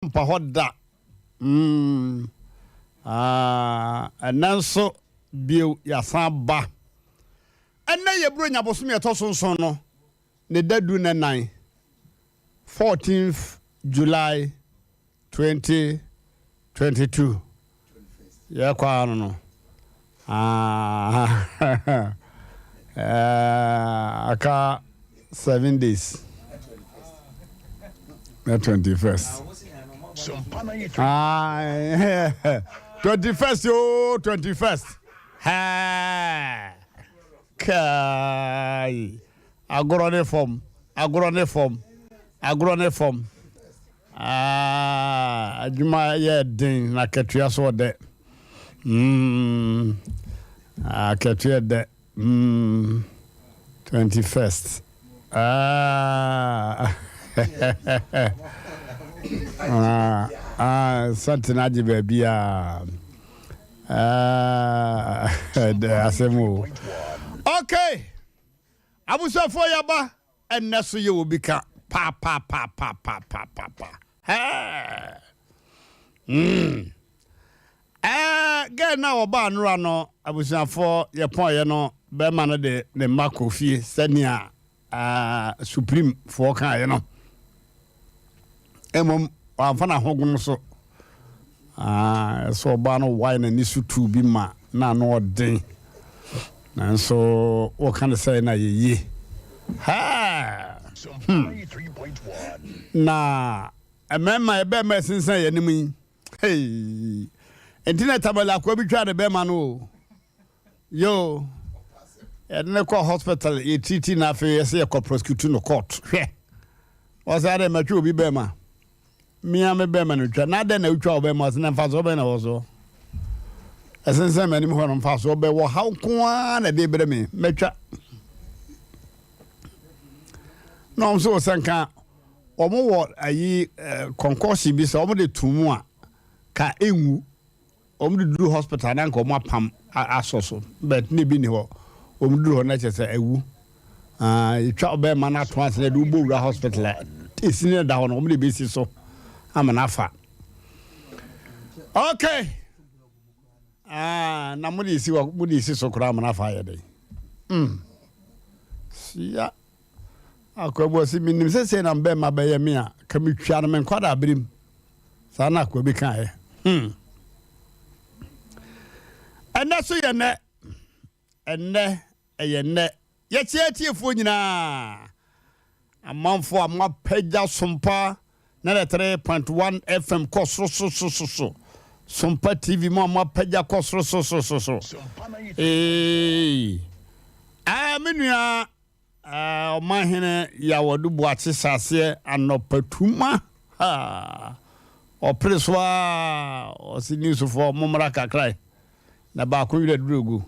mpa hɔ da. Mm. Ah, ɛnɛ nso bio yɛasan ba. Ɛnɛ yɛ Buronya bosome ɛtɔ so nson no ne da 14, 14th July 2022. Yɛkɔ ano no. Ah, aka 7 days na 21st. Ah, 21st o, 21st. Kai, agorɔ ne fam, agorɔ ne fam, agorɔ ne fam. Ah, adwuma yɛ den na akatua so ɔdɛ. Akatua dɛ. 21st. Ah, ah, ah, santene agye baabi a. Ah, asɛm o. Okay. Abusuafoɔ, yaba ɛnnɛ so yɛ obi ka pa pa pa pa pa pa pa pa. Hɛɛ. Girl na ɔbaa nora no, abusuafoɔ, yɛpɔnyɛ no, bɛrima no de ne mma kɔ fie sɛnea Supreme foɔ kaeɛ no. Mmom wamfa n'ahogono so. Ɛsɛ ɔbaa no wae n'ani so tuu bi ma na ano ɔden, nanso wɔka no sɛ na yɛyie. Na mmarima yɛbɛrima ɛsensan yɛn anim yi, hey. Nti na Tamale akoa bi twa ne bɛrima no o yo, yɛde ne kɔ hospital, yɛtiriti, na afei yɛsɛ yɛkɔ prosecute no court. Hwɛ, wɔsɛ adɛ matwa obi bɛrima, mia me bɛrima no twa na adɛn na wotwa wo bɛrima? Ɔsɛ na mfasoɔ bɛn na wɔ so ɛsensɛn m'anim hɔ no? Mfasoɔ bɛ wɔ haw nko ara na ɛde brɛ me, mɛtwa. Na ɔm so sɛ nka ɔmo wɔ ayi concoction bi sɛ ɔmo de to mu a ka enwu, ɔmo de duru hospital na nka ɔmo apam asɔ so, but ne bi ni hɔ. Ɔmo duru hɔ na kyerɛ sɛ ewu. Etwa ɔbɛrima no ato ase na ɛde wobɔ wura hospital a esi ne da hɔ no, ɔmo de besi so ama n'afa. Okay, na mo de esi hɔ, mo de esi so koraa ama n'afa ayɛ dɛ. Sia akwabu ɔsi mi nim sɛ sɛ na bɛrima bɛyɛ mi a ka mi twia no mi nkwadaa abirim saa na akwa bi kan yɛ. Ɛnɛ so yɛ nɛ, ɛnɛ ɛyɛ nnɛ. Yɛkyɛ atiefoɔ nyinaa, amanfoɔ a moapagya Sompa 93.1 FM kɔ sorosorosorosoro, Sompa TV mu a moapagya kɔ sorosorosorosoro. Ee, me nua ɔmanhene Yawɔdo Boakye hyɛ anɔpatuma, ɔpere so a ɔse newsfoɔ mommra kakra na baako werɛ duro gu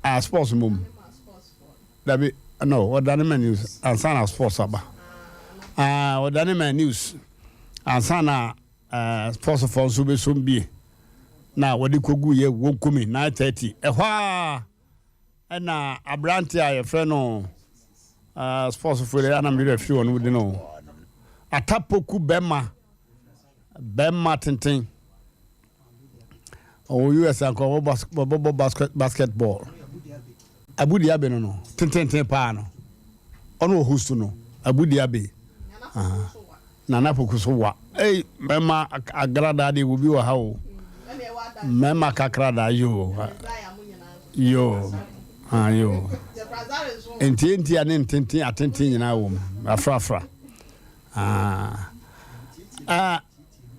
a sports mom dabi no, ɔdane ma news ansa na sports aba. Ah, ɔdane ma news ansa na sports foɔ nso bɛsom bie na wɔde kɔgu yɛ wɔnkumi 9:30. Ɛhɔ a ɛna aberante a yɛfrɛ no sports foɔ de anam werɛ firi wɔn de no Atapoku, bɛrima bɛrima tenten ɔwɔ US anka ɔbɛbɔ basketball, Abudi Abe no tententen paa no, ɔno wɔ host no, Abudi Abe Nana Poku so wa. Ei, mɛma agradaa de obi wɔ ha o, mɛma kakradaa yo yo ah yo, ntiantia ne ntenten atenten nyinaa wɔ mu afrafra. Ah ah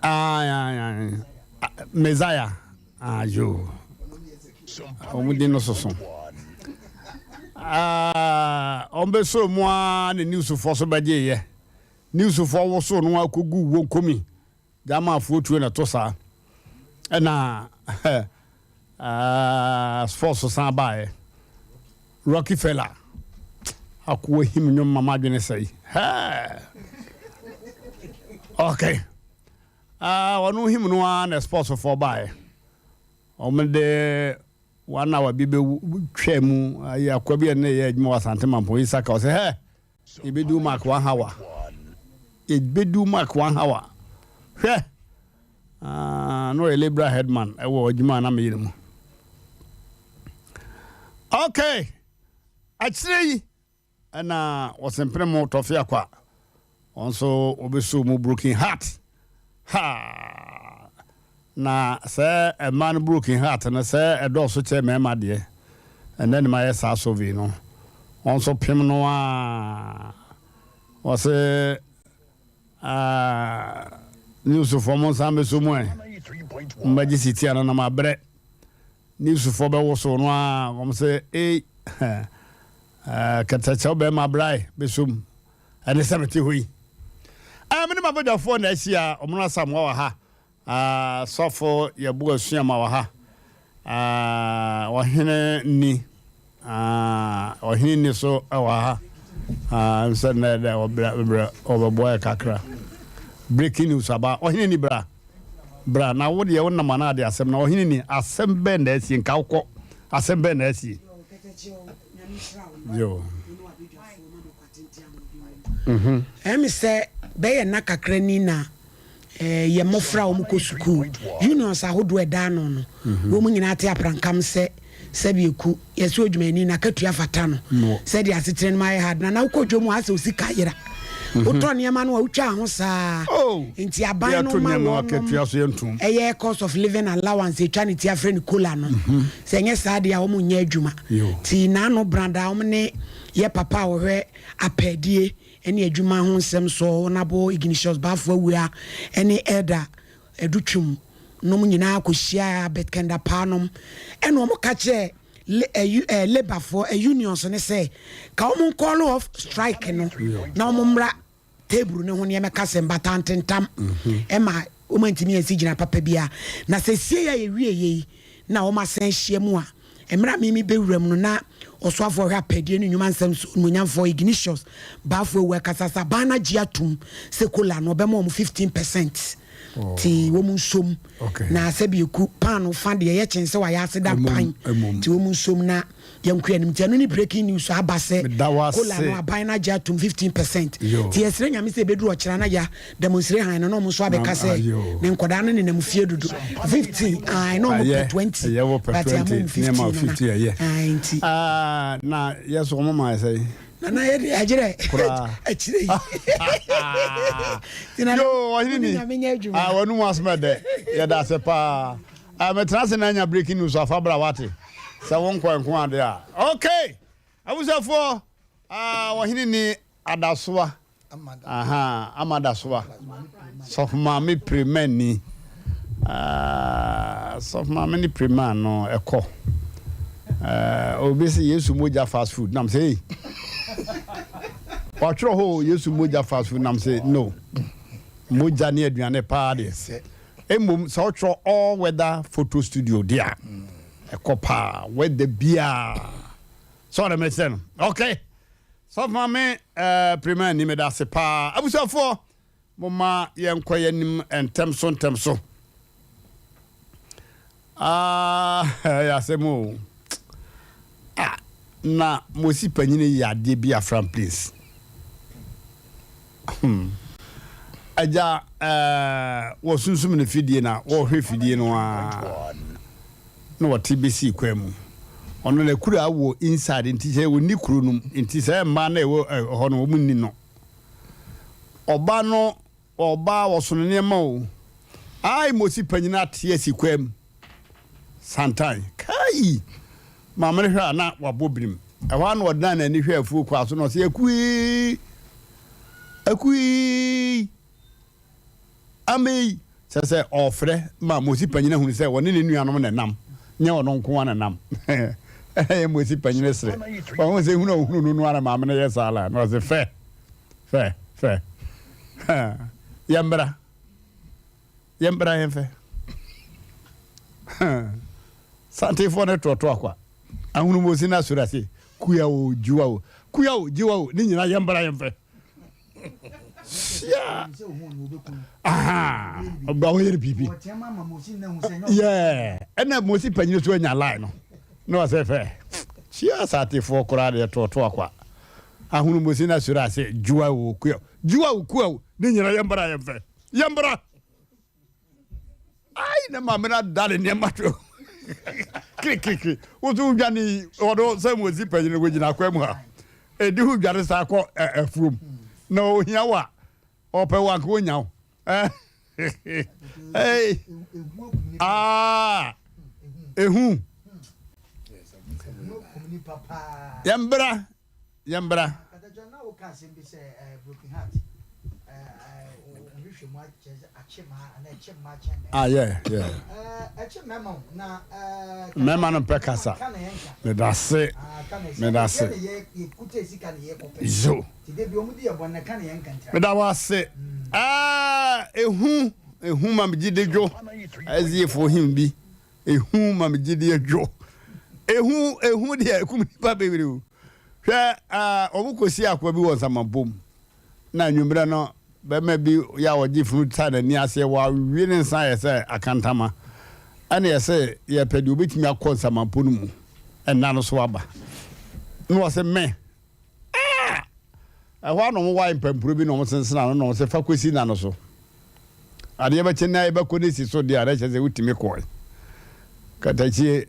ah, Messiah, ah yo, wɔn di no soso. Wɔn bɛ so mu a na newsfoɔ so bɛgye yɛ newsfoɔ woso no akɔgu wɔn komi gyamaafoɔ tuo na to saa, ɛna sports san baeɛ. Rocky Fella akoa him nnwom mama adwene sɛe. Okay, ɔno him no ara na sports foɔ baeɛ. Wɔn de one hour bi bɛ twɛ mu ayi akoa bi a ne yɛ adwuma wɔ Asante Mampɔn yi saka ɔsɛ hɛ yɛbɛdu mark one hour. Yɛbɛdu mark one hour. Hwɛ! Ah, na ɔyɛ labourer headman ɛwɔ adwuma a na meyɛ no mu. Okay, akyire yi ɛna wɔsempene mo tɔfe akwa. Wɔn nso wɔbɛsoo mu broken heart. Ha! Na sɛ mmaa no broken heart no sɛ ɛdɔɔso kyɛ mmarima deɛ, ɛnɛ ne mayɛ saa survey no. Wɔn nso pem no a wɔse ah, newsfoɔ mo nsan bɛso mu ɛ. Mbɛgye siti ano na mabrɛ. Newsfoɔ bɛwosow no a wɔn sɛ ei kɛtɛkyɛw bɛrima brae bɛsom. Ɛne sɛ mete hɔ yi. Ah, me ne m'abadwafoɔ na ahyia. Ɔmono Asamoah wɔ ha. Ah, Sɔfo Yɛbo Asuama wɔ ha. Ah, Ɔhene Ni. Ah, Ɔhene Ni so wɔ ha. Ah, nsɛ nnɛ dɛ ɔbrɛ brɛ ɔbɛboa yɛ kakra. Breaking news aba. Ɔhene Ni bra. Bra na wo deɛ wonam anaa de asɛm na Ɔhene Ni asɛm bɛn na asie nka wokɔ. Asɛm bɛn na asie. Yo. Ɛyɛ me sɛ bɛyɛ nna kakra ni na yɛn mmɔfra a wɔkɔ sukuu, unions ahodoɔ a ɛda ano no, wɔn nyinaa te aprankam sɛ sɛbi eku yɛsɛ odwumayɛni n'akatua fata no sɛdeɛ asetena no mu ayɛ hard na na wokɔ dwom a asɛ osika yera wotɔ nneɛma no a wotwa ho saa nti aban no ma wɔnom ɛyɛ cost of living allowance etwa ne ti afrɛ ne kola no sɛ ɛnyɛ saa deɛ a wɔn nyɛ adwuma ti n'ano brada wɔn ne yɛ papa a wɔhwɛ apɛdie ne adwuma ho nsɛm soɔ, Honourable Ignatius Baffour Awuah ne Elder Adu Twum nom nyinaa kɔhyiaa Albert Kenda Paa nom ɛna wɔn ka kyerɛɛ labour foɔ unions no sɛ ka wɔn call off strike no na wɔn mmra table no ho ne yɛmɛka sɛ mbata ntentam ɛma wɔn antumi ansi gyina papa biara na sɛ sie a yɛwie yei na wɔn asan ahyia mu a mmerɛ a mimi bɛwura mu no na ɔsoafoɔ hwɛ apɛdeɛ ne nnwuma nsɛm so onimuonyamfoɔ Ignatius Baffour Awuah kasa sɛ aban no agye atom sɛ kola no ɔbɛma wɔn 15% nti wɔn nsom na sɛbi eku paano fa deɛ yɛ kyen sɛ wayɛ ase da pan nti wɔn nsom na yɛnkɔ anim nti ɛno ne breaking news aba sɛ kola no aban no agye atom 15% nti yɛsrɛ Nyame sɛ ɛbɛduru ɔkyena na ya demonstrate han no na ɔmo nso abɛka sɛ ne nkɔdaa no nenam fie dodo 15 ae na ɔmo pɛ 20 but ama ɔmo 15 no na ae nti na yɛ so ɔmo ma ɛsɛ nana yɛ de agyerɛ akyire yi yo ɔhene ni wɔn mu asoma dɛ yɛda ase paa mɛtena ase na anya breaking news afa bra wate sɛ wo nkɔ nko ade a okay abusuafoɔ ɔhene ni adasoa Ahaa ama da so a sɔfo maame pirimani ah sɔfo maame ne piriman no ɛkɔ eh, obi sɛ Yesu mogya fast food nam sɛ ei watwerɛ hɔ Yesu mogya fast food nam sɛ no mogya ne aduane paa deɛ mmom sɛ wotwerɛ all weather photo studio deɛ a ɛkɔ paa weather biaa sɛ ɔdɛ mɛkyerɛ no okay Sɔfo Maame eh, Prima ni meda ase paa. Abusuafoɔ, momma yɛnkɔ yɛn anim ntɛm so ntɛm so. Ah, ɛyɛ asɛm o. Ah, na Mosi panyini yɛ adeɛ bi afram please. Hmm. Agya, eh, wɔsunsum ne fidie na wɔhwɛ fidie no ara na wɔte bɛsii kwan mu. Ɔno na kura wɔ inside nti sɛ wɔnni kuro no mu nti sɛ mmaa na ɛwɔ hɔ no wɔn nni no. Ɔba no ɔba wɔsono nneɛma o. Ai Mosi panyin ate asi kwan mu. Santan, Kai! Maame no hwɛ a na wabɔ birim. Ɛhɔ ara na ɔdan n'ani hwɛɛ afuo kwaa so na ɔse, Akui! Akui! Amei! Kyerɛ sɛ ɔrefrɛ ma Mosi panyin ahunu sɛ ɔne ne nuanom na ɛnam, nyɛ ɔno nko ara na ɛnam. Ɛyɛ Mosi panyin sere. Wahu sɛ hunu a ɔhunu no no ara na maame no yɛ saa la. Na ɔse, Fɛ! Fɛ! Fɛ! Yɛmmra. Yɛmbra yɛmfɛ. Santefoɔ no toɔtoa kwa. Ahunumosi no asori ase. Kuya o, jiwa o. Kuya o, jiwa o. Ne nyinaa yɛmbra yɛmfɛ. Sia. Aha. Ɔba wɔyɛ no biribi. Yeah. Ɛna Mosi panyin so anya line no. Na ɔsɛ fɛ. Sia santefoɔ koraa deɛ toɔtoa kwa. Ahunumosi no asori ase. Jiwa o, kuya o. Jiwa o, kuya o. Ne nyina yɛmbra yɛmfɛ. Yɛmbra. Ai ne maame no ada ne nneɛma to kirikirikiri. Wo so wodwane yi ɔno sɛ mo si panyin no wogyina akwan mu ha. Ɛdi ho dwane saa kɔ afuom. Na ohia wo a ɔpɛ wo anka wonya wo. Hey. Ah. Ehu. Yɛmbra Yɛmbra. Ah, yeah, yeah. Mmarima no mpɛ kasa. Medase. Medase. Zo. Meda wo ase. Ah, ehu, ehu ma megye de dwo. Ɛziefo him bi. Ehu ma me gyidie dwo. Ehu, ehu deɛ ekum nipa bebree o. Hwɛ, ah, wɔn kɔsi akoa bi wɔ nsamanpom. Na anwummerɛ no, bɛrima bi yɛ a ɔgye funu ta n'ani aseɛ, wawe ne nsa ayɛ sɛ akantama. Ɛna yɛsɛ yɛpɛ deɛ obɛtumi akɔ nsamanpo no mu ɛna no so aba. Na wɔsɛ mɛ, ah! Ɛhɔ ara na wɔwae mpampuro bi na wɔsensene ano na wɔsɛ fa kɔsi nna no so. Adeɛ bɛkye na yɛbɛkɔ ne si so deɛ a na kyerɛ sɛ wotumi kɔe. Katakyie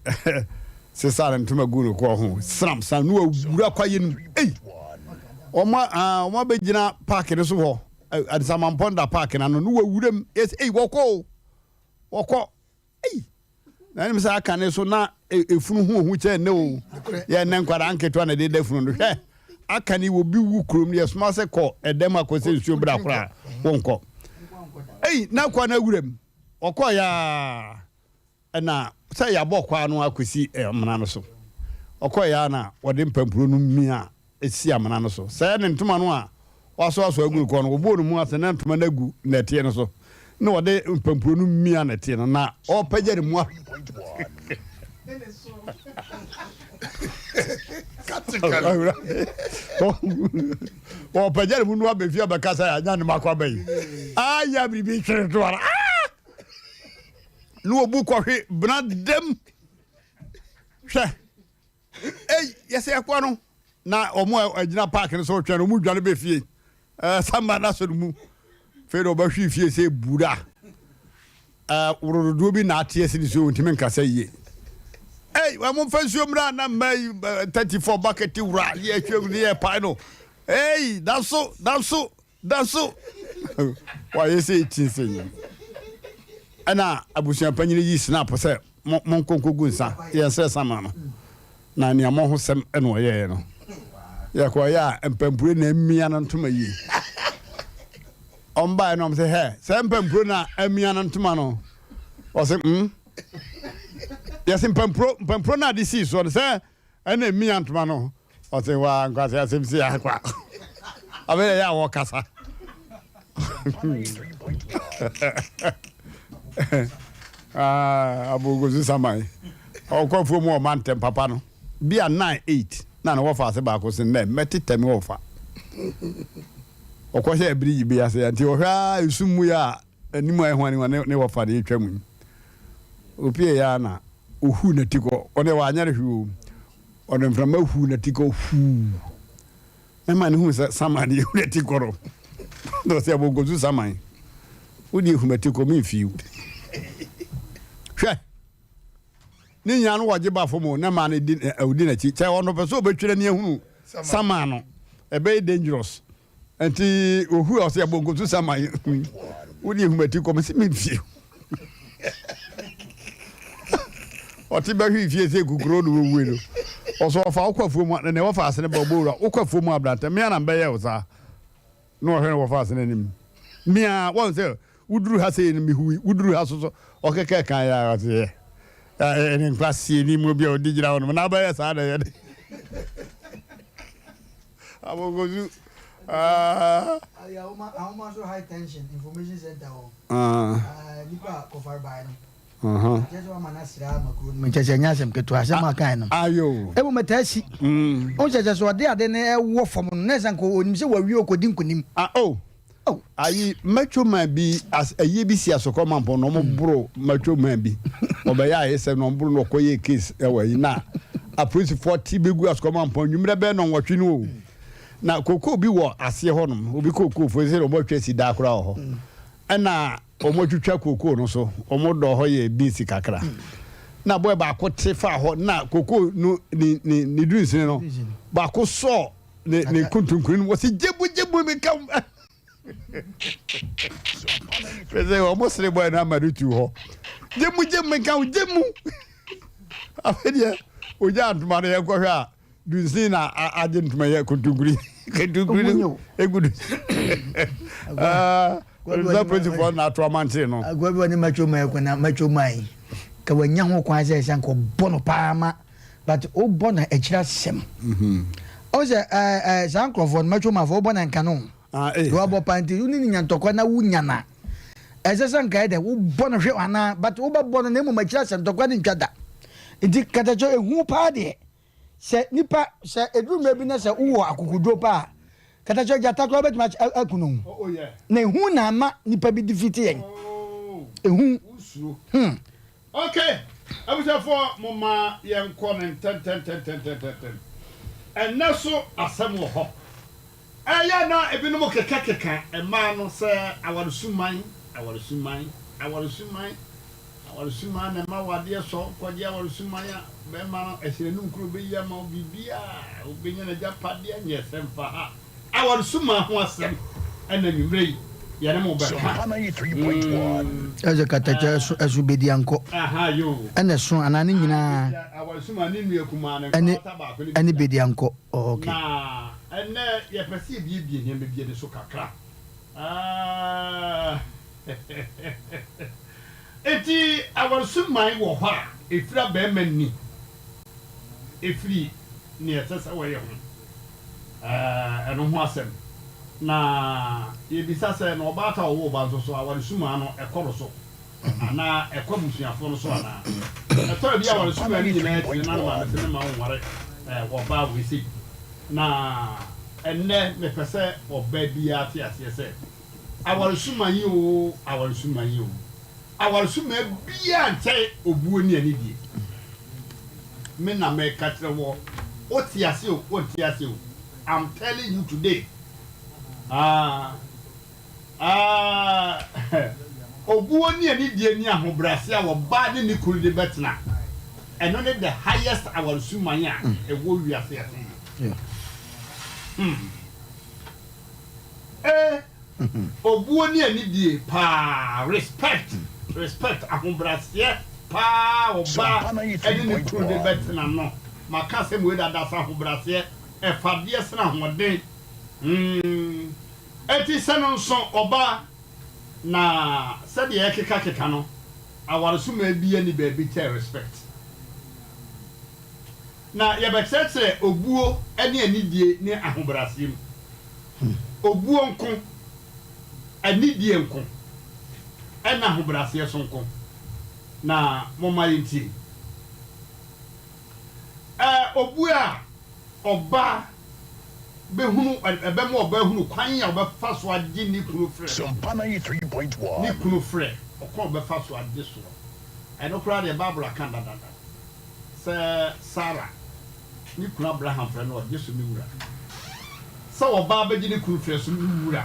sesaa ne ntoma guu ne kɔn ho sram sram na wawura kwaeɛ no mu. Ei! Wɔn a wɔn abɛgyina paake no so hɔ, Adesammampɔn da paake no ano na wawura mu. Yɛsɛ ei wɔkɔ o, wɔkɔ. Ei! Na ɛnim sɛ aka ne so na efunu ho ohu kyɛn nnɛ o. Yɛ nnɛ nkwadaa nketewa na ɛde da funu no. Hwɛ, aka ne obi wu kurom no yɛsoma sɛ kɔ ɛdɛm akɔsɛ nsuo bra koraa wonkɔ. Ei, na kɔ na wuram. Ɔkɔ yaa ɛna sɛ yɛabɔ kwaa no akɔsi amena no so. Ɔkɔ yaa na wɔde mpampuro no mia si amena no so. Sɛɛ ne ntoma no a wasoasoa agu ne kɔn no, wɔbɔɔ ne mu ase na ntoma no agu nnɛteɛ no so, na wɔde mpampuro no mia nnɛteɛ no, na ɔrepagya ne mu a. Ɔrepagya ne mu no abɛfi abɛka sɛ anya ne makɔ aba yi. Aya biribi twere to ara. Na wɔbu kɔhwe bena dam. Hwɛ. Ei, yɛsɛ yɛkɔ no na wɔn a agyina park no so retwɛn no wɔn dwane bɛ fie. Ɛɛ samba na so no mu. Fei na ɔbɛhwe fie sɛ bura. Ɛɛ worododoɔ bi na ate asi ne so ntumi nkasa yie. Ei, wɔn mfa nsuo mmra na mma yi 34 bucket wura yɛ hwɛ mu ne yɛ pae no. Ei, da so, da so. Da so wayɛ sɛ ekyi sɛ yi. Ɛna abusua panyin yi snap sɛ mo mo nkonkogu nsa yɛn srɛ sama no. Na nea mo ho sɛm ɛna ɔyɛɛ no. Yɛkɔ yɛ a mpampure na amia no ntoma yie. Ɔmbaeɛ no ɔm sɛ hɛ sɛ mpampuro na amia no ntoma no. Ɔsɛ mm. Yɛsɛ mpampuro mpampuro na ade sii soɔ no sɛ Ɛna emia ntoma no ɔse waa nkwasi asɛm si akwa abɛyɛ yɛ a wɔkasa ah, abogosu saman ɔkɔ afuo mu ɔma ntɛm papa no bi a 9 8 na ne wɔfa ase baako se nnɛ mɛtetɛ me wɔfa ɔkɔhyɛ abirigyi bi ase nti ɔhwɛ a esum mu yɛ a Anim ayɛ hwan ne ne wɔfa de retwa mu yi. Opueeɛ ara na ɔhuu n'atikɔ. Ɔno deɛ wanyɛ no hwee o. Ɔde mframa huu n'atikɔ huu. Ɛma ne huu sɛ saman de ehu n'atikɔ no. Na ɔsɛ abonkosu saman. Wo deɛ hu m'atikɔ memfii wo. Hwɛ! Ne nyinaa no wɔgye ba fam o na maa no di ɔdi n'akyi. Kyɛ ɔno pɛ sɛ ɔbɛtwi n'ani ahunu saman no. Ɛbɛyɛ dangerous. Nti ohu a ɔsɛ yɛbɔ nkosu sama yi wo de ehumati kɔm si me fie ɔte bɛhwe fie sɛ kukuro na wɔwue no ɔsɛ ɔfa wokɔ afuo mu na wɔfa asene bɛ ɔbɔ wura wokɔ afuo mu abrantɛ mmea na mbɛyɛ wo saa na ɔhwɛ no wɔfa asene anim mmea wɔn sɛ woduru ha sɛ no mehui woduru ha so so ɔkɛkɛ kan yɛ a ɔte yɛ ɛne nkwaseɛ ni mu bi a ɔdi gyina hɔ nom na abɛyɛ saa na ɛyɛ de Abogosu. Ah. Ayi ahoma ahoma so high tension information center hɔ. Ah. Ah nipa a kɔfar bae no. Kyerɛ sɛ wama no asra ama kuro no mu. Kyerɛ sɛ ɛnyɛ asɛm ketewa asɛm a kan no. Ayo. Emu mɛtaa si. Wo kyerɛ sɛ sɛ ɔde ade no ɛwɔ fam no na ɛsɛ nka onim sɛ wawie ɔkɔdi nkonim. Ah oh. Oh. Ayi macho man bi as ayie bi si asokɔ mampɔn na ɔmo boro macho man bi ɔbɛyɛ ayɛ sɛ na ɔmo boro na ɔkɔ yɛ case ɛwɔ ayi na apolisifoɔ te begu asokɔ mampɔn nwummerɛ bɛyɛ nɔnwɔtwe no o. Na kokoo bi wɔ aseɛ hɔnom, obi kokoofoɔ sɛ wɔn atwa si daa koraa wɔ hɔ. Ɛna wɔn atwitwa kokoo no so, wɔn dɔ hɔ yɛ beans kakra. Na bɔyɛ baako te faa hɔ na kokoo no ne ne ne dunsini no baako sɔɔ ne ne kuntunkuni no wɔsi gyebu gyebu mi ka sɛ wɔn sere bɔyɛ no ama no tu hɔ gyemu gyemu mi ka gyemu afei deɛ ogya ntoma no yɛn kɔhwɛ a. Dunsin na agye ntoma yɛ kontonkuri kontonkuri no egu du. Sɛ polisifoɔ na ato amankyere no. Agoa bi wɔ ne macho man kɔ na macho man ka wanya ho kwan sɛ sɛ nka ɔbɔ no paa ma but wobɔ no akyiri asɛm. Ɔn sɛ ɛɛ saa nkurɔfoɔ no macho man foɔ wobɔ no nka no. Wabɔ paa nti wo ne no nya ntɔkwa na wonya no a ɛsɛ sɛ nka yɛ dɛ wobɔ no hwɛ anaa but wobɛbɔ no na mmom akyiri asɛm ntɔkwa no ntwa da. Nti katakyɛ ehu paa deɛ. Sɛ nipa, sɛ ɛduru mmerɛ bi na sɛ wowɔ akokoduro paa a, katakyɛ gyata koraa wobɛtumi aku no. Na ehu na ama nipa bi defeat yɛn. Ehu. Hmm. Ok, abusuafoɔ momma yɛnkɔ no ntɛntɛntɛntɛntɛntɛm. Ɛnnɛ so asɛm wɔ hɔ. Ɛyɛ a na ebinom kekakeka mmaa no sɛ awaresuman, awaresuman, awaresuman, awaresuman na ɛma wo adeɛ sɔ, wokɔgye awaresuman a, bɛrima no ɛhyerɛne nkuro bɛyi ama wo, biribiara, wobɛnya n'agyapadeɛ, nyɛ sɛ mfa ha. Awaresuman ho asɛm na anwummerɛ yi yɛne mo bɛka. Mm. Ɛsɛ katakyɛ ɛso ɛso bedi ankɔ. Aha yoo. Ɛna ɛso anaa ne nyinaa. Awaresuman ne nua kumaa ne ɛne nkwata baako ne ɛne bedi ankɔ. Oh, okay. Na ɛnnɛ yɛpɛ sɛ yɛbiebie nneɛma bi ani so kakra. Ah, Enti awaresuman wɔ hɔ a ɛfiri abarima nni, ɛfiri nea ɛsɛ sɛ wɔyɛ ho. Eh, ɛno ho asɛm. Na yɛbisa sɛ, na ɔbaatan a ɔwoo ba nso so, awaresuman no, ɛkɔ no so? Anaa ɛkɔ abusuafoɔ no so anaa? Ɛtɔ da bi a aware sumaa no nyinaa akyi no na ne maame se memma wonware ɔbaa wei sei. Na ɛnnɛ mepɛ sɛ ɔbaa biara te aseɛ sɛ aware suma yi oo, aware suma yi oo, aware suma biara nkyɛn obuo ne anidie. Me na meka kyerɛ woɔ, wote aseɛ o, wonte aseɛ o, I'm telling you today. Ah. Aah, obuo ne anidie ne ahobrɛase a ɔbaa ne ne kunu de bɛtena, ɛno ne the highest awaresuman a ɛwɔ wiase ase yi. Hmm. Eh, obuo ne anidie paa, respect, respect, ahobrɛaseɛ paa ɔbaa ne ne kunu de bɛtena no, maka asɛm wei dada sɛ ahobrɛaseɛ ɛfa adeɛ sene ahoɔden. Hmm. Enti sɛ no nso ɔba na sɛdeɛ yɛkeka keka no awaresomaa bia nni baabi kyɛn respect. Na yɛbɛkyerɛkyerɛ obuo ne anidie ne ahobraseɛ mu. Obuo nko, anidie nko, ɛna ahobraseɛ so nko. Na momma yɛntie. Ɛɛ obuo a ɔba bɛhunu, ɛbɛma ɔbaa ahunu kwan a ɔbɛfa so agye ne kunu frɛ. Ne kunu frɛ, ɔkwan a ɔbɛfa so agye soɔ. Ɛno koraa deɛ Bible aka dadada sɛ Sara, ne kunu Abraham frɛ no, ɔgye so me wura. Sɛ ɔbaa bɛgye ne kunu frɛ so me wura.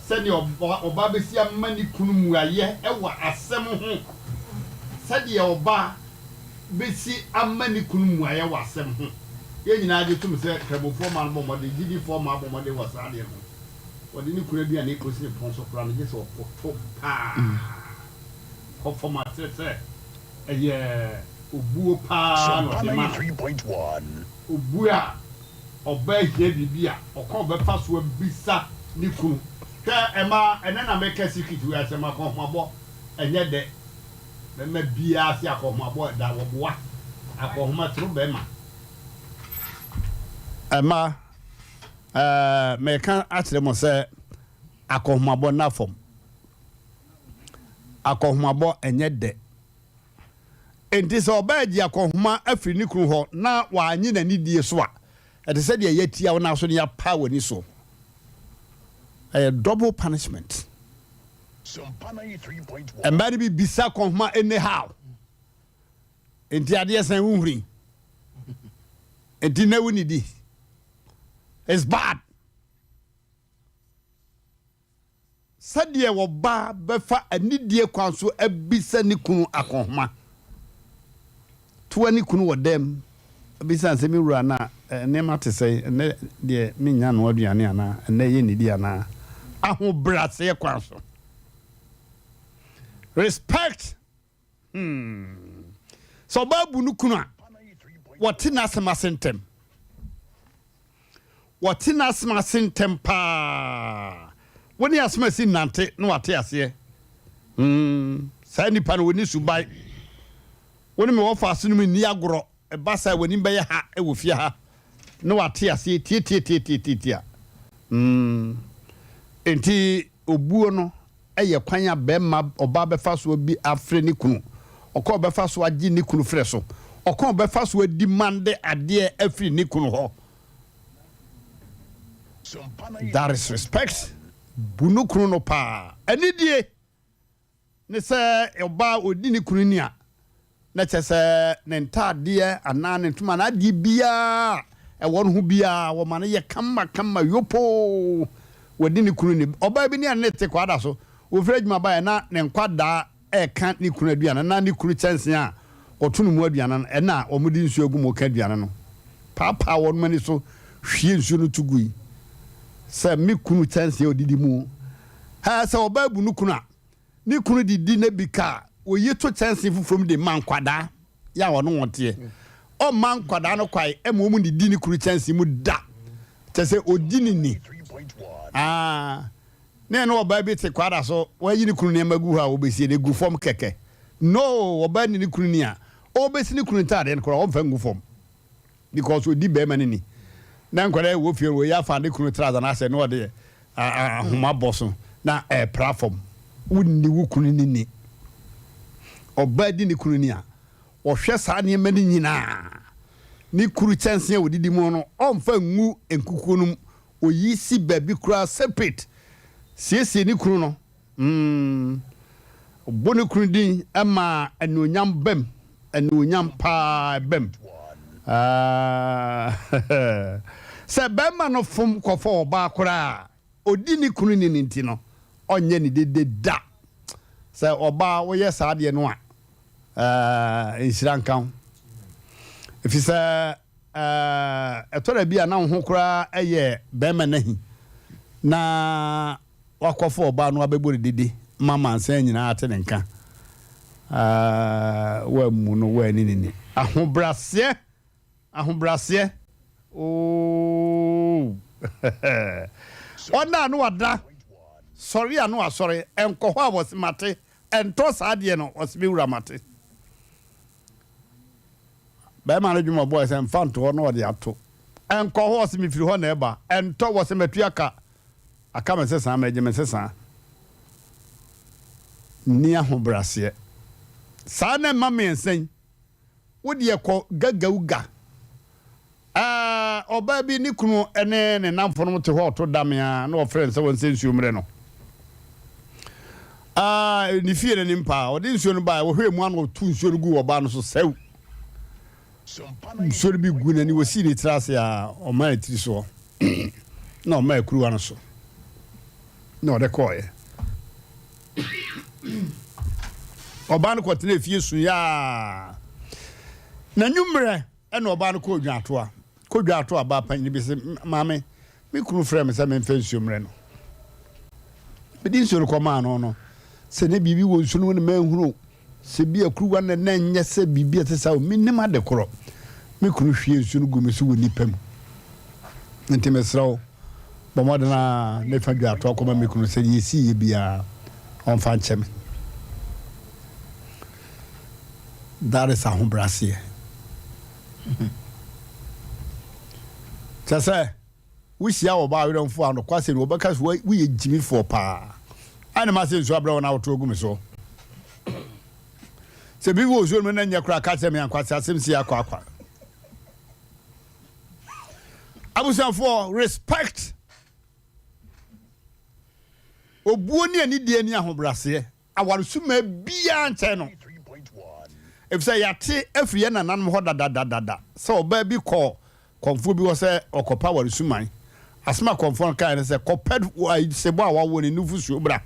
Sɛdeɛ ɔbaa bɛsi ama ne kunu mmuaeɛ wɔ asɛm ho. Sɛdeɛ ɔbaa. besi ama ne kunu mmuaeɛ wɔ asɛm ho. Yɛn nyinaa gye tom sɛ Kramofoɔ mmaa no bɔ mmɔden, gyidifoɔ mmaa bɔ mmɔden wɔ saa adeɛ no ho. Wɔde ne kunu aduane kɔsi ne pon so koraa no, gye sɛ ɔkoto paa kɔ fam akyerɛ sɛ ɛyɛ obuo paa na ɔde ma no. Obuo a ɔbaa hia biribi a, ɔkwan a ɔbɛfa so abisa ne kunu. Hwɛ mmaa, ɛnnɛ na meka secret wei akyerɛ mo, akɔnhomabɔ ɛnyɛ dɛ. Bɛma biaa se akɔhoma bɔ da wɔboa akɔhoma toro bɛma. Ɛma ɛɛ meka akyerɛ mo sɛ akɔhomabɔ nna fam. Akɔhomabɔ ɛnyɛ dɛ. Enti sɛ ɔbaa gye akɔhoma afiri ne kunu hɔ na wannye n'anidie so a, ɛte sɛ deɛ yɛatia wo nan so na yɛapa w'ani so. Ɛyɛ double punishment. Mmaa no bi bisa kɔnhoma anyhow. Nti adeɛ sɛn wo huri. Nti na wo nidi. It's bad. Sɛdeɛ ɔbaa bɛfa anidie kwan so abisa ne kunu akɔnhoma. Toa ne kunu wɔ dɛm bisa no sɛ, Me wura, na nneɛma te sɛn? Ɛnnɛ deɛ mennya nnoa aduane anaa? Ɛnnɛ yɛnnidi anaa? Ahobrɛaseɛ kwan so. Respect! Hmm. Sɛ ɔbaa bu no kunu a, wɔte n'asɛm ase ntɛm. Wɔte n'asɛm ase ntɛm paa. Wo ne asɛm asi nnante na wate aseɛ. Hmm. Saa nipa no wɔni suban. Wo ne me wɔfa ase no mu nni agorɔ. Ɛba saa w'anim bɛyɛ ha wɔ fie ha na wate aseɛ tiatiatiatiatia. Hmm. Enti obuo no yɛ kwan a barima, ɔbaa bɛfa so abi afrɛ ne kunu, ɔkwan a ɔbɛfa so agye ne kunu frɛ so, ɔkwan a ɔbɛfa so adimande adeɛ afiri ne kunu hɔ. That is respect. Bu no kunu no paa. Anidie ne sɛ ɔbaa a ɔdi ne kunu ni a, na kyerɛ sɛ ne ntaadeɛ anaa ne ntoma anaa adeɛ biara a ɛwɔ ne ho biara wɔma no yɛ kamakama yopoo. Wadi ne kunu ni. Ɔbaa bi ne a ne te kwaada so, wɔfiri adwuma baeɛ na ne nkwadaa reka ne kunu aduane na ne kunu kyɛnsee a wɔto no mu aduane no ɛna wɔde nsuo agu mu reka aduane no. Paapaa wɔn ani so hwie nsuo no to gui sɛ me kunu kyɛnsee a ɔdidi mu. Hɛɛ sɛ ɔbaa bu no kunu a, Ne kunu didi na bi ka a, oyi to kyɛnsee foforɔ mu de ma nkwadaa yɛ a ɔne wɔn teɛ. Ɔmma nkwadaa no kwae ma wɔn nnidi ne kunu kyɛnsee mu da. Kyerɛ sɛ ɔdi ne ni. Ah, ne ɛne ɔbaa bi te kwada so, wayi ne kunu nneɛma gu hɔ a ɔbɛsie no, ɛgu fam kɛkɛ. No, ɔbaa nni ne kunu ni a, ɔbɛsi ne kunu ntaadeɛ no koraa, ɔmfa ngu fam. Because odi bɛrima no ni. Na nkwadaa yi wɔ fie no, wɔyi afa ne kunu trouser no asɛ na ɔde ahoma bɔ so na ɛrepra fam. Wonni wo kunu no ni. Ɔbaa di ne kunu ni a, ɔhwɛ saa nneɛma no nyinaa. Ne kunu kyɛnsee a ɔdidi mu no, ɔmfa ngu nkukuo no mu. Ɔyi si baabi koraa separate. Siesie ne kunu no. Mm, ɔbɔ ne kunu din ma anuonyam bam, anuonyam paa bam. Ah, sɛ bɛrima no fom kɔfa ɔbaa koraa a, ɔdi ne kunu ni no nti no, ɔnyɛ ne dede da. Sɛ ɔbaa woyɛ saa adeɛ no a, eh, nhyira nka wo. Ɛfiri sɛ eh, ɛtɔ da bi a na wo ho koraa yɛ bɛrima no ahi na Wakɔfa ɔbaa no abɛbɔ ne dede ma amansan nyinaa ate ne nka. Ah, woammu no, woanni ne ni. Ahobraseɛ, ahobraseɛ, ooh. Ɔda a na wada, sɔre a na wasɔre, ɛnkɔ hɔ a wɔse mate, ɛntɔ saa adeɛ no, ɔse me wura mate. Bɛrima no dwuma ɔbɔɛ sɛ mfa nto hɔ na ɔde ato. Ɛnkɔ hɔ ɔse mefiri hɔ na ɛba, ɛntɔ wɔse matua ka. Aka me sesaa, megye me sesaa. Nni ahobraseɛ. Saa na mma mmiɛnsa yi, wo deɛ kɔ gagauga. Ɛɛ, ɔbaa bi ne kunu ne ne nnamfonom te hɔ ɔto dame a na ɔfrɛ no sɛ wɔnsɛ nsuo mmerɛ no. Ɛɛ, ne fie no anim paa, ɔde nsuo no baeɛ, wɔhwɛɛ mu a na ɔto nsuo no gu ɔbaa no so sɛw. Nsuo no bi gu n'ani, wɔsii ne tiri ase a ɔmaa ne tiri soɔ. na ɔmaa kuruwa no so na ɔde kɔɔeɛ. Ɔbaa no kɔtena efie suiɛ Na nwummerɛ ɛna ɔbaa no kɔɔ dwaatoa. Kɔ dwaatoa baa panyin bi sɛ, maame, me kunu frɛ me sɛ memfa nsuo mmerɛ no. Mede nsuo no kɔmaa no no, sɛ ne biribi wɔ nsuo no mu na manhunu Sɛ bi a kuruwa no na ɛnyɛ sɛ biribi a ɛte saa o, mennim ade korɔ. Me kunu hwie nsuo no gu me so wɔ nnipa mu. Nti mesrɛ wo, bɔ mmɔden ara na fa dwatoa kɔma me kunu sɛ deɛ ɛsiiɛ biara ɔmfa nkyɛ me. That is ahobrɛaseɛ. Kyerɛ sɛ, Wohyia ɔbaa werɛmfoɔ a, nokwasɛm ni, wɔbɛka sɛ, Woyɛ gyimifoɔ paa. Ɛna m'ase nsuo abrɛ wo na woto agu me so. Sɛ biribi wɔ nsuo no mu na nyɛ koraa ka kyerɛ me a, nkwaseasɛm si akɔ akwa. Abusuafoɔ, respect, obuo ne anidie ne ahobrɛaseɛ. Aware summaa biara nkyɛn no, efisɛ yɛate afiri yɛn nananom hɔ dadadadada sɛ ɔbaa bi kɔɔ kɔmfoɔ bi hɔ sɛ ɔkɔpɛ aware suman. Asɛm a kɔmfoɔ no kaeɛ ne sɛ, Kɔpɛ sebɔ a wawo ne nufosuo bra.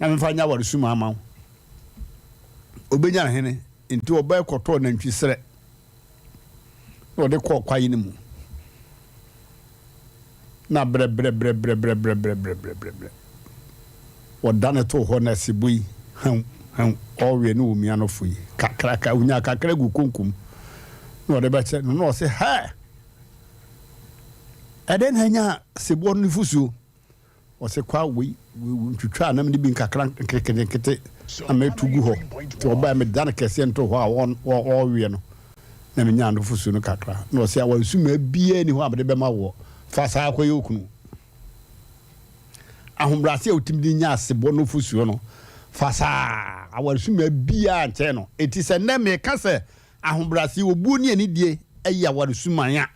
na memfa nyɛ aware suma ama wo. Ɔbɛnya hene, nti ɔbɛɛ kɔtɔɔ nantwi serɛ na ɔde kɔɔ kwae no mu. Na brɛbrɛbrɛbrɛbrɛbrɛbrɛbrɛbrɛ wɔdane too hɔ na sebo yi hɛw hɛw ɔrewe ne omia no fo yi kakraka, onya kakra gu konkom na ɔde bɛkyɛ no na ɔse hɛ! Ɛdɛn na anya seboɔ no nufosuo? Ɔse kwa wei ntwitwaa nam no bi nkakra nketenkete na meto gu hɔ nti ɔbae meda no kɛseɛ nto hɔ a ɔreweɛ no na menyaa nufosuo no kakra na ɔse awansuma biara ni hɔ a mede bɛma woɔ fa saa kɔyɛ okunu. Ahobrɛase a wotumi de nya asebɔ nufosuo no fa saa awaresuma biara nkyɛn no. Enti sɛ nnɛ meka sɛ ahobrɛase, obuo ne anidie yɛ awaresuman a,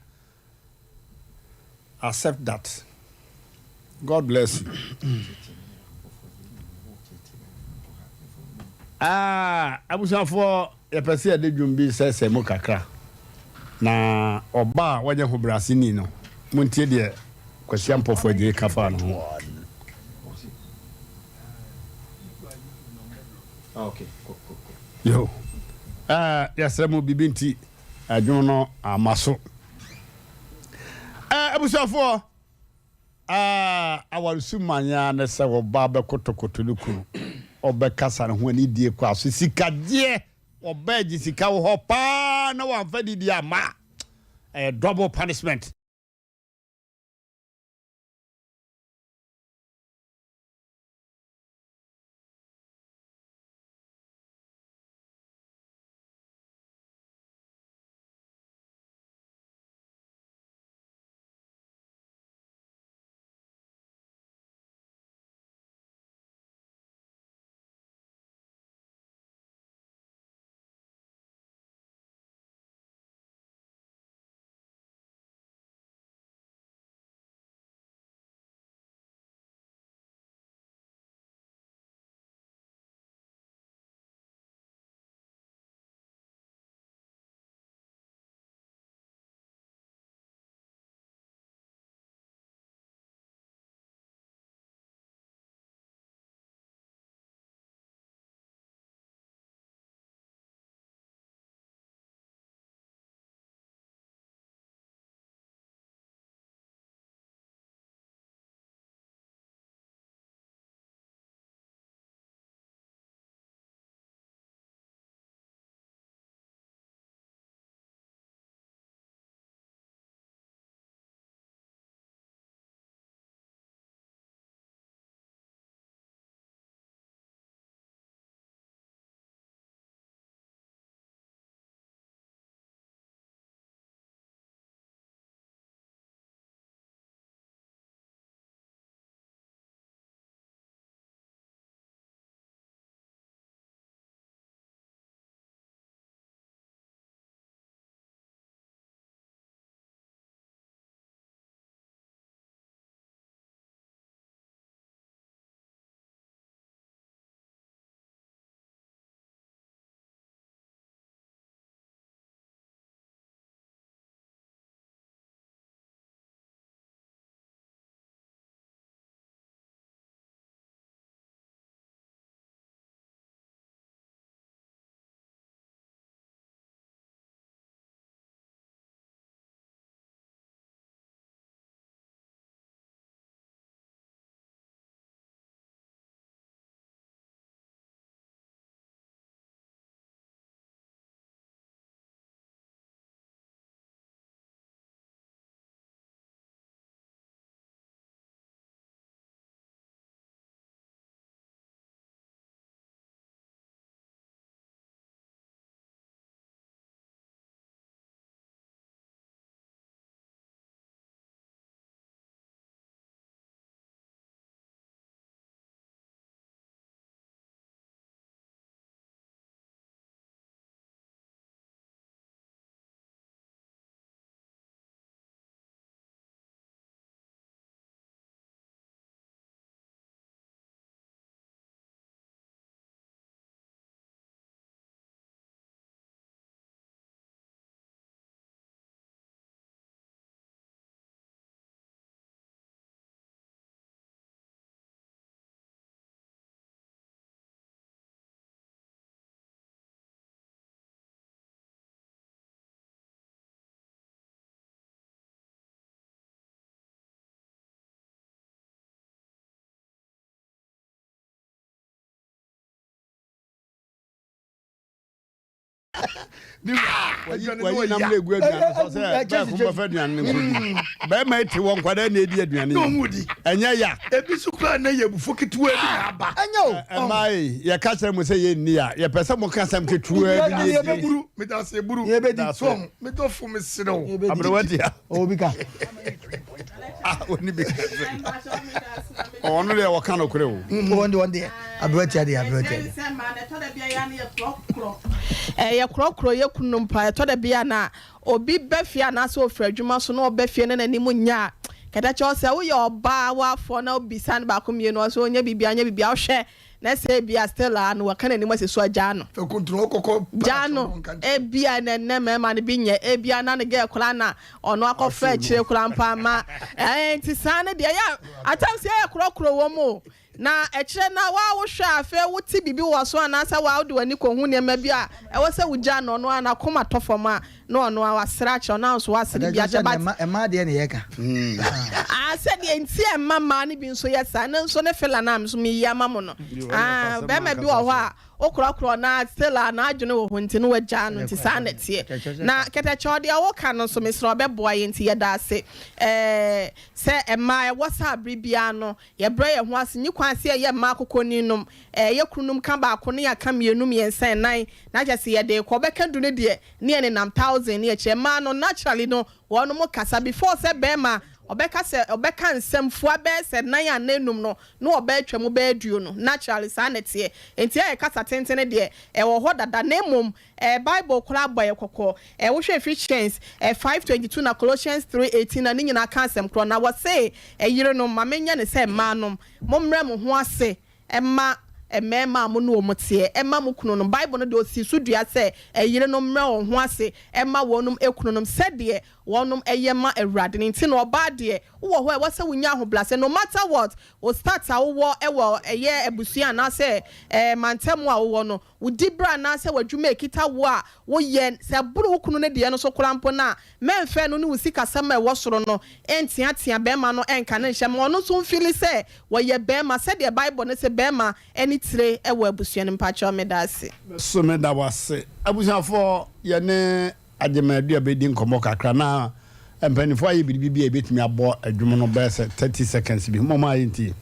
Accept that. God bless you. Ah, abusuafoɔ yɛpɛ sɛ yɛde dwom bi sɛsɛ mu kakra na ɔba a wɔnyɛ hobrɛaseni no montie deɛ Kwasi Ampɔfo Agyei ka faa no ho. Yo, eh, yɛsrɛ mo biribi nti Adwom no amma so. Eh, abusuafoɔ, eh, awaresu man ara ne sɛ ɔbaa bɛkotokoto ne kunu, ɔbɛkasa ne ho anidie kɔ aso. Sikagyeɛ, ɔbaa gye sika wɔ hɔ paa na wamfa didi amma a, ɛyɛ double punishment. Wayi nam na egu aduane so sɛ bɛɛko bɛfɛ aduane no nkɔdi. Bɛrima yi te wɔ nkwadaa na edi aduane yi. Ɛnyɛ ya. Ebi so koraa na yɛ abufuo ketewa bi na aba. Ɛnyɛ o. Mmaa yi, yɛka kyerɛ mo sɛ yɛnni a, yɛpɛ sɛ moka asɛm ketewa bi na yɛdi. Yɛbɛburu, meda ase eburu. Yɛbɛdi. So ɔho, me dɔfo mesrɛ wo. Aberewa tia. Ɔwɔ bi ka. Ah, ɔni bi ka sɛ. Ɔno deɛ wɔka nokorɛ o. Wɔn deɛ wɔn deɛ aberewa tia deɛ aberewa tia deɛ. Yɛ korɔkorɔ yɛ kununom paa. Ɛtɔ da bi a na obi ba fie anaasɛ ɔfiri adwuma so na ɔba fie na n'anim nyɛ a, kɛtɛ kyerɛ sɛ woyɛ ɔbaa woafɔ na wobisa no baako mmienu ɔsɛ ɔnyɛ biribiara ɔnyɛ biribiara wohwɛ na sɛ ebia still a no waka n'anim asi so a gyaa no. Gyaa no. Ebia na ɛnnɛ mmarima no bi nyɛ ebia na ne girl koraa na ɔno akɔfa akyire koraa mpo ama ɛɛ nti saa no deɛ ɛyɛ a at times yɛyɛ korɔkorɔ wɔ mu o. Na ɛkyerɛ na wo a wohwɛ a afei wote biribi wɔ so anaasɛ wo a wode w'ani kɔhu nneɛma bi a ɛwɔ sɛ wogyaa no ɔno ara n'akoma tɔ fam a na ɔno ara wasere akyerɛ wo na wo nso woasere bi akyerɛ but Mmaa deɛ na yɛka. Ah sɛdeɛ nti a ɛma mmaa no bi nso yɛ saa no nso ne fela no a me nso meyi ama mo no ah bɛrima bi wɔ hɔ a wokorɔkorɔ no a still a n'adwene wɔ hɔ nti no wagyaa no nti saa na ɛteɛ na kɛtɛkyɛw deɛ woka no nso mesrɛ ɔbɛboa yɛn nti yɛda ase ɛɛ sɛ mmaa ɛwɔ sɛ abere biara no Yɛbrɛ yɛn ho ase nyi kwan sɛ yɛyɛ mmaa akokɔninom. Ɛɛ, yɛ kununom ka baako ne yɛaka mmienu, mmiɛnsa, nnan, na kyerɛ sɛ yɛde rekɔ. Ɔbɛka du no deɛ, ne yɛnenam thousand ne akyire. Mmaa no, naturally no, wɔnom kasa. Before sɛ barima ɔbɛka sɛ ɔbɛka nsɛm fua bɛyɛ sɛ nnan anaa nnum no, na ɔbaa atwa mu bɛyɛ aduonu. Naturally, saa na ɛteɛ. Enti ɛyɛ kasa tenten no deɛ, ɛwɔ hɔ dada. Na mmom, Eh, Bible koraa bɔ yɛ kɔkɔ. Eh, wohwɛ Ephesians eh, 5:22 na Colossians 3:18 a, ne nyinaa ka asɛm korɔ. Na wɔse, Ɛyerenom, ma menyɛ no sɛ mmaanom, mommrɛ mo ho ase mma mmarima a mo ne wɔn teɛ, mma mo kununom. Bible no deɛ ɔsii so dua sɛ, Ɛyerenom mmrɛ wɔn ho ase mma wɔnom kununom sɛdeɛ wɔnom yɛ ma Awurade no. Nti no, ɔbaa deɛ, wowɔ hɔ a, ɛwɔ sɛ wonya ahobrɛaseɛ, no matter what, wo start a wowɔ wɔ ɛyɛ abusua anaasɛ eh, mantam a wowɔ no, Wo diberɛ anaasɛ w'adwuma a ɛkita wo a woyɛ, sɛ ɛboro wo kunu no deɛ no so koraa mpo no a, mɛmfa ɛno ne wo sikasɛm a ɛwɔ soro no nteatea barima no nka no nhyɛ. Ma ɔno nso mfili sɛ ɔyɛ barima sɛdeɛ Bible no se barima ne tire wɔ abusua no mu. Mpakyɛw, meda ase. So meda wo ase. Abusuafoɔ, yɛne Agyemang Adu abɛdi nkɔmmɔ kakra na mpanimfoɔ ayɛ biribi bi a yɛbɛtumi abɔ adwom no bɛyɛ sɛ 30 seconds bi. Momma yɛntie.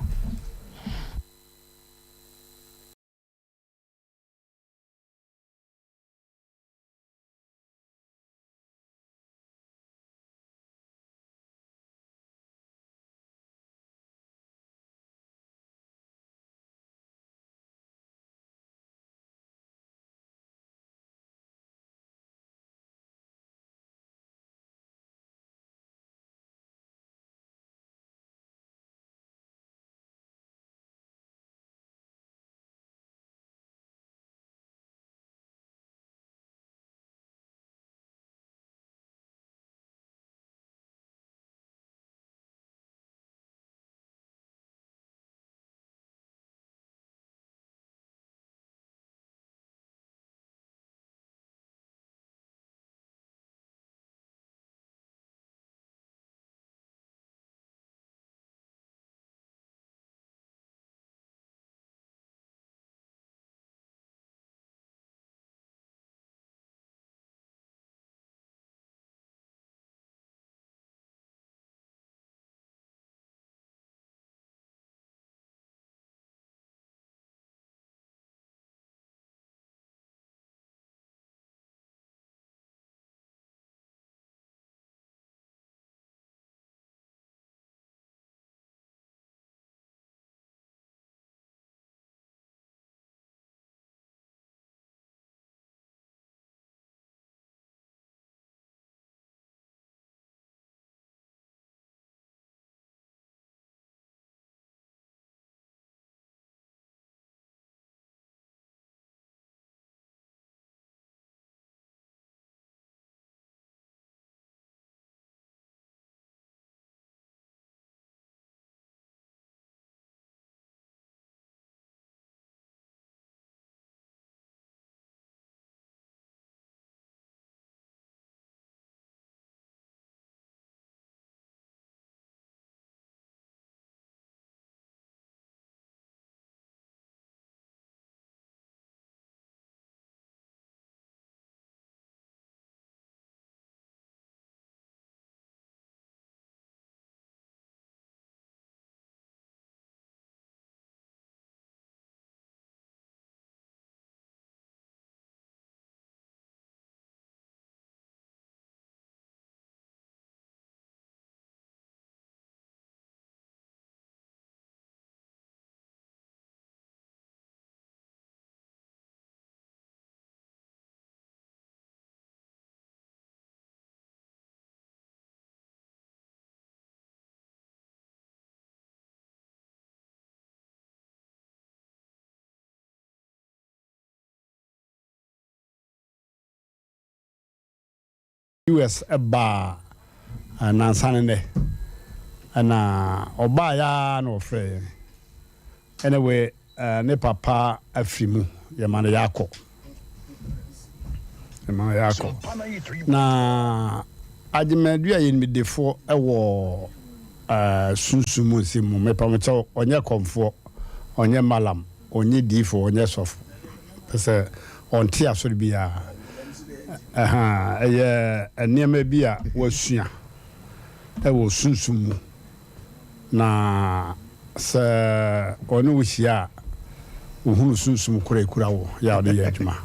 US baa nansa ne nnɛ ɛna ɔbaeɛ ara na ɔfrɛɛ yɛn. Anyway, ne papa afiri mu, yɛma no yɛakɔ. Yɛma no yɛakɔ. Na Agyemadu a yɛ nimdefoɔ wɔ sunsum mu nsɛm mu, mepamokyɛw, ɔnyɛ kɔmfoɔ, ɔnyɛ malam. Ɔnyɛ diifo, ɔnyɛ sɔfo. Pɛ sɛ ɔnte asɔre biara. Ɛha, ɛyɛ nneɛma bi a wasua wɔ sunsum mu. Na sɛ ɔne wo hyia a, ohunu sunsum koro a ekura wo yɛ a ɔde yɛ adwuma.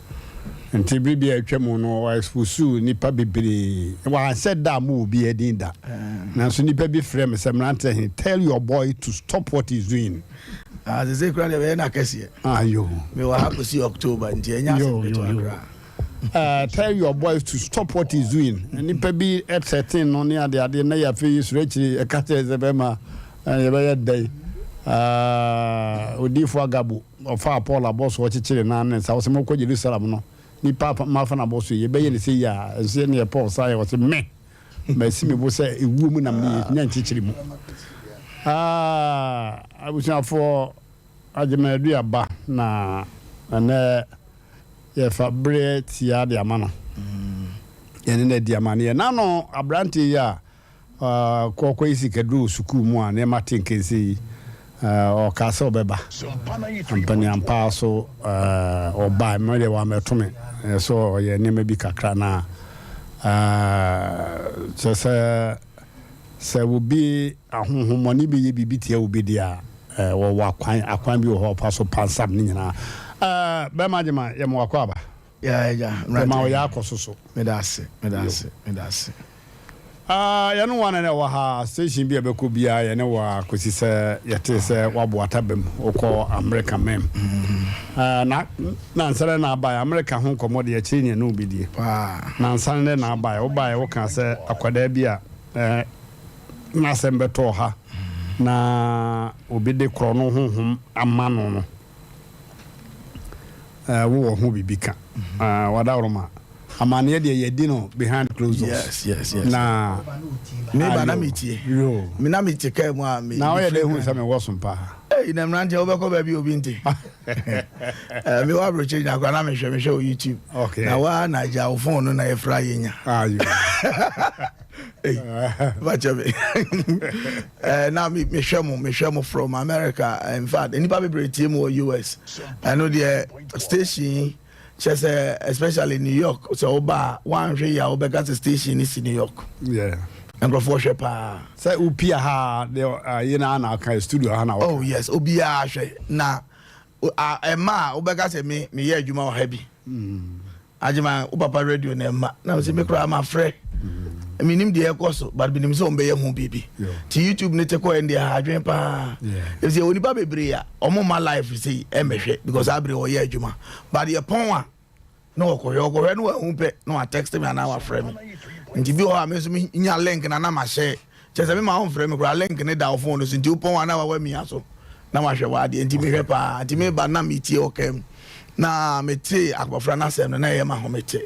Nti bere bi a atwa mu no, ɔ expose nnipa bebree. Wanhyɛ da ammɔ obiara din da. Nanso nnipa bi frɛ me sɛ, Mmeranteɛ he, tell your boy to stop what he's doing. Ah, sese kura deɛ bɛyɛ no akɛseɛ. Ah, yo. Mewɔ ha kɔsi October nti ɛnyɛ asɛm ketewa koraa. Tell your boys to stop what he's doing. Nipa bi threaten no ne ade ade na yɛ afei soro akyiri ɛka kyerɛ sɛ bɛma yɛbɛyɛ dɛn. Odiifo Agabo ɔfaa Paul abɔso ɔkyekyere nan ne nsa ɔsɛ mokɔ Jerusalem no nipa mafa n'abɔso yi yɛbɛyɛ ne sɛ yi a nso yɛ ne yɛ Paul saa yɛ ɔsɛ me. Masi me bo sɛ ewuo mu na mede yɛ nya nkyekyere mu. Ah, abusuafoɔ, Agyemadu aba na ɛnɛ yɛfa berɛ tiaa de ama no. Yɛne no adi amaneɛ. N'ano aberanteɛ yi a kɔkɔyi sikaduro wɔ sukuu mu a nneɛma te nkense yi, Ɔkaa sɛ ɔbɛba. Ampaneampa ara so ɔbae. Me deɛ wammɛto me. Ɛyɛ sɛ ɔyɛ nneɛma bi kakra na kyerɛ sɛ sɛ obi ahonhommɔne bi yɛ biribi tia obi deɛ a, wɔwɔ akwan akwan bi wɔ hɔ a ɔfa so pansam ne nyinaa. Bɛrima Agyemang, yɛma wo akwaaba. Yeah, agya. Yɛma wo yɛ akɔ so so. Meda ase, meda ase, meda ase. Ah, yɛne wo ana na ɛwɔ ha, station bi a ɛbɛkɔ biara yɛne wo ara kɔsi sɛ yɛtee sɛ woaboa ata bam, wokɔ Amerika mɛm. Ah, na nansa dɛ na abaeɛ, Amerika ho nkɔmmɔ deɛ akyiri ne ɛne wo bɛdie. Nansa dɛ na abaeɛ, wobaeɛ wokaa sɛ akwadaa bi a eh, n'asɛm bɛtɔɔ ha na obi de korɔno honhom ama no no. Eh, wowɔ ho biribi ka. Ah, wadaworoma. Amaneɛ deɛ yɛdi no behind closed doors. Yes, yes, yes. Na Me ba na ayo, metie. yo. Me na mete kaa mu a me. Na woyɛ dɛ mefiri hu kwan. sɛ mewɔ som paa. Ei, na mmeranteɛ wobɛkɔ baabi a obi nte. Eh, mewɔ aburokyire nyina koraa na mehwɛ mehwɛ wɔ YouTube. Okay. Na waa na agya wo phone no na yɛfra yɛnya. Ayo. Ei, fakyɛ me. Eh, na me mehwɛ mo mehwɛ mo from America. In fact, nnipa bebree tie mu wɔ US. Ɛno deɛ station yi kyɛ sɛ especially New York sɛ woba a woanhwɛ yi a wobɛka sɛ station no si New York. Yeah. Nkurɔfoɔ hwɛ paa. Sɛ wopia ha deɛ ayi na na aka studio ha na wɔka. Oh yes, obiara hwɛ na ɛma a wobɛka sɛ me meyɛ adwuma wɔ ha bi. Agyeman wo papa radio na ɛma na mesɛ me koraa mafrɛ menim deɛ ɛkɔ so but menim sɛ ɔmbɛyɛ ho biribi nti youtube ne te kɔɛ deɛ ha adwene paa ɛfisɛ yɛwɔ nipa bebree a ɔmo ma life sei ɛmmɛhwɛ because abere ɔyɛ adwuma but yɛpɔn a na ɔkɔhwɛ ɔkɔhwɛ na wahu pɛ na watext me anaa wafrɛ me nti bi wɔ hɔ a me nso menya link na na mahyɛ Kyerɛ sɛ me ma womfrɛ me koraa link ne da wo phone no so nti wopɔn a na wamia so na wahwɛ w'adeɛ nti mehwɛ paa nti meba na metie ɔka mu na metee abɔfra no asɛm no na ɛyɛ ma ahomete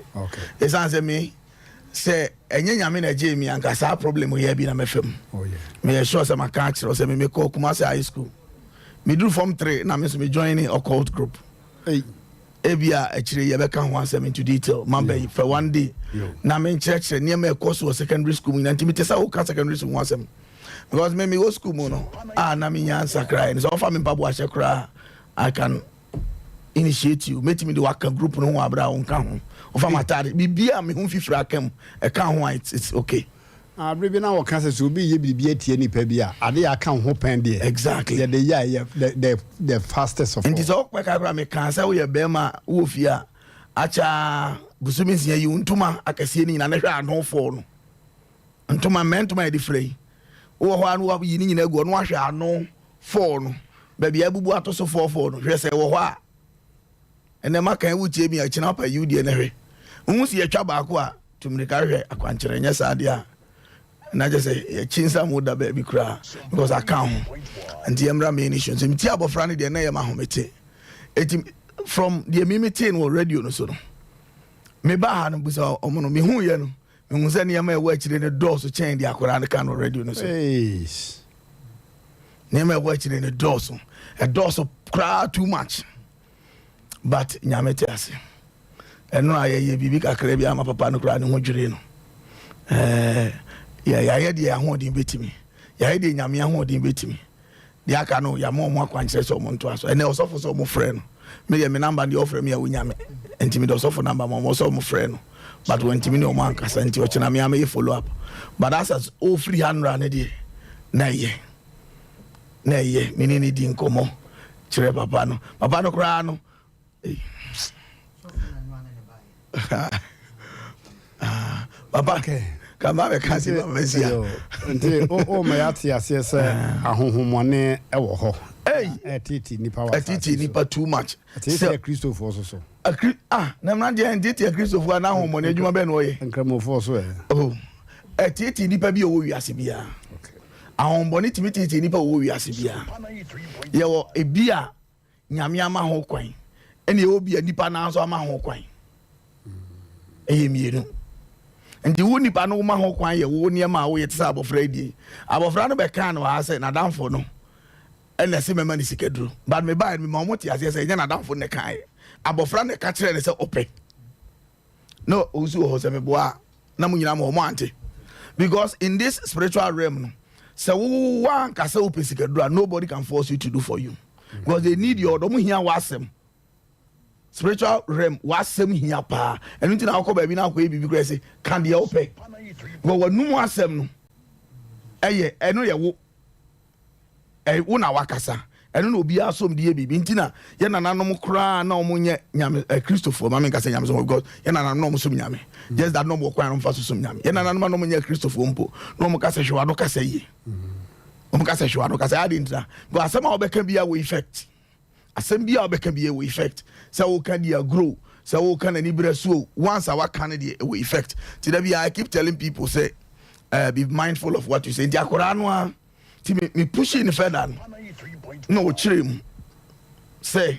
ɛsiane sɛ me sɛ ɛnyɛ nyame na ɛgyee me anka saa problem yɛ bi na mɛfa mu oh, meyɛ sure sɛ maka akyerɛ sɛ me mekɔ Kumasi high school meduru form 3 na me nso me join occult group Hey. Ebia akyire yi yɛbɛka ho asɛm into detail. Maba yi fɛ one day na menkyerɛkyerɛ nneɛma ɛkɔ so wɔ secondary school mu nyinaa. Nti mete sɛ woka secondary school ho asɛm because me mewɔ school mu no a na menya nsakraeɛ no sɛ wɔfa me mpaboa hyɛ koraa I can initiate you. Mɛtumi de waka group no ho wɔ abere a wonka ho. Wofa m'ataade biribi a me ho mfifiri aka mu ɛka ho a it's, it's okay. Ah, bere bi na wɔka sɛ sɛ obi reyɛ biribi atia nipa bi a, ade a aka wo ho pɛn deɛ, Exactly. yɛde yɛ a ɛyɛ the, the, the fastest of Nti all. sɛ wokɔka koraa mekaa sɛ woyɛ bɛrima a wowɔ fie a akyɛ a bosome nsia yi wo ntoma akɛseɛ no nyinaa na hwɛ ano fɔɔ no ntoma mmɛ ntoma a yɛde fira yi wowɔ hɔ a na wayi ne nyinaa agu hɔ na wahwɛ ano fɔɔ no baabi a abubu ato so fɔɔ fɔɔ no hwɛ sɛ ɛwɔ hɔ a Ɛnɛ maka yi wotie mi a kyena pa yiw deɛ na hwɛ. Wohu sɛ yɛtwa baako a tu mmirika hwɛ akwankyerɛ nyɛ saa deɛ a na kyɛ sɛ yɛkyi nsa mu da baabi koraa because aka ho nti yɛmmra main issue nti metie abɔfra no deɛ na ɛyɛ mahomete eti from deɛ mi metee no wɔ radio no so no mebaa ha no busa ɔmo no mehu yɛ no. Mehu sɛ nneɛma a ɛwɔ akyire no dɔɔso kyɛn deɛ akwadaa no ka no radio no so. Nneɛma a ɛwɔ akyire no dɔɔso. Ɛdɔɔso koraa too much. But Nyame te ase. Ɛno a yɛyɛ biribi kakra bi ama papa no koraa ne ho dwiri no. Ɛɛ yɛayɛ deɛ ahoɔden bɛtumi. Yɛayɛ deɛ Nyame ahoɔden bɛtumi. Deɛ aka no yɛama wɔn akwankyerɛ sɛ wɔn ntoa so. Ɛnɛ ɔsɔfo sɛ wɔn frɛ no. Me deɛ me number deɛ ɔfrɛ me a wonya me. Nti mede ɔsɔfo number ma wɔn sɛ wɔn frɛ no. But wɔntumi ne wɔn ankasa nti ɔkyena me a mɛyɛ follow up. But as as ɔfiri ha nnora no deɛ na ɛyɛ. Na ɛyɛ me ne ne di nkɔmmɔ kyerɛ papa no. Papa no koraa no papa kama bɛka se papa sia nti o ma yɛate aseɛ sɛ ahohommɔne wɔ hɔ ɛtete nipa wɔ ɛtete nipa too much ɛtete akristofoɔ so so akri ah na mmeranteɛ ɛntete akristofoɔ a na ahohommɔne adwuma bɛn na ɔyɛ nkramofoɔ so ɛ oh ɛtete nipa bi a ɔwɔ wiase biara ahohommɔne tumi tete nipa a ɔwɔ wiase biara yɛwɔ ebi a Nyame ama ho kwan ɛna ɛwɔ bi a nipa naa nso ama ho kwan. Ɛyɛ mmienu. Nti wo nipa no woma ho kwan yɛ wo nneɛma a woyɛ te sɛ abɔfra yi die. Abɔfra no bɛkaa no ha sɛ n'adamfo no ɛna ɛse mɛma no sikaduro. But mebaeɛ no mema wɔn te aseɛ sɛ ɛnyɛ n'adamfo no na ɛkaeɛ. Abɔfra no na ɛka kyerɛɛ no sɛ ɔpɛ. Na ɔnsi wɔ hɔ sɛ meboa a na mo nyinaa mo hɔ mo ante. Because in this spiritual realm no sɛ wo wanka sɛ wopɛ sikaduro a nobody can force you to do for you. Because they need your ɔmo hia w'asɛm. Spiritual realm w'asɛm hia paa. Ɛno nti na wokɔ baabi na akɔyɛ biribi koraa sɛ ka deɛ wopɛ. Because w'anum asɛm no ɛyɛ ɛno yɛ wo. Wo na wakasa. Ɛno na obiara som de yɛ biribi. Nti na yɛ nananom koraa na wɔn nyɛ nyame ɛ Kristofoɔ. Maame nka sɛ nyame som because yɛ nananom na wɔn som nyame. Just that na wɔn wɔ kwan a wɔn fa so som nyame. Yɛ nananom a na wɔn nyɛ Kristofoɔ mpo na wɔn kasa hwɛ w'ano kasa yie. Wɔn kasa hwɛ w'ano kasa adi ntina. Because asɛm a wɔbɛka biara wɔ effect. Asɛm biara a wɔbɛka biara wɔ effect. Sɛ wɔka di agorɔ sɛ wɔka n'ani berɛ so once a waka no deɛ ɛwɔ effect. Ti da biara I keep telling people sɛ uh, be mindful of what you say. Nti akwadaa no a nti me me pushing no further no na ɔkyerɛ mu sɛ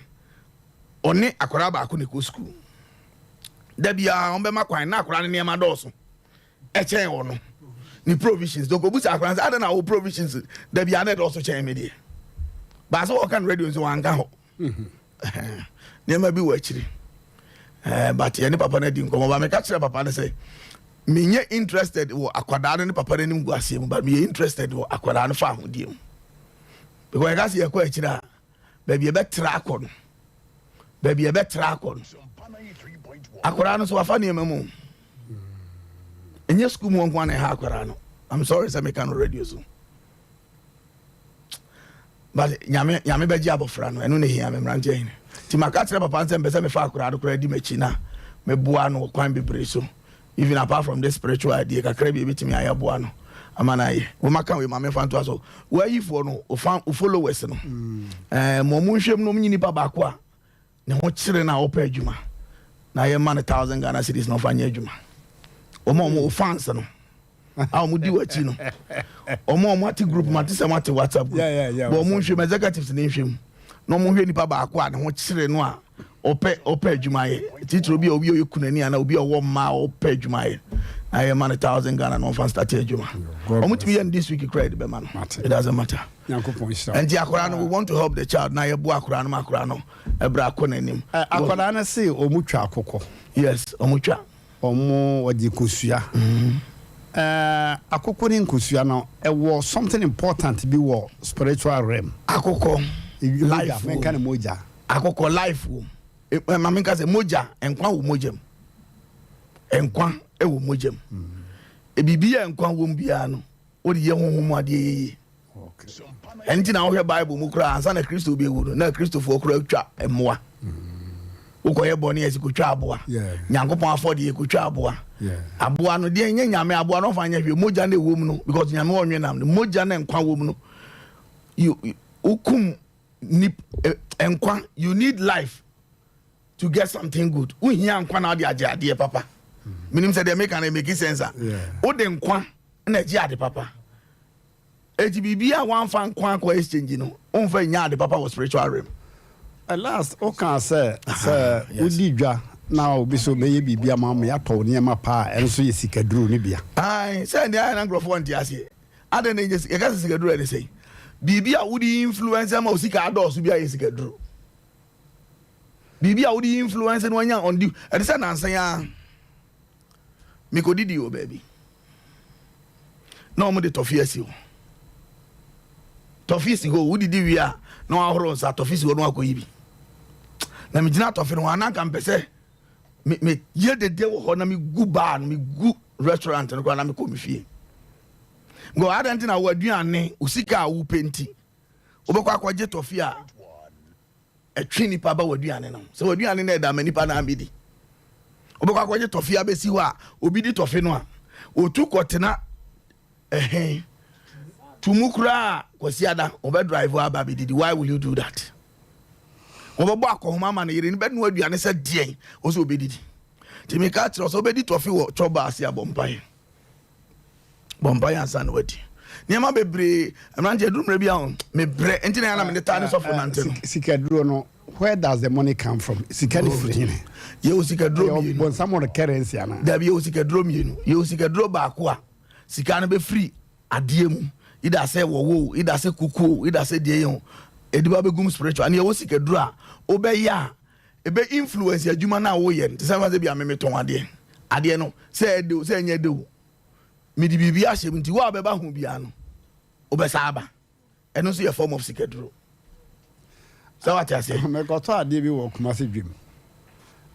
ɔne akwadaa baako na ɛkɔ sukuu da biara wɔn bɛma kwan na akwadaa no nneɛma dɔɔso ɛkyɛn ɔno ne provisions dɔkɔ obusa akwadaa sɛ adan na awo provisions da biara na ɛdɔɔso kyɛn mi deɛ baasa wɔka no radio nso wanka hɔ nneɛma bi wɔ akyiri ɛɛ but yɛne papa no adi nkɔmɔ ba meka kyerɛ papa no sɛ menyɛ interested wɔ akwadaa no ne papa no anim gu aseɛ mu but meyɛ interested wɔ akwadaa no fa ahodie mu because yɛka sɛ yɛkɔ akyiri a baabi yɛbɛtra akɔ no baabi yɛbɛtra akɔ no akwadaa no so wafa nneɛma mu ɛnyɛ sukuu mu nko na ɛha akwadaa no I'm sorry sɛ meka no radio so but nyame nyame bɛgye abɔfra no ɛno na ehia me mmeranteɛ hene nti maka kyerɛ papa nsɛ mpɛ sɛ mefa akwadaa no koraa di m'akyi na meboa no wɔ kwan bebree so even apart from this spiritual idea kakra bi ebitumi ayɛ boa no ama no ayɛ wɔn wei maame fa ntoa so wɔayifoɔ no ofa followers no ɛɛ mo ɔmo nhwɛ mu na ɔmo nyi nipa baako a ne ho kyerɛ na ɔpɛ adwuma na yɛ ma no thousand Ghana cedis na ɔfa nyɛ adwuma wɔn a wɔn fans no a wɔn di wɔn akyi no wɔn a wɔn ate group mu ate sɛ wɔn ate WhatsApp group bɔn wɔn nhwɛ mu executives ne nhwɛ mu na wɔn hwɛ nipa baako a ne ho kyerɛ no a ɔpɛ ɔpɛ adwuma yɛ titiri obi a obi a ɔyɛ kunani ana obi a ɔwɔ mmaa a ɔpɛ adwuma yɛ na yɛ ma no thousand Ghana na ɔfa start adwuma wɔn tumi yɛ no this week kura yɛ de bɛ ma no it doesn't matter nti akwaraa no we want to help the child na yɛ bu akwaraa no ma akwaraa no ɛbrɛ akɔ n'anim. Akwaraa no se wɔn twa akokɔ. Yes, wɔn twa. Wɔn wɔgye nkosua. Ɛɛ akokɔ ne nkosua no ɛwɔ something important bi wɔ spiritual realm. Akokɔ life wɔ mu. Mogya. Akokɔ life wɔ mu. Maame nka sɛ mogya nkwa wɔ mogya mu. Nkwa wɔ mogya mu. Biribi a nkwa wɔ mu biara no wode yɛ honhom mu adeɛ yɛ yie. Ɛno nti na wohwɛ Bible mu koraa ansa na Kristo bɛwu no na Kristofoɔ koraa twa mmoa. Wokɔyɛ bɔne yɛ sɛ kɔtwa aboa. Nyankopɔn afɔdeɛ kɔtwa aboa. Aboa no deɛ nyɛ nyame aboa no ɔfa nyɛ hwee mogya no ɛwɔ mu no because nyame ɔnwe nam no mogya no nkwa wɔ mu no wokum nip nkwa you need life to get something good. Wohia nkwa na wode agye adeɛ papa. Menim sɛ deɛ meka no make sense a wode nkwa na agye ade papa. Eti biribi a wamfa nkwa akɔ exchange no, womfa nya ade papa wɔ spiritual realm. At last, wokaa sɛ sɛ wodi dwa. Na obi sɛ ɔbɛyɛ biribi ama wo ma yɛatɔ wo nneɛma paa a, ɛno nso yɛ sikaduro no bia. Ae, sɛ ɛnde ayɛ na nkurɔfoɔ nte aseɛ. Adɛn na ɛnyɛ sika? Yɛka sɛ sikaduro a ɛne sɛn? Biribi a wode influence ama wo sika adɔɔso bi ayɛ sikaduro. Biribi a wode influence na wanya undue. Ɛte sɛ nansa yi ara, mekɔdidii wɔ baabi na wɔde tɔfe asi hɔ. Tɔfe si hɔ, wodidi wie a na wahoro nsa, tɔfe si hɔ na wakɔyi bi. Na megyina tɔfe no ho a na anka mpɛ sɛ meyɛ dede wɔ hɔ na megu baa no, megu restaurant no koraa na mekɔ me fie. Because adɛn nti na wo aduane, wo sika a wopɛ nti, wobɛkɔ akɔgye tɔfe a ɛtwe nipa ba w'aduane no ho. Sɛ w'aduane no ɛda ma nipa no ambɛdi. Wobɛkɔ akɔgye tɔfe abɛsi hɔ a, obi di tɔfe no a, otu kɔtena ɛhe tumu koraa Kwasiada, wɔbɛ drive aba abɛdidi. Why will you do that? Wɔbɛbɔ akɔhoma ama ne yere no bɛnoa aduane sɛ deɛn, wɔ sɛ obɛdidi. Nti meka kyerɛ sɛ wobɛdi tɔfe wɔ chɔba ase abɔ mpaeɛ. Bɔ mpaeɛ ansa na wadi. Nneɛma bebree, mmeranteɛ duru mmerɛ bi a mebrɛ nti na yɛn na mede taa ne sɔfo nante no. Sikaduro no, where does the money come from? Sika no firi hene? Yɛwɔ sikaduro mmienu. Bonsam wɔ currency anaa? Dabi, yɛwɔ sikaduro mmienu. Yɛwɔ sikaduro baako a sika no bɛfiri adeɛ mu, either sɛ wɔwɔ o, either sɛ kukuo o, either sɛ deɛ yɛ o, ɛde ba bɛgum spiritual. Ne yɛwɔ sikaduro a wobɛyɛ a ɛbɛ influence adwuma no a woyɛ no. Te sɛ mfa sɛ bi a me metɔn adeɛ, adeɛ no sɛ ɛde o sɛ ɛnyɛ de o, mede biribi ahyɛ mu nti wo a wobɛba ho biara no wobɛsa aba. Ɛno nso yɛ form of sikaduro. Sɛ wate aseɛ? Mekɔtɔ adeɛ bi wɔ Kumasi dwam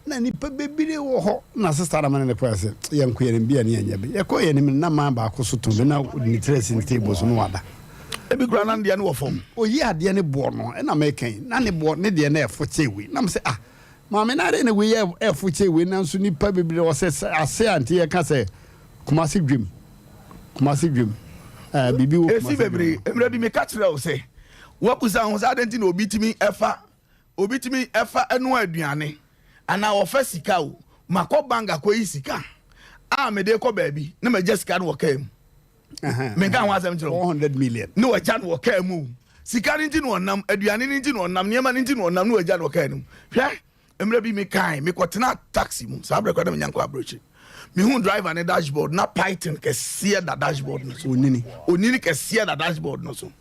na nnipa bebree wɔ hɔ na sista na mene ne kɔɛ sɛ yɛnkɔ yɛnim bi a ne yɛnyɛ bi. Yɛkɔ yɛnim no na man baako so tɔn bi na ne tiri asi ne table so na wada. Ebi koraa na ne deɛ no wɔ fam. Oyi adeɛ ne boɔ no ɛna meka yi na ne boɔ ne deɛ no ɛfo kyɛn wei na mesɛ ah maame na adeɛ na wei yɛ ɛfo kyɛn wei nanso nnipa bebree wɔ sɛ ase a nti yɛka sɛ Kumasi dwam Kumasi dwam ɛɛ biribi wɔ Esi Kumasi bebree. dwam. Mmerɛ bi meka kyerɛɛ wo sɛ woabusa ho sɛ adɛn nti na obi tumi ɛfa obi tumi ɛfa ɛnoa aduane anaa ɔfa sika o makɔ bank akɔyi sika a mede kɔ baabi na magya sika no wɔ kaa mu menka ho asɛm kyerɛ wo 400 million ne wagya no wɔ kaa mu sika no nti na ɔnam aduane no nti na ɔnam nneɛma no nti na ɔnam ne wagya no wɔ kaa no mu hwɛ Mmerɛ bi mekae, mekɔtenaa taxi mu, saa berɛ koraa na menya nkɔ aburokyire. Mehuu driver ne dashboard na python kɛseɛ da dashboard no so. Onini. Onini kɛseɛ da dashboard no so.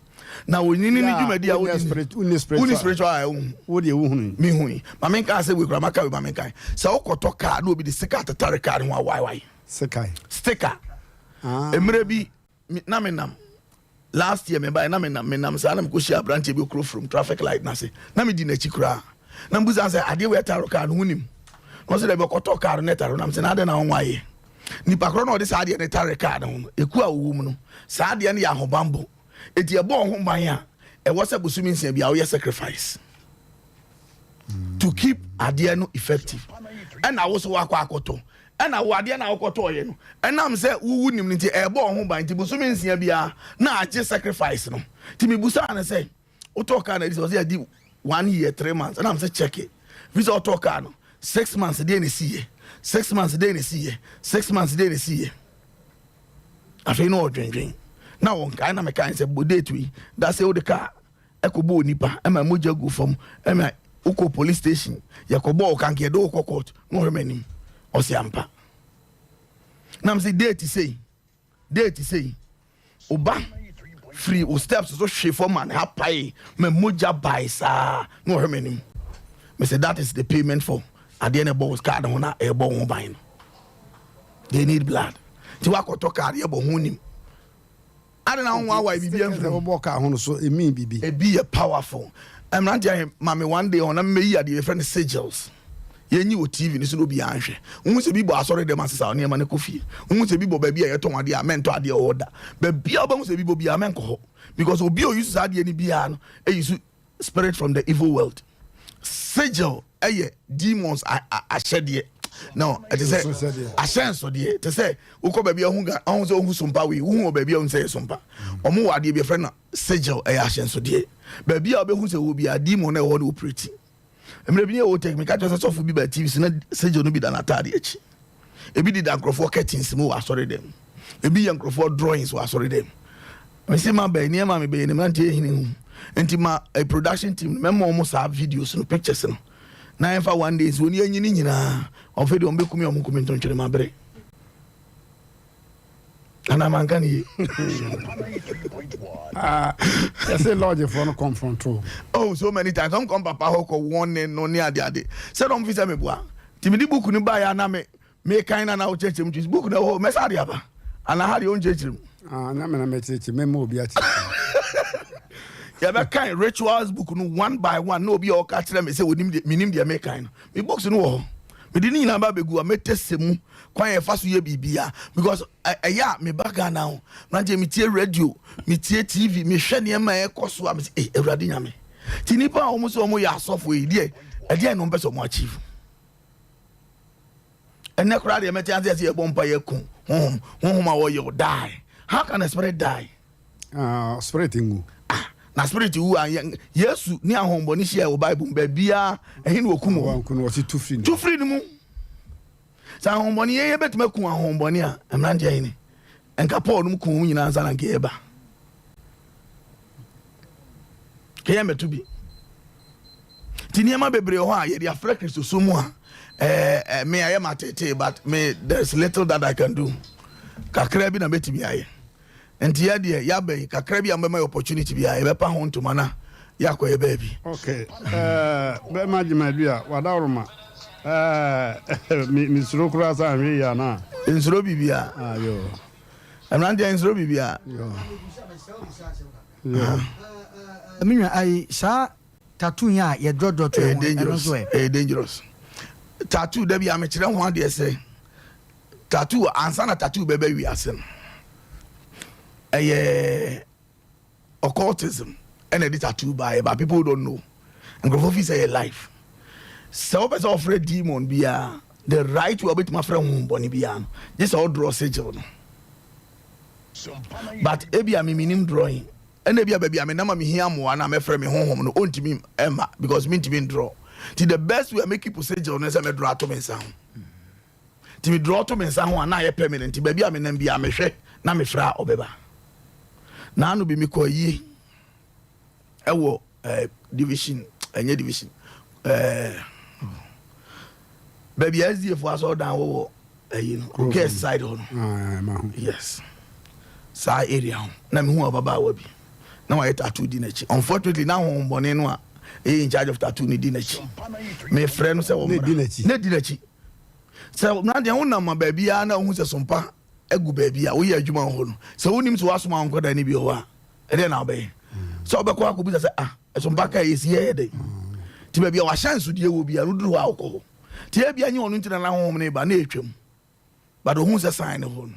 Na onini ne dwumadi a wodi ni. Wonni spiritual a wohu. Wo deɛ wohunu. Mehui. Ma menka sɛ wei koraa maka wei ma menkae. Sɛ wokɔtɔ kaa na obi de sika atetare kaa no ho a why why? Sekan. Sticker. Ah. Mmerɛ bi Me na me nam last year me bae na me nam me nam saa na me kɔ hyia abranteɛ bi okuro from traffic light n'ase na me di n'akyi koraa na me busa sɛ adeɛ wei ɛtaro kaa no ho nim na ɔsɛ dɛbi ɔkɔtɔ kaa no na ɛtaro na me sɛ na adɛn na wɔn ayɛ nipa korɔ na ɔde saa adeɛ no tare kaa no ho no eku a ɔwɔ mu no saa adeɛ no yɛ ahobanbɔ eti ɛbɔ ɔho ban a ɛwɔ sɛ bosomi nsia bi a ɔyɛ sacrifice to keep adeɛ no effective ɛna woso wakɔ akɔtɔ Ɛna wo adeɛ no a wokɔtɔɔeɛ no, ɛnam sɛ wo wonim no nti, ɛrebɔ wo ho ban nti, bosome nsia biara na agye sacrifice no. Nti mebusaa no sɛ, wotɔɔ kaa no adi sɛ? Ɔse adi one year, 3 months. Ɛna mesɛ check it. Ɛfiri sɛ ɔtɔɔ kaa no, 6 months deɛ na ɛsiiɛ, 6 months deɛ na ɛsiiɛ, 6 months deɛ na ɛsiiɛ. Afei na ɔdwendwen. Na ɔnkae na mekae sɛ, bɔ date yi, da sɛ wode kaa ɛkɔbɔɔ nipa ma mogya gu fam ma wokɔ police station yɛkɔbɔɔ wo kanka yɛde wokɔ court na ɔhwɛ m'anim ɔse ampa na mese date sei date sei oba firi wo steps so hwe fam ma ne ha pae ma mogya bae saa na ɔhwɛ m'anim mese that is the payment for adeɛ na ɛbɔ wo car no ho na ɛbɔ wo ho ban no they need blood nti wakɔtɔ car yɛbɔ ho nim Adɛn na wonwaawae biribi amfiri mu? Wobɔ kaa ho no so emi biribi. Ebi yɛ powerful. Mmeranteɛ ahe ma me one day ɔna mmeyi adeɛ yɛfrɛ no sigils. Yɛnyi wɔ TV no so na obiara nhwɛ. Wohu sɛ bi bɔ asɔre dɛm asesa nneɛma no kɔ fie. Wohu sɛ bi bɔ baabi a yɛtɔn adeɛ a mɛntɔ adeɛ wɔ hɔ da. Baabi a wobɛhu sɛ bi bɔ biara mɛnkɔ hɔ. Because obi a ɔyi saa adeɛ no biara no ɛyi so spirit from the evil world. Sigil ɛyɛ demons ahyɛdeɛ. No, ɛte sɛ ahyɛnsodeɛ. Te sɛ wokɔ baabi a wohu ɔho sɛ wohu sompa wei, wohu wɔ baabi a wohu sɛ ɛyɛ sompa. Ɔmo wɔ adeɛ bi yɛfrɛ no sigil, ɛyɛ ahyɛnsodeɛ. Baabi a wobɛhu sɛ wɔ biara demon na ɛwɔ hɔ no operate. Mmerɛ bi ne yɛwɔ tech, meka kyerɛ sɛ sɔfo bi ba TV so na sigil no bi da n'ataade akyi. Ebi deda nkurɔfoɔ curtains mu wɔ asɔre dɛm. Ebi yɛ nkurɔfoɔ drawings wɔ asɔre dɛm. Mese ma bɛyɛ nneɛma a mebɛyɛ no mmeranteɛ hene hu. Nti ma a production team no mɛma wɔn saa videos no pictures no. Na yɛmfa one day nsi hɔ na yɛnyi ne nyinaa. Ɔfei deɛ ɔmbɛku me a ɔmo nku me nto ntwene mabrɛ. Anaa manka ne yie? Ah, yɛse lodgefoɔ no confront wo. Oh, so many times. Ɔmo kɔ papa hɔ kɔ warning no ne ade ade. Sɛ na ɔmo fi sɛ meboa. Nti mede book no baeɛ a na me mekan na na wokyerɛkyerɛ mu twi. Book no ɛwɔ hɔ, mɛsa ade aba. Anaa ha deɛ wonkyerɛkyerɛ mu. Ah, nyɛ me na mɛkyerɛkyerɛ, mɛma obi akyerɛkyerɛ. Yɛbɛkan rituals book no one by one na obi a ɔka kyerɛ me sɛ onim deɛ menim deɛ mekan no. Me books no wɔ hɔ. Mede ne nyinaa ba abɛgu a mɛtɛsɛ mu kwan a yɛfa so yɛ biribiara because ɛyɛ a meba Ghana ho mmeranteɛ metie radio metie TV mehwɛ nneɛma a ɛkɔ so a mese eh Awurade Nyame nti nnipa a wɔn sɛ wɔn yɛ asɔfo yi deɛ ɛdeɛn na wɔn pɛ sɛ wɔn achieve ɛnɛ koraa deɛ mɛte ase sɛ yɛbɔ mpa yɛ ko honhom honhom a wɔyɛ die how can a spirit die Ah, spirit ngu. Ah, na spirit wu a Yesu ne ahombɔne hyia wɔ Bible mu baabiara ɛhe na wɔkum wɔn? Wɔn tu firi tu firi ne mu. Sɛ ahombɔne yɛn yɛbɛtumi aku ahombɔne a mmeranteɛ hene nka Paul nom ku wɔn nyinaa ansa na nka yɛba. Kɛyɛ mmɛto bi. Nti nneɛma bebree wɔ hɔ a yɛde afrɛ Kristosom mu a ɛɛ me ayɛ ma tete but me there's little that I can do. Kakra bi na mɛtumi ayɛ. Nti yɛ deɛ yaba yi kakra bi a mobɛma yɛ opportunity bi a yɛbɛpa ho ntoma na yɛakɔ yɛ baabi. Ok eh, bɛma gyimadu a wadaworoma eh, me me suro koraa sɛ anhwɛ yie a na. Nsuro biribiara. Ah yoo. Mmeranteɛ nsuro biribiara. Yoo. Yoo. Me nua ayi saa tattoo yi a yɛ drɔdrɔ to Ɛyɛ ɛho no ɛno dangerous. nso ɛ. Ɛyɛ dangerous. Tattoo da bi a mekyerɛ ho adeɛ sɛ Tattoo, ansa na tattoo bɛba wiase no, ɛyɛ occultism ɛna ɛde tattoo baeɛ, but people don't know. Nkurɔfoɔ fi sɛ ɛyɛ life. Sɛ wopɛ sɛ wɔfrɛ demon biara, the right way a wobɛtumi afrɛ honhommɔne biara no, gye sɛ wodraw sigil no. But ebia me menim drawing, ɛna ebia baabi a menam a mehia mmoa no a mɛfrɛ me honhom no, ɔntumi mma because mentumi ndraw. Nti the best way a mɛkeep sigil no sɛ mɛdraw ato me nsa ho. Nti me draw to me nsa ho a na ayɛ permanent nti baabi a menam biara mehwɛ na mefrɛ a ɔbɛba. Naano bi mekɔ ayie ɛwɔ eh, division ɛnyɛ division eh, baabi a SDA fo asɔredan wɔ wɔ ɛyi no Okes side hɔ no. Ah, yes saa area ho na mehu ababaawa bi na wayɛ tattoo di n'akyi unfortunately na ahohombɔne no a ɛyɛ in charge of tattoo no di n'akyi mefrɛ no sɛ wɔmmra na di n'akyi Sɛ mmeranteɛ wonam a baabiara na wohu sɛ sompa agu baabi a woyɛ adwuma wɔ hɔ no, sɛ wonim sɛ woasoma wo nkwadaa no bi wɔ hɔ a, ɛdeɛ na wobɛyɛ? Sɛ wobɛkɔ akɔbisa sɛ ah, sompa ka yɛsi yɛyɛ dɛn? Nti baabi a wahyɛnsodeɛ wɔ biara no woduru hɔ a wokɔ hɔ. Nti ebia nyɛ ɔno nti na n'ahonhom no reba na ɛretwam. But ohuu sɛ sign no hɔ no.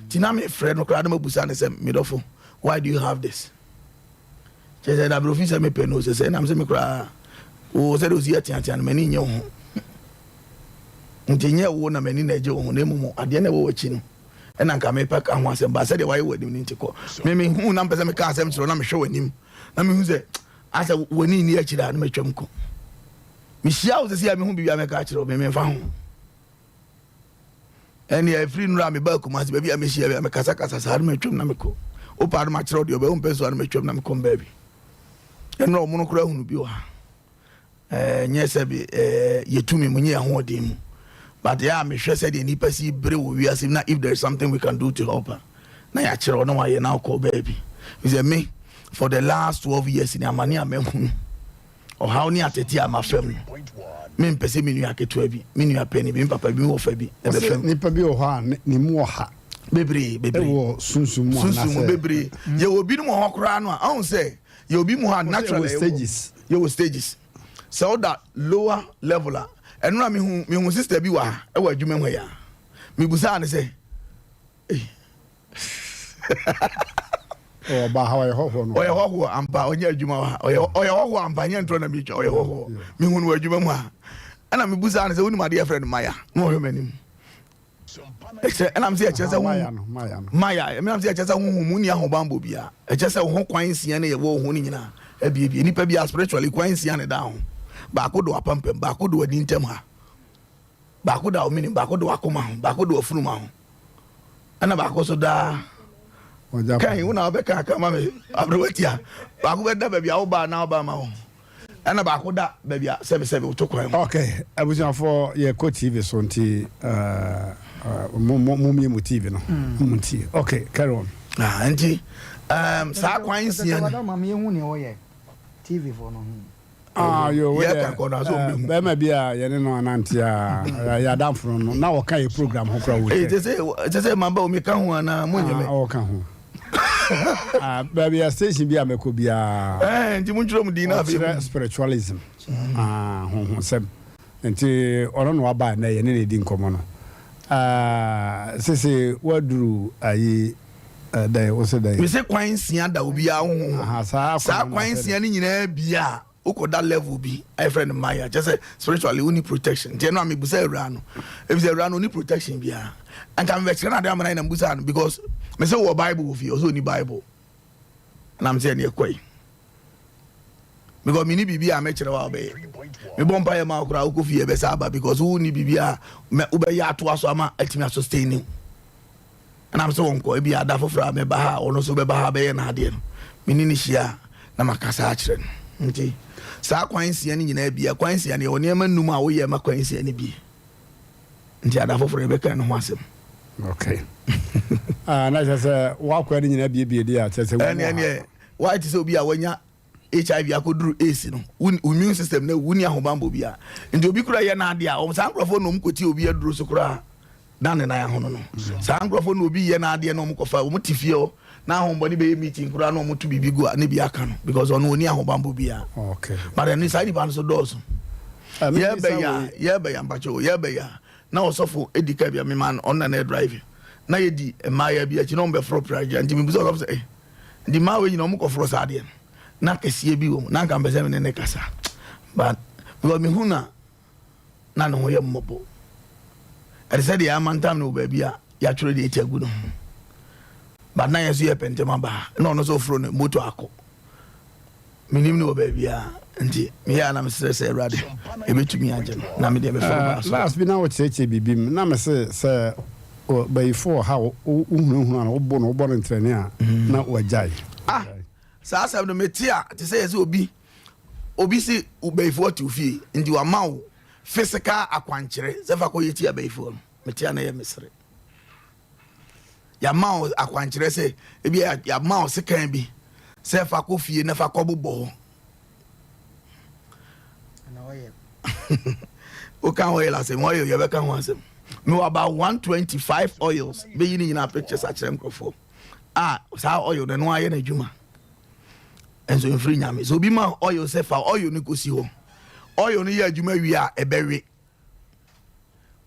Nti na mefrɛ no koraa na mabusa no sɛ medɔfo why do you have this? Kyerɛ sɛ dabrɛ ofi sɛ mepɛ no sɛ sɛ nam sɛ me koraa wo sɛ de osi ateatea no m'ani nyɛ wo ho. Nti nyɛ wo na m'ani na ɛgye wo ho na mmom adeɛ na ɛwɔ w'akyi no ɛna nka mepɛ ka ho asɛm ba sɛdeɛ wayɛ w'anim no nti kɔ. Me mehu na mpɛ sɛ meka asɛm kyerɛ wo na mehwɛ w'anim na mehu sɛ asɛ w'ani nni akyire a na matwam kɔ. Mehyia wo sɛ sɛ mehu biribi a mɛka akyerɛ wo me memfa ho. Ɛnneɛ ɛfiri nnora a mebaa Kumasi baabi a mehyia bi a mekasakasa saa no matwam na mekɔ. Wopɛ a no makyerɛ wo deɛ ɔbɛyɛ wompɛ nso a no matwam na mekɔ baabi. Ɛnora ɔmo no koraa hunu bi wɔ ha. Ɛɛ nyɛ sɛ bi ɛɛ yɛtumi mu nyɛ ahoɔden mu. But yɛ a mehwɛ sɛdeɛ nnipa si bere wɔ wiase mu na if there is something we can do to help her na yɛakyerɛ wo na wayɛ na wokɔ baabi. Sɛ me for the last 12 years ni amane a mahunu. Ɔhaw ne ateetee a mafa mu. Mempɛ sɛ me nua ketewa bi, me nua panyin bi, me papa bi, me wɔfa bi ɛbɛfa mu. Nipa bi wɔ hɔ a ne mu ɔha. Bebree, bebree. Ɛwɔ sunsum mu anaasɛ. Sunsum mu bebree. Mm. Yɛwɔ binom wɔ hɔ koraa no a, ɔn sɛ yɛwɔ bi mu hɔ a naturally. Yɛwɔ stages. Yɛwɔ stages. Sɛ ɔda lower level a, ɛno na mehu mehu sister bi wɔ ha ɛwɔ adwuma mu ha yi a. Mebusaa ne sɛ, Ɔba ha ɔyɛ hɔhoɔ no. Ɔyɛ hɔhoɔ ampa ɔnyɛ adwuma wɔ ha ɔyɛ ɔyɛ hɔhoɔ ampa nyɛ ntorɔ na metwa ɔyɛ hɔhoɔ mehu no wɔ adwuma mu ha ɛna mebusaa no sɛ wonim adeɛ yɛfrɛ no maya na ɔhwɛ m'anim ɛkyerɛ ɛnam sɛ ɛkyerɛ sɛ maya ɛnam sɛ ɛkyerɛ sɛ honhom mu nni ahobanbɔ biara ɛkyerɛ sɛ ho kwan nsia ne yɛwɔ ho no nyinaa abiebie nipa bi a spiritually kwan nsia ne da ho baako do apampam baako do ani ntam ha Baako da wo menem, baako da w'akoma ho, baako da w'afunuma ho, ɛna baako nso da kan wo na wobɛka aka ma me aberewa tia. Baako bɛda baabi a wobaa na wobaa ma wo. Ɛna baako da baabi a sɛbesɛbe woto kwan mu. Ok, abusuafoɔ yɛkɔ TV so nti mo mo mo mie mo TV no mo ntie. Ok, carry on. Ah, nti um, saa kwan nsia no. Wada maame yɛhu nea wɔyɛ TV foɔ no ho. Ah, yo, wo Yɛka deɛ, kɔ no a, sɛ ɔmbɛhu. bɛrima bi a yɛne no anante a, yɛ adamfo no no, na ɔka yɛ program ho koraa wɔ Ee, kyɛ. te sɛ te sɛ maba o, meka ho anaa monyɛ me. Ah, ɔka ho. Ah, baabi a station bi a mɛkɔ biara. Ɛɛ, nti montwerɛ mo din na afei. Ɔkyerɛ spiritualism, ah, honhonsɛm. Nti ɔno na waba ɛnɛ yɛne no di nkɔmmɔ no. Ah, sese waduru ayi dɛn, wo se dɛn? Mese kwan nsia da obiara honhom hɔ. Aha, saa kwan Saa no kwan sɛ nsia no nyinaa bia a, wokɔda level bi a yɛfrɛ no maya, kyerɛ sɛ spiritually wonni protection. Nti ɛno a mebusa awuraa no, efisɛ awuraa no ɔnni protection biara. Anka mebɛkyerɛ no ade ama no ayɛ na mebusaa no because mese wowɔ Bible wɔ fie, ɔse ɔnni Bible. Na mese ɛneɛ kɔe. Because menni biribi a mɛkyerɛ wo a wobɛyɛ. Mebɔ mpaeɛ ma wo koraa wokɔ fie ɛbɛsa aba because wonni biribi a wobɛyɛ atoa so ama atumi asustain wo. Ɛna mesɛ wɔnkɔ, ebia da foforɔ a mɛba ha a ɔno nso bɛba ha bɛyɛ n'adeɛ no, me ne no hyia a na makasa akyerɛ no. Nti saa kwan nsia no nyinaa bia, kwan nsia no yɛwɔ nneɛma nnum a woyɛ ma kwan nsia no bie. Nti ada foforɔ yɛbɛka ɛno ho asɛm. Okay. Ah, na kyerɛ sɛ woakwan no nyinaa biebie deɛ a kyerɛ sɛ ɛne ɛneɛ woayɛ te sɛ obi a wanya HIV akɔduru AIDS no, wo immune system no awu, wonni ahobammɔ biara. Nti obi kora yɛ n'adeɛ a, wɔn saa nkurɔfoɔ na wɔn kɔtie obi aduro so koraa na ne nan ahono no. Saa nkurɔfoɔ na obi yɛ n'adeɛ na wɔn kɔfa, wɔn te fie hɔ na ahombɔne bɛyɛ meeting koraa na wɔn to biribi gu a ne bi aka no because ɔno ɔni ahobammɔ biara. Okay. But ɛno saa nipa no so dɔɔso. Yɛbɛya yɛbɛya mpakyɛ yɛbɛya na ɔsɔfo edi ka bi a mema no ɔno na na ɛdrive na yɛdi mmaayɛ bi akyi na wɔn bɛforo pragya nti mebisa ɔsɔfo sɛ eh Nti mmaa wei nyina ɔmo kɔforɔ saa adeɛ no na kɛseɛ bi wɔ mu na anka mpɛ sɛ me ne ne kasa but because mehu na na ne ho yɛ mmɔbɔ ɛte sɛ deɛ amantam no wɔ baabi a yɛatwerɛ deɛ ɛti agu ne ho but na yɛn nso yɛ pɛntɛm aba ha na ɔno nso oforo ne moto akɔ menim no wɔ baabiara nti meyɛ a na mesrɛ sɛ awurade ɛbɛtumi agye no na medeɛ meforo baa so. Last bi na wokyerɛkyerɛ biribi mu na mese sɛ bayifo wɔ ha wohunahuna no wobo no wobɔ no ntrɛne a na wagyae. Ah saa asɛm no mete a te sɛ yɛ sɛ obi obi se bayifoɔ te wo fie nti wama wo physical akwankyerɛ sɛ fa kɔyɛ tia bayifoɔ no mete a na ɛyɛ mesere. Yɛama wo akwankyerɛ sɛ ebi a yɛama wo sekan bi sɛ fa kɔ fie na fa kɔ bobɔ hɔ. Woka oil asɛm, oil yɛbɛka ho asɛm. Mewɔ about 125 oils bɛyi ne nyinaa pictures akyerɛ nkurɔfoɔ a saa oil no ɛno ayɛ n'adwuma nso mfiri nyame sɛ obi ma oil sɛ fa oil no kɔsi hɔ oil no yɛ adwuma wie a ɛbɛwe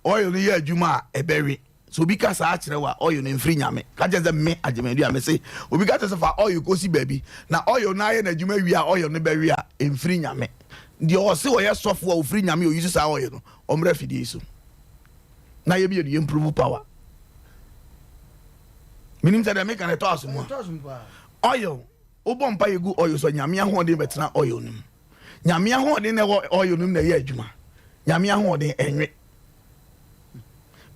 Oil no yɛ adwuma a ɛbɛwe. Sɛ obi ka saa kyerɛ wo a, oil no mfiri Nyame. Ka kyerɛ sɛ me Agyemadu a mese obi ka kyerɛ sɛ fa oil kɔsi baabi na oil no ayɛ n'adwuma wie a oil no bɛwe a, ɛmfiri Nyame. Deɛ ɔse ɔyɛ sɔfo a ɔfiri Nyame a ɔuse saa oil no, ɔmmra afidie yi so na yɛ mmienu yɛ improve power. Menim sɛ deɛ meka no ɛtɔ asom a. Oil, wobɔ mpa yɛ gu oil so a Nyame ahoɔden bɛtena oil no mu. Nyame ahoɔden na ɛwɔ oil no mu na ɛyɛ adwuma. Nyame ahoɔden ɛnwe.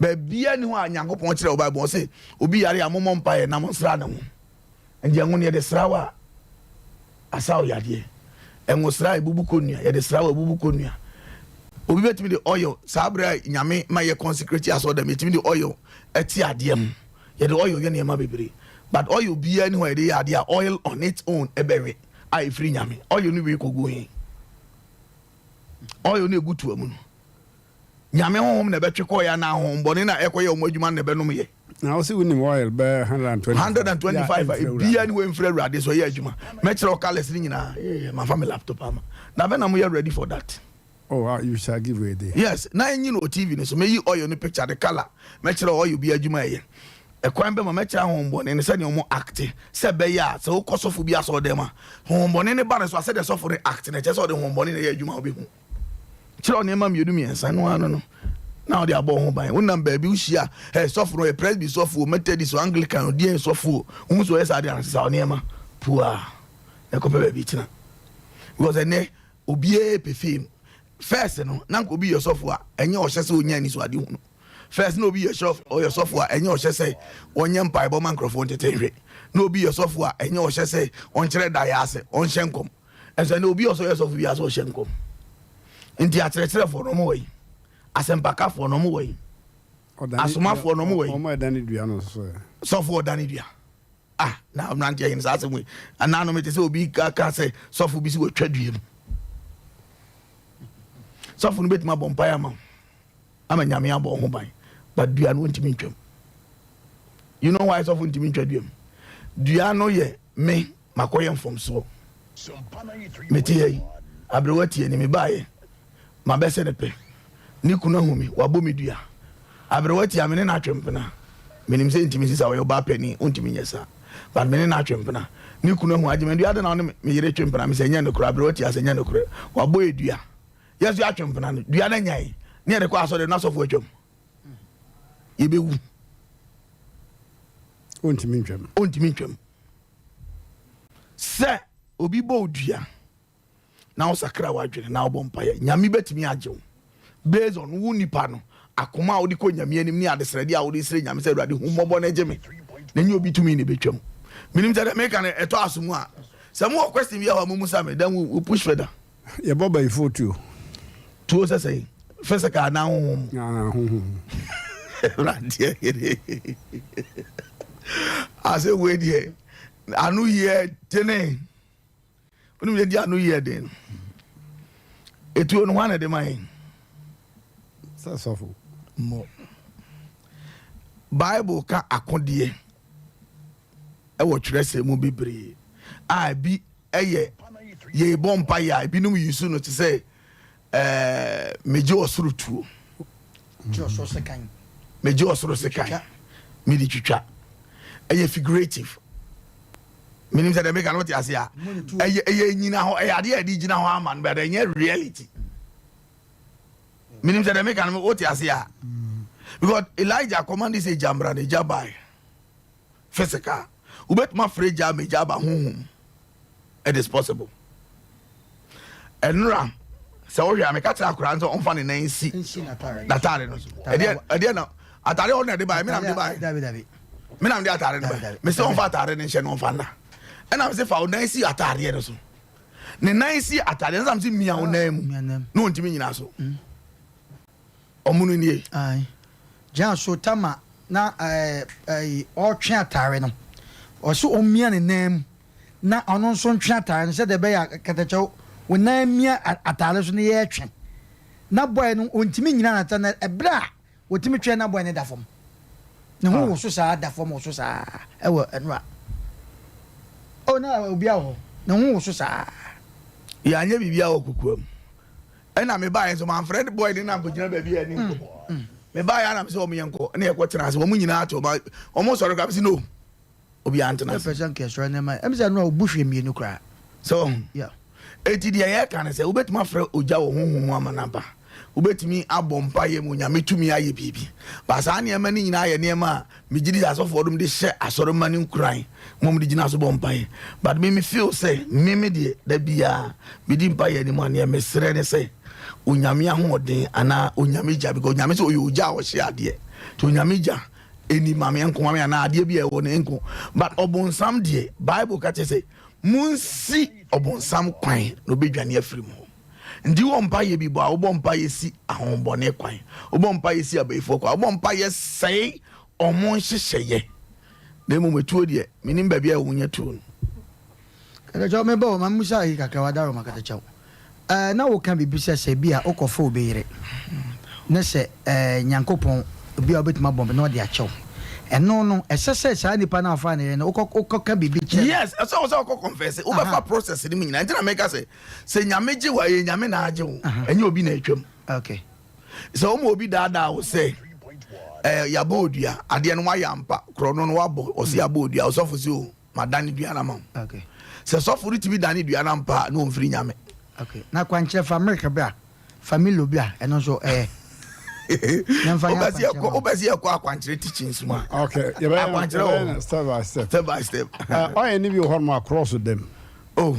Baabia ni hɔ a Nyankopɔn kyerɛ wɔ Bible ɔse obi yare a mommɔ mpaeɛ na monsra ne ho. Nti ɛngo no yɛde sra wo a asa wo yadeɛ. Ɛngo sra a ɛbubu kɔnnua, yɛde sra wo a ɛbubu kɔnnua. Obi bɛtumi de oil saa berɛ a Nyame ma yɛ consecrate asɔre dɛm yɛtumi de oil ɛte adeɛ ho. Yɛde oil yɛ nneɛma bebree. But oil biara ni hɔ a yɛde yɛ adeɛ a oil on its own ɛbɛwe. a ɛfiri Nyame. Oil no wei kɔgu he? Oil no ɛgu toa mu no, Nyame honhom na ɛbɛtwe kɔeɛ anaa honhombɔne na ɛkɔyɛ wɔn adwuma no na ɛbɛnom yɛ? Na wo se wonim oil bɛyɛ 125 125 a ebia ne wei mfiri Awurade so ɛyɛ adwuma. Mɛkyerɛ wo colours no nyinaa. Eh, mafa me laptop ama. Na bɛ na moyɛ ready for that? Oh, ah, you shall give way there. Yes, na enyi no wɔ TV no so. Meyi oil no picture, the color. Mɛkyerɛ oil bi adwuma ɛyɛ. Ɛkwan bɛ ma mɛkyerɛ ahohombɔne no sɛnea wɔn acte sɛ ɛbɛyɛ a sɛ wokɔ sɔfo bi asɔre dɛm a, honhombɔne no ba ne so a sɛdeɛ sɔfo no acte no ɛkyerɛ sɛ ɔde honhombɔne na ɛyɛ adwuma a wobɛhu. Kyerɛ nneɛma mmienu mmiɛnsa no ano no na ɔde abɔ wo ho ban. Wonam baabi wohyia ɛ sɔfo no ɔyɛ Presby sɔfo o, Methodist o, Anglican o, deɛn sɔfo o, wohu sɛ ɔyɛ saa deɛ ansesa wo nneɛma pua na kɔpɛ baabi tena. Because ɛnɛ Obiara pɛ fame. First no, na nka obi yɛ sɔfo a, ɛnyɛ ɔhyɛ sɛ onya anisoadehu no. First na obi yɛ sɔfo, ɔyɛ sɔfo a, ɛnyɛ ɔhyɛ sɛ ɔnyɛ mpaebɔ ma nkurɔfoɔ ntete nhwɛ. Na obi yɛ sɔfo a, ɛnyɛ ɔhyɛ sɛ ɔnkyerɛ daeɛ ase, ɔnhyɛ nkɔm. Ɛsɛ ne obi a ɔsɔ yɛ sɔfo bi asɛ ɔhyɛ nkɔm. Nti akyerɛkyerɛfoɔ no ɔmo wɔ yi, asɛmpakafoɔ no ɔmo wɔ yi, asomafoɔ no ɔmo wɔ yi. Ɔmo ɛdane dua no so ɛ. Sɔfo ɔdane dua. Ah, na mmeranteɛ yɛn saa asɛm wei. Anaa no mete sɛ obi ka sɛ sɔfo bi si wɔatwa dua mu. Sɔfo no bɛtumi abɔ mpaeɛ ama wo ama Nyame abɔ wo ho ban, but dua no ɔntumi ntwam. You know why sɔfo ntumi ntwa dua mu? Dua no yɛ me makɔyɛ mfomsoɔ. Mete ha yi, aberewa tie ni, mebaeɛ, mabɛsɛ ne pɛ. Ne kunu ahu me, wabɔ me dua. Aberewa tia me ne no atwe mpena. Menim sɛ ntumi nsi saa, ɔyɛ ɔbaa panin, ɔntumi nyɛ saa. But me ne no atwe mpena. Ne kunu ahu, Agyemadu adɛn na wo ne me yere twe mpena? Mesɛ ɛnyɛ nokorɛ, aberewa tia sɛ ɛnyɛ nokorɛ. Wabɔ yɛ dua. Yɛn nso yɛatwe mpena no, dua no anya yɛn. Ne yɛde kɔ asɔre no, asɔfo atwam. Yɛbɛwu. Ɔntumi ntwam. Ɔntumi ntwam. Sɛ obi bɔ wo dua na wosakra w'adwene na wobɔ mpaeɛ, Nyame bɛtumi agye wo based on wo nipa no akoma a wode kɔ Nyame anim ne adesrɛdeɛ a wode srɛ Nyame sɛ Awurade hu mmɔbɔ na gye me na nyɛ obi tumi na ɛbɛtwam. Menim sɛ deɛ meka no ɛtɔ aso mu a, sɛ mowɔ question bi a hɔ a momusa me, then we, we push further. Yɛbɔ bayifoɔ tuo. Tuo sɛ sɛn? Physical anaa honhom? Ah, honhom. Awurade yere. Ase wei deɛ ano yɛ dene. Wonim yɛ di ano yɛ den. Etuo no hwan na ɛde ma yɛn? Sɛ sɔfo. Mmɔ. Bible ka akodeɛ ɛwɔ twerɛsɛm mu bebree a ebi ɛyɛ yɛbɔ mpaeɛ a ebinom use no te sɛ ɛɛ megye ɔsoro tuo megye ɔsoro sekan mede twitwa ɛyɛ figurative menim sɛ deɛ meka no wote ase a ɛyɛ ɛyɛ nyina hɔ ɛyɛ adeɛ a yɛde gyina hɔ ama no but ɛnyɛ reality menim sɛ deɛ meka no wote ase a because Elijah command sɛ gya mmra no gya bae physical wobɛtumi afrɛ gya ama gya aba honhom it is possible ɛnora sɛ wohwɛ a meka kyerɛ akwaraa no sɛ ɔmfa ne nan nsi n'ataare no so ɛdeɛ ɛdeɛ na ataare ɔno na ɛde bae me na mede bae me na mede ataare no bae me sɛ ɔmfa ataare no nhyɛ no ɔmfa nna ɛna me sɛ fa wo nan si ataareɛ no so ne nan si ataareɛ no sɛ me sɛ mia wo nan mu na ɔntumi nyina so mm. Ɔmo no nie. Ae. Gyina so tama na ɛɛ ɔretwe atare no. Ɔse ɔmmia ne nan mu na ɔno nso ntwe atare no sɛdeɛ ɛbɛyɛ a kɛtɛkyɛw wo nan mia atare so na yɛretwe. Na boy no ɔntumi nnyina n'atare no ɛberɛ a ɔtumi twe na boy no da fam. Ne ho woso saa da fam woso saa ɛwɔ ɛnora. Oh na obiara wɔ hɔ. Ne ho woso saa. Yɛanyɛ biribiara wɔ kokoam. Ɛna me baeɛ nso manfrɛ boy ne na nkɔgyina baabi a ɛne nkɔmmɔ. Me baeɛ a na me sɛ wɔn yɛnkɔ ɛna yɛkɔ tena ase wɔn nyinaa te wɔn wɔn sɔre koraa me sɛ no obiara ntena ase. Ɛpɛ sɛ nka ɛsɔre ne ma ɛmi sɛ ɛno a obu hwɛ mmienu koraa. Sɛ wɔn Yeah. Eti deɛ yɛka ne sɛ wobɛtumi afrɛ ogya wɔ honhom mu ama no aba wobɛtumi abɔ mpaeɛ mu Onyame tumi ayɛ biribi ba saa nneɛma no nyinaa yɛ nneɛma a Megye di sɛ asɔfoɔ nom de hyɛ asɔremma no nkuran ma wɔde gyina so bɔ mpaeɛ. But me me feel sɛ me me deɛ da biara medi mpaeɛ anim a neɛ mesrɛ ne sɛ Onyame ahoɔden anaa Onyame gya because Onyame sɛ ɔyɛ ogya a ɔhye adeɛ nti Onyame gya ɛni ma me nko ma me anaa adeɛ bi a ɛwɔ no nko but ɔbonsam deɛ Bible ka kyerɛ sɛ monsi ɔbonsam kwan na ɔbɛdwane afiri mu hɔ. Nti wɔ mpaeɛ bi bɔ a, wobɔ mpaeɛ si ahohombɔne kwan, wobɔ mpaeɛ si abayifoɔ kwan, wobɔ mpaeɛ sɛe ɔmo nhyehyɛeɛ. Na mmom etuo deɛ, menim baabi a wonya tuo no. Katakyɛw meba o, ma mmusa ayi kakra w'adaworoma Katakyɛw. Ɛɛ na woka biribi sɛ sɛ bi a wokɔfa obi yere ne sɛ ɛɛ Nyankopɔn obi a wobɛtumi abɔ na ɔde akyɛ wo. Ɛno no ɛsɛ sɛ saa nipa no a wofaa ne yere no wokɔ wokɔka biribi kyerɛ no. Yes, ɛsɛ wo sɛ wokɔ confess, wobɛfa process no mu nyinaa. Nti na meka sɛ Sɛ Nyame gye wo a, ɛyɛ Nyame na agye wo, ɛnyɛ obi na atwam. Sɛ woma obi daadaa wo sɛ eh, yɛabɔ odua, adeɛ no wayɛ ampa, korɔno no wabɔ, ɔse yɛabɔ odua, ɔsɔfo se o, madane dua no ama wo. Sɛ sɔfo no tumi dane dua no ampa a, na ɔmfiri Nyame. Okay. Na kwankyerɛ fa milk bra, fa Milo bra, ɛno nso ɛyɛ. Wobɛ sɛ yɛkɔ akwankyerɛ teachings mu a. Okay, yɛbɛyɛ akwankyerɛ wɔ step by step. Step by step. Ɔyɛ ne bi wɔ hɔ nom a cross dɛm. Oh.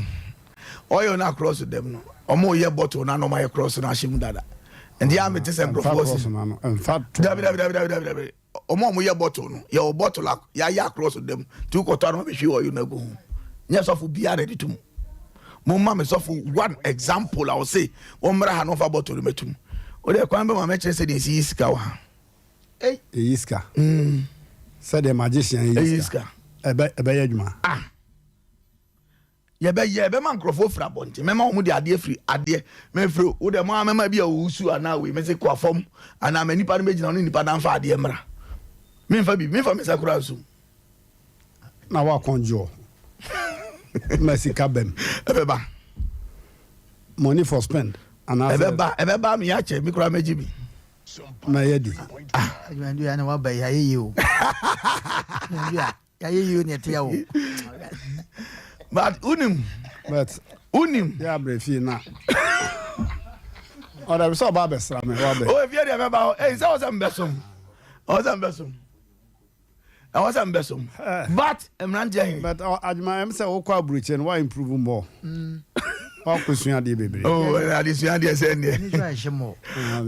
Oil no a cross dɛm no, ɔmo yɛ bottle no ana ɔmo ayɛ cross no ahyɛ mu dada. Nti a mete sɛ nkurɔfoɔ si. Dabi dabi dabi dabi dabi dabi. Ɔmo a ɔmo yɛ bottle no, yɛwɔ bottle a yɛayɛ a cross dɛm. Nti wokɔtɔ a na wabɛhwie oil no agu ho. Nyɛ sɔfo biara na ɛde to mu. Momma me sɔfo one example a ɔse wɔmmra ha na ɔmfa bottle no mɛtum. Wode kwan bɛma mɛkyerɛ sɛdeɛ ɛsi yi sika wɔ ha. Ɛyi sika. Sɛdeɛ magician yi sika. Ɛbɛyɛ adwuma. Ah. Yɛbɛyɛ, yɛbɛma nkurɔfoɔ firi abɔnten, mɛma wɔn de adeɛ firi adeɛ, mɛfiri wo deɛ mo ara mɛma bi a ɔwusu anaa wei, mɛsɛ kɔ fam anaa ma nipa no bɛgyina ɔne nipa no amfa adeɛ mmra. Memfa biribi, memfa me nsa koraa nsom. Na wakɔnjɔ ma sika bɛm. Ɛbɛba. Money for spend. Anaasɛ. Ɛbɛba, ɛbɛba me akyɛ, me koraa mɛgye bi. Na yɛ di. Ah. Adwuma na waba yi, ayɛ yie o. Adwuma Yɛayɛ yie ne ɛte o. But unim. But unim. Yɛ abrɛ fie na. Ɔdɛ sɛ ɔba abɛsra me wabɛ. O efie deɛ mɛba hɔ. Ɛyi sɛ ɔsɛ mbɛsom. Ɔsɛ mbɛsom. Ɛwɔ sɛ mbɛsom. But mmeranteɛ he. But adwuma ɛm sɛ wokɔ aburokyire no wa improve more. Wakɔ sua adeɛ bebree. Oh adesua adeɛ sɛ ndeɛ.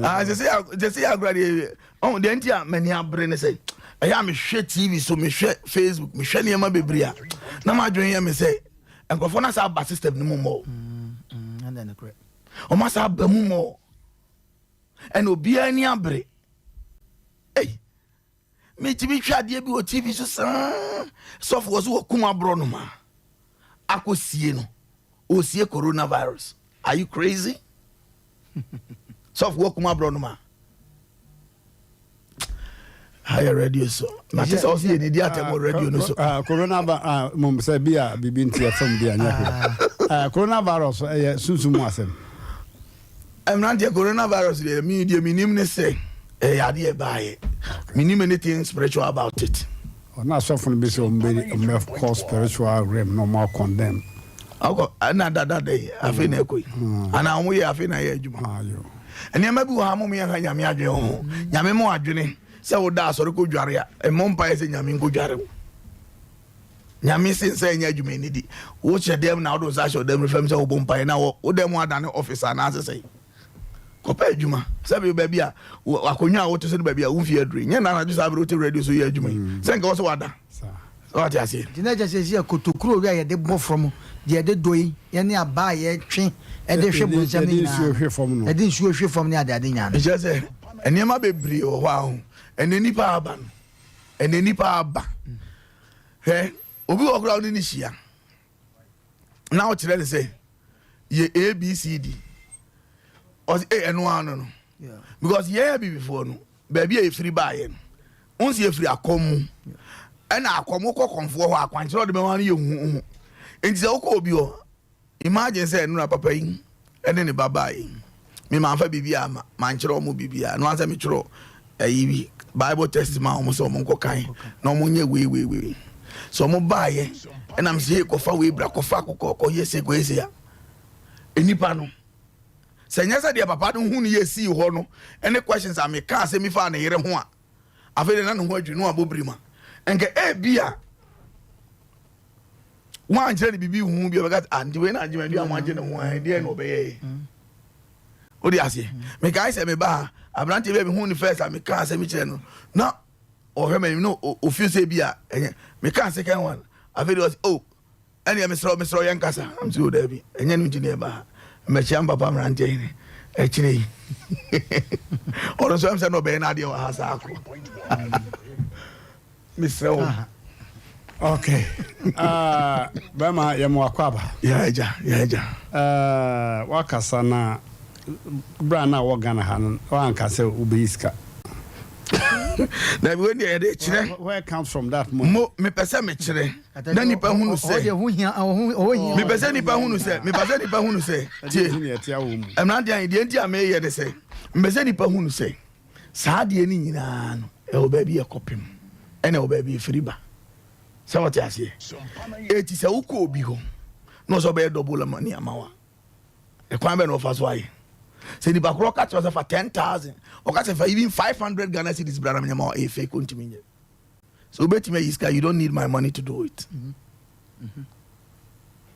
Ah sɛ sɛ yɛ agorɔ deɛ. Ɔho deɛ nti a m'ani abere ne sɛ ɛyɛ a mehwɛ TV so mehwɛ Facebook mehwɛ nneɛma bebree a na m'adwene yɛ me sɛ nkurɔfoɔ no asa aba system no mu mmɔ wɔn asa aba mu mmɔ ɛna obiara ani abere ei metumi hwɛ adeɛ bi wɔ TV so saa sɔfo wɔ so wɔkum aborɔ no ma akɔsie no ɔsie coronavirus. Are you crazy? Sɔfo wakum aborɔ no ma. Ayɛ radio so. Na te sɛ ɔsɛ yɛ nidi atɛm wɔ radio no so. Ah, corona ba ah, mom sɛ bi a biribi nti ɛfam bi anyɛ hwee. Ah, coronavirus ɛyɛ sunsum mu asɛm. Mmeranteɛ coronavirus deɛ mi deɛ menim ne sɛ ɛyɛ adeɛ ɛbaayɛ. Menim anything spiritual about it. Ɔno asɔfo no bi sɛ ɔmo bɛ ɔmo bɛ kɔ spiritual realm na ɔmo akɔndɛm. Ɔkɔ ɛna dada dɛ yi afei na ɛkɔ yi anaa ɔmo yɛ afei na ɛyɛ adwuma. Nneɛma bi wɔ ha mo yɛn ha nyame adwene ho nyame mo adwene sɛ woda asɔre kɔ dware a ɛmmɔ mpa yɛ sɛ nyame nkɔ dware wo. Nyame se nsa ɛnyɛ adwuma ɛni di wohyɛ dɛm na wode nsa ahyɛ ɔdɛm fam sɛ wobɔ mpa yɛ na wo dɛm adane office anaasɛ sɛ Kɔpɛ adwuma. Sɛbi baabi a akonnwa a wote so ne baabi a wo mfie aduru yi, nyɛ nna anadwo saa bere wote radio so yɛ adwuma yi. Mm. Sɛ nka wɔ sɛ wada. Sɛ wate aseɛ. Nti na kyerɛ sɛ sɛ kotokuro wi a yɛde bɔ fam, deɛ yɛde dɔ yi, yɛne abaa a yɛtwe de hwe bonsam no nyinaa. Yɛde nsuo hwe fam ne adeade nyinaa no. Ɛkyerɛ sɛ nneɛma bebree wɔ hɔ a ho ɛnɛ nipa aba no ɛnɛ nipa aba hwɛ obi wɔ koraa wo ne ne hyia na ɔkyerɛ ne sɛ yɛ abcd ɔsɛ ee ɛno ano no because yɛn abibifoɔ no baabi a yɛfiri baayɛ no wɔn si yɛfiri akɔm mu ɛna akɔm kɔ kɔnfoɔ hɔ akwankyerɛ ɔde bɛma no yɛ huhu nti sɛ wokɔ obi hɔ Imagine sɛ ɛno na papa yi ne ne ba baeɛ. Me manfa biribiara amma, mankyerɛ wɔn biribiara. Ɛno ara sɛ metwerɛ ɛyi bi, Bible test ma wɔn sɛ wɔn nkɔ kan na wɔn nyɛ wei wei wei. Sɛ wɔn baeɛ ɛna me sɛ hey kɔfa wei bra, kɔfa akokɔ, kɔyɛ sei kɔyɛ sei a, nnipa no sɛ nyɛ sɛ deɛ papa no hu no yɛ sii hɔ no ɛne questions a mekaa sɛ mefaa ne yere ho a, afei de na ne ho adwiri no abɔ birima. Nka ebia woankyerɛ no biribi hu bi ɔbɛka ah nti wei na agye bi a moagye ne ho ɛdeɛ na ɔbɛyɛ wode aseɛ mekae sɛ meba ha aberanteɛ bi a mehu ne first a meka asɛm kyerɛ no na ɔhwɛ m'anim na ofie sɛ bi a ɛnyɛ meka second one afei de ɔsɛ oh ɛneɛ mesrɛ mesrɛ yɛ nkasa am sɛ o daabi ɛnyɛ no nti ne ɛba ha mɛkyia mpapa mmeranteɛ yi ne akyire yi ɔno nso ɛm sɛ na ɔbɛyɛ no adeɛ wɔ ha saa ko mesrɛ wo. Okay. Uh, bɛma yɛ mo akɔ aba. Yɛ agya, yɛ agya. Uh, wakasa na bra na wɔ Ghana ha no wanka sɛ wobɛyi sika. Na bi deɛ yɛde kyerɛ. Where comes from that money? Mo mepɛ sɛ mekyerɛ na nipa hunu sɛ. Mepɛ sɛ nipa hunu sɛ mepɛ sɛ nipa hunu sɛ tie. Mmeranteɛ ayi deɛ nti a meyɛ de sɛ mepɛ sɛ nipa hunu sɛ. Saa adeɛ no nyinaa no, ɛwɔ baabi a ɛkɔpem, ɛna ɛwɔ baabi a ɛfiri ba. Sɛ wɔte aseɛ? Eti sɛ wokɔ obi hɔ na ɔsɛ ɔbɛyɛ double money ama wa, ɛkwan bɛn na ɔfa so ayɛ? Sɛ nipa korɔ ka kyerɛ sɛ fa 10,000, ɔka sɛ fa even 500 Ghana cedis bra na menyɛ ma wa, ɛyɛ fake, ɔntumi nyɛ. So wobɛtumi ayi sika, you don't need my money to do it.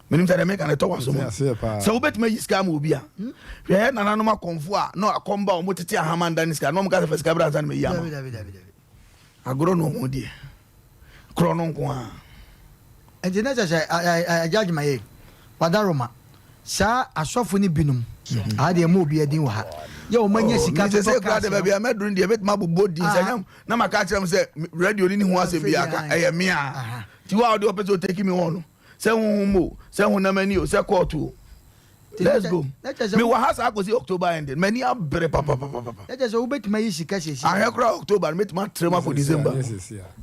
Menim sɛ deɛ meka no ɛtɔ w'aso mu. Sɛ wobɛtumi ayi sika ama obi a, hwɛ nananom akɔmfo a na akɔm ba wɔn tete ahama nda ne sika na wɔn ka sɛ fa sika bra ansa na mayi ama. Agorɔ na wɔn deɛ korɔ no nko ara. Nti na kyerɛ sɛ agya adwumayɛ wadaroma. Saa asɔfo no binom, aha deɛ mma obiara din wɔ ha, yɛ wɔn anya Oh, sika me sɛ totɔ sɛ kura cars de no. baabi a mɛduru no deɛ mɛtumi abobɔ din sɛ nyɛ na maka akyerɛ m sɛ radio no ni ho asɛm bi aka ɛyɛ me a nti wo a wode wɔpɛ sɛ ɔtaki me hɔ no sɛ honhom o sɛ honam ani o sɛ kɔɔto o let's go me wɔ ha saa kɔsi October ending m'ani abere papapapapa. Na kyerɛ sɛ wobɛtumi ayi sika siesie. Ahwɛ koraa October no mɛtumi atrɛ mu akɔ December.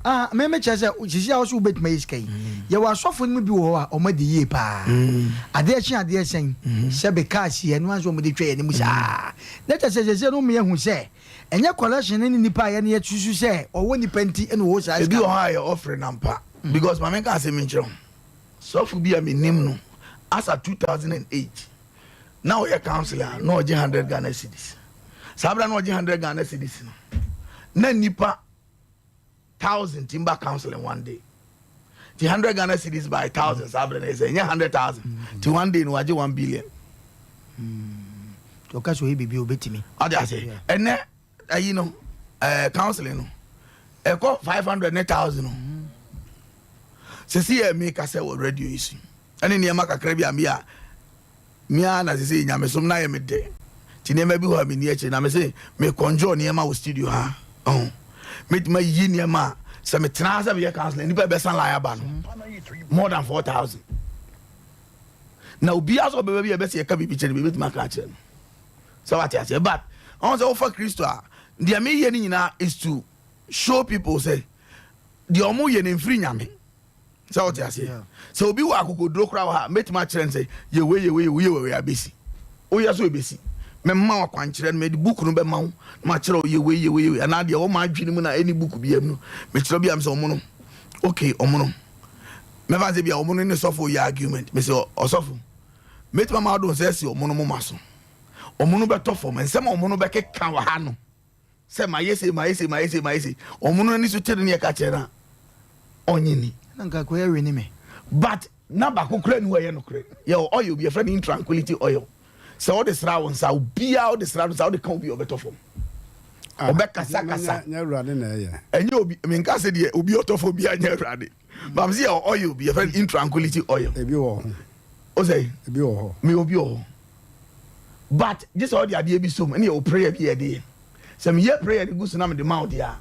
Ah, me me kyerɛ sɛ sisi a wɔsɛ wobɛtumi ayi sika yi. Yɛwɔ asɔfo no mu bi wɔ hɔ a wɔn adi yie paa. Adeɛ kye adeɛ sɛn sɛ be cars yi ɛno ara nso wɔn de twa yɛn anim saa. Na kyerɛ sɛ sɛsɛ no wɔn yɛ hu sɛ ɛnyɛ collection ne nipa a yɛn yɛ susu sɛ ɔwɔ nipa nti ɛna ɔwɔ saa Ebi sika wɔ no. hɔ a yɛ offering ampa because ma menka asɛm nkyerɛ wo. Sɔfo bi a menim no as at 2008 na ɔyɛ councillor a na ɔgye 100 Ghana cedis. Saa berɛ na ɔgye 100 Ghana cedis no na nipa thousand tim ba counseling one day. Ti 100 Ghana cedis by thousand saa berɛ no yɛ sɛ ɛnyɛ 100,000 ti one day no wagye 1 billion. Ɔka sɛ ɔyɛ biribi a ɔbɛtumi. Ɔde ase ɛnɛ ayi no ɛɛ counseling no ɛkɔ 500 ne thousand no. Sisi yɛ mi kasa wɔ radio yi so ɛne nneɛma kakra bi a mi a mi a na sisi nyamesom na yɛ mi dɛ ti nneɛma bi hɔ a mi ni akyire na mi se mi conjure nneɛma wɔ studio ha ɔn mi tuma yi nneɛma a sɛ mi tena ha sɛ mi yɛ counseling nipa bɛ san line aba no more than 4,000 na obiara sɛ ɔbɛba bi a ɛbɛsɛ yɛka biribi kyerɛ no bi ebɛtumi aka akyerɛ no sɛ wate aseɛ, but ɔn sɛ wofa Kristo a, deɛ meyɛ no nyinaa is to show people sɛ deɛ ɔmo yɛ no mfiri Nyame, sɛ wote aseɛ. Sɛ obi wɔ akokoduro koraa wɔ ha, mɛtumi akyerɛ no sɛ yɛwei yɛwei yɛwei yɛwei abɛsi woyɛ so ɛbɛsi mɛma wo akwankyerɛ no, mede book no bɛma wo na makyerɛ wo yɛwei yɛwei yɛwei anaa deɛ wɔma adwene mu na ɛne book bi am no mekyerɛ bi am sɛ ɔmo no okay, ɔmo no mɛfa sɛ bia ɔmo no ne sɔfo yɛ argument, mesɛ ɔsɔfo mɛtumi ama wode wo nsa asi ɔmo no moma so, ɔmo no bɛtɔ fam, nsɛm a ɔmo no bɛkeka wɔ ha no sɛ mayɛ sei, mayɛ sei, mayɛ sei, mayɛ sei, ɔmo no ani so kyerɛ ne yɛka kyerɛ no a ɔnye ni. Na nka akɔyɛ we ne me. But na baako kura ni hɔ ɛyɛ nokorɛ. Yɛwɔ oil bi yɛfrɛ no intranquility oil, sɛ wode sra wo nsa, obiaa wode sra no sa wode ka obi a ɔbɛtɔ fam. Ah, Ɔbɛkasakasa. Nyɛ Awurade na ɛyɛ. Ɛnyɛ obi menka sɛ deɛ obi ɔtɔ fam biaa nyɛ Awurade, but sɛ yɛwɔ oil bi yɛfrɛ no intranquility oil. Ebi wɔ ho. O sɛ Ebi wɔ hɔ. Me obi wɔ hɔ, but gye sɛ ɔde adeɛ bi som ɛne yɛwɔ prayer bi yɛde yɛ sɛ meyɛ prayer de gu so na mede ma wo deɛ a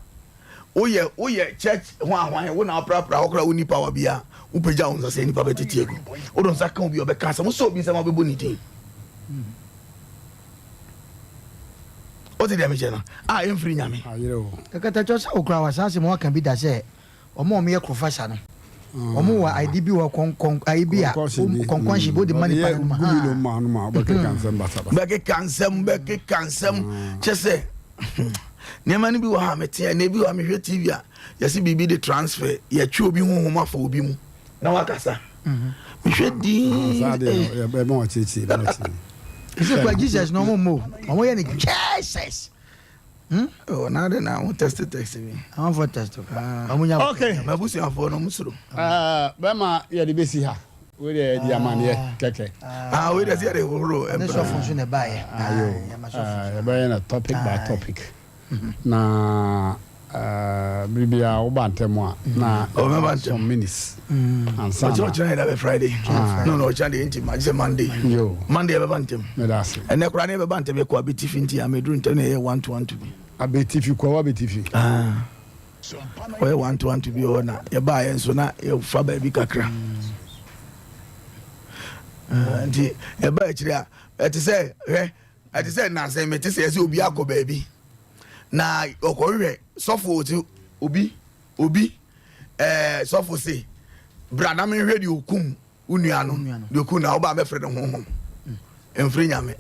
woyɛ church ho ahwan wo na woprapra hɔ koraa wo nipa wa bi a wopagya wo nsa sɛ nipa bɛtete agu wode nsa ka obi a ɔbɛka asɛm wosɛ obi nsɛm a wobɛbɔ ne din wote deɛ mekyɛ no a ɛmfiri Nyame. Ayere o. Kɛkɛtɛkyɛ sɛ okura wɔ saa asɛm waka bi da sɛ ɔmo a ɔmo yɛ korofasa no ɔmo wɔ ade bi wɔ kɔnkɔn ayi bi a kɔnkɔnhye bi o de ma nipa no ma. Gumi no ma no ma ɔbɛkeka nsɛm basabasa. Bɛkeka nsɛm, bɛkeka nsɛm kyɛ sɛ nneɛma no bi wɔ ha meteɛ na ebi wɔ ha mehwɛ TV a yɛse biribi de transfer yɛtwe obi honhom afa obi mu na wakasa mehwɛ din. Saa deɛ ɛbɛn ɔkyekye bɛn ɔkyekye. Ɛsɛ kwa Jesus na ɔmo mo ɔmo yɛ ne Jesus. Oh, na de na wo test text bi. Amanfoɔ test ɔmo nya. Okay. Mabusuafoɔ no ɔmo soro. Bɛma yɛde bɛsi ha. Wei deɛ yɛde amaneɛ kɛkɛ. Ah, wei deɛ sɛ yɛde hohoro. Ne sɔfo nso na ɛbaeɛ. Ayo. Yɛbɛyɛ no topic by topic. Na biribiara woba ntɛm a na ɔbɛba ntɛm. Some minutes ansa ɔkyerɛ na ɔkyerɛ yɛ dɛ Friday no ɔkyerɛ deɛ nti ma gye sɛ Monday. Yo. Monday yɛbɛba ntɛm. Meda ase. Ɛnɛ koraa ne yɛbɛba ntɛm yɛkɔ Abetifi nti ameduru ntɛm na yɛyɛ one to one to bi. Abetifi kɔ Abetifi. Ah. Ɔyɛ one to one to bi wɔ hɔ na yɛbaayɛ nso na yɛfa baabi kakra. Ah, nti yɛba akyire a ɛte sɛ hwɛ ɛte sɛ nansɛn mete sɛ yɛsɛ obi akɔ baabi na ɔkɔhwehwɛ sɔfo ti obi sɔfo se bra na menhwɛ deɛ okum wo nua no, deɛ okum na woba mɛfrɛ no honhom mfiri Nyame.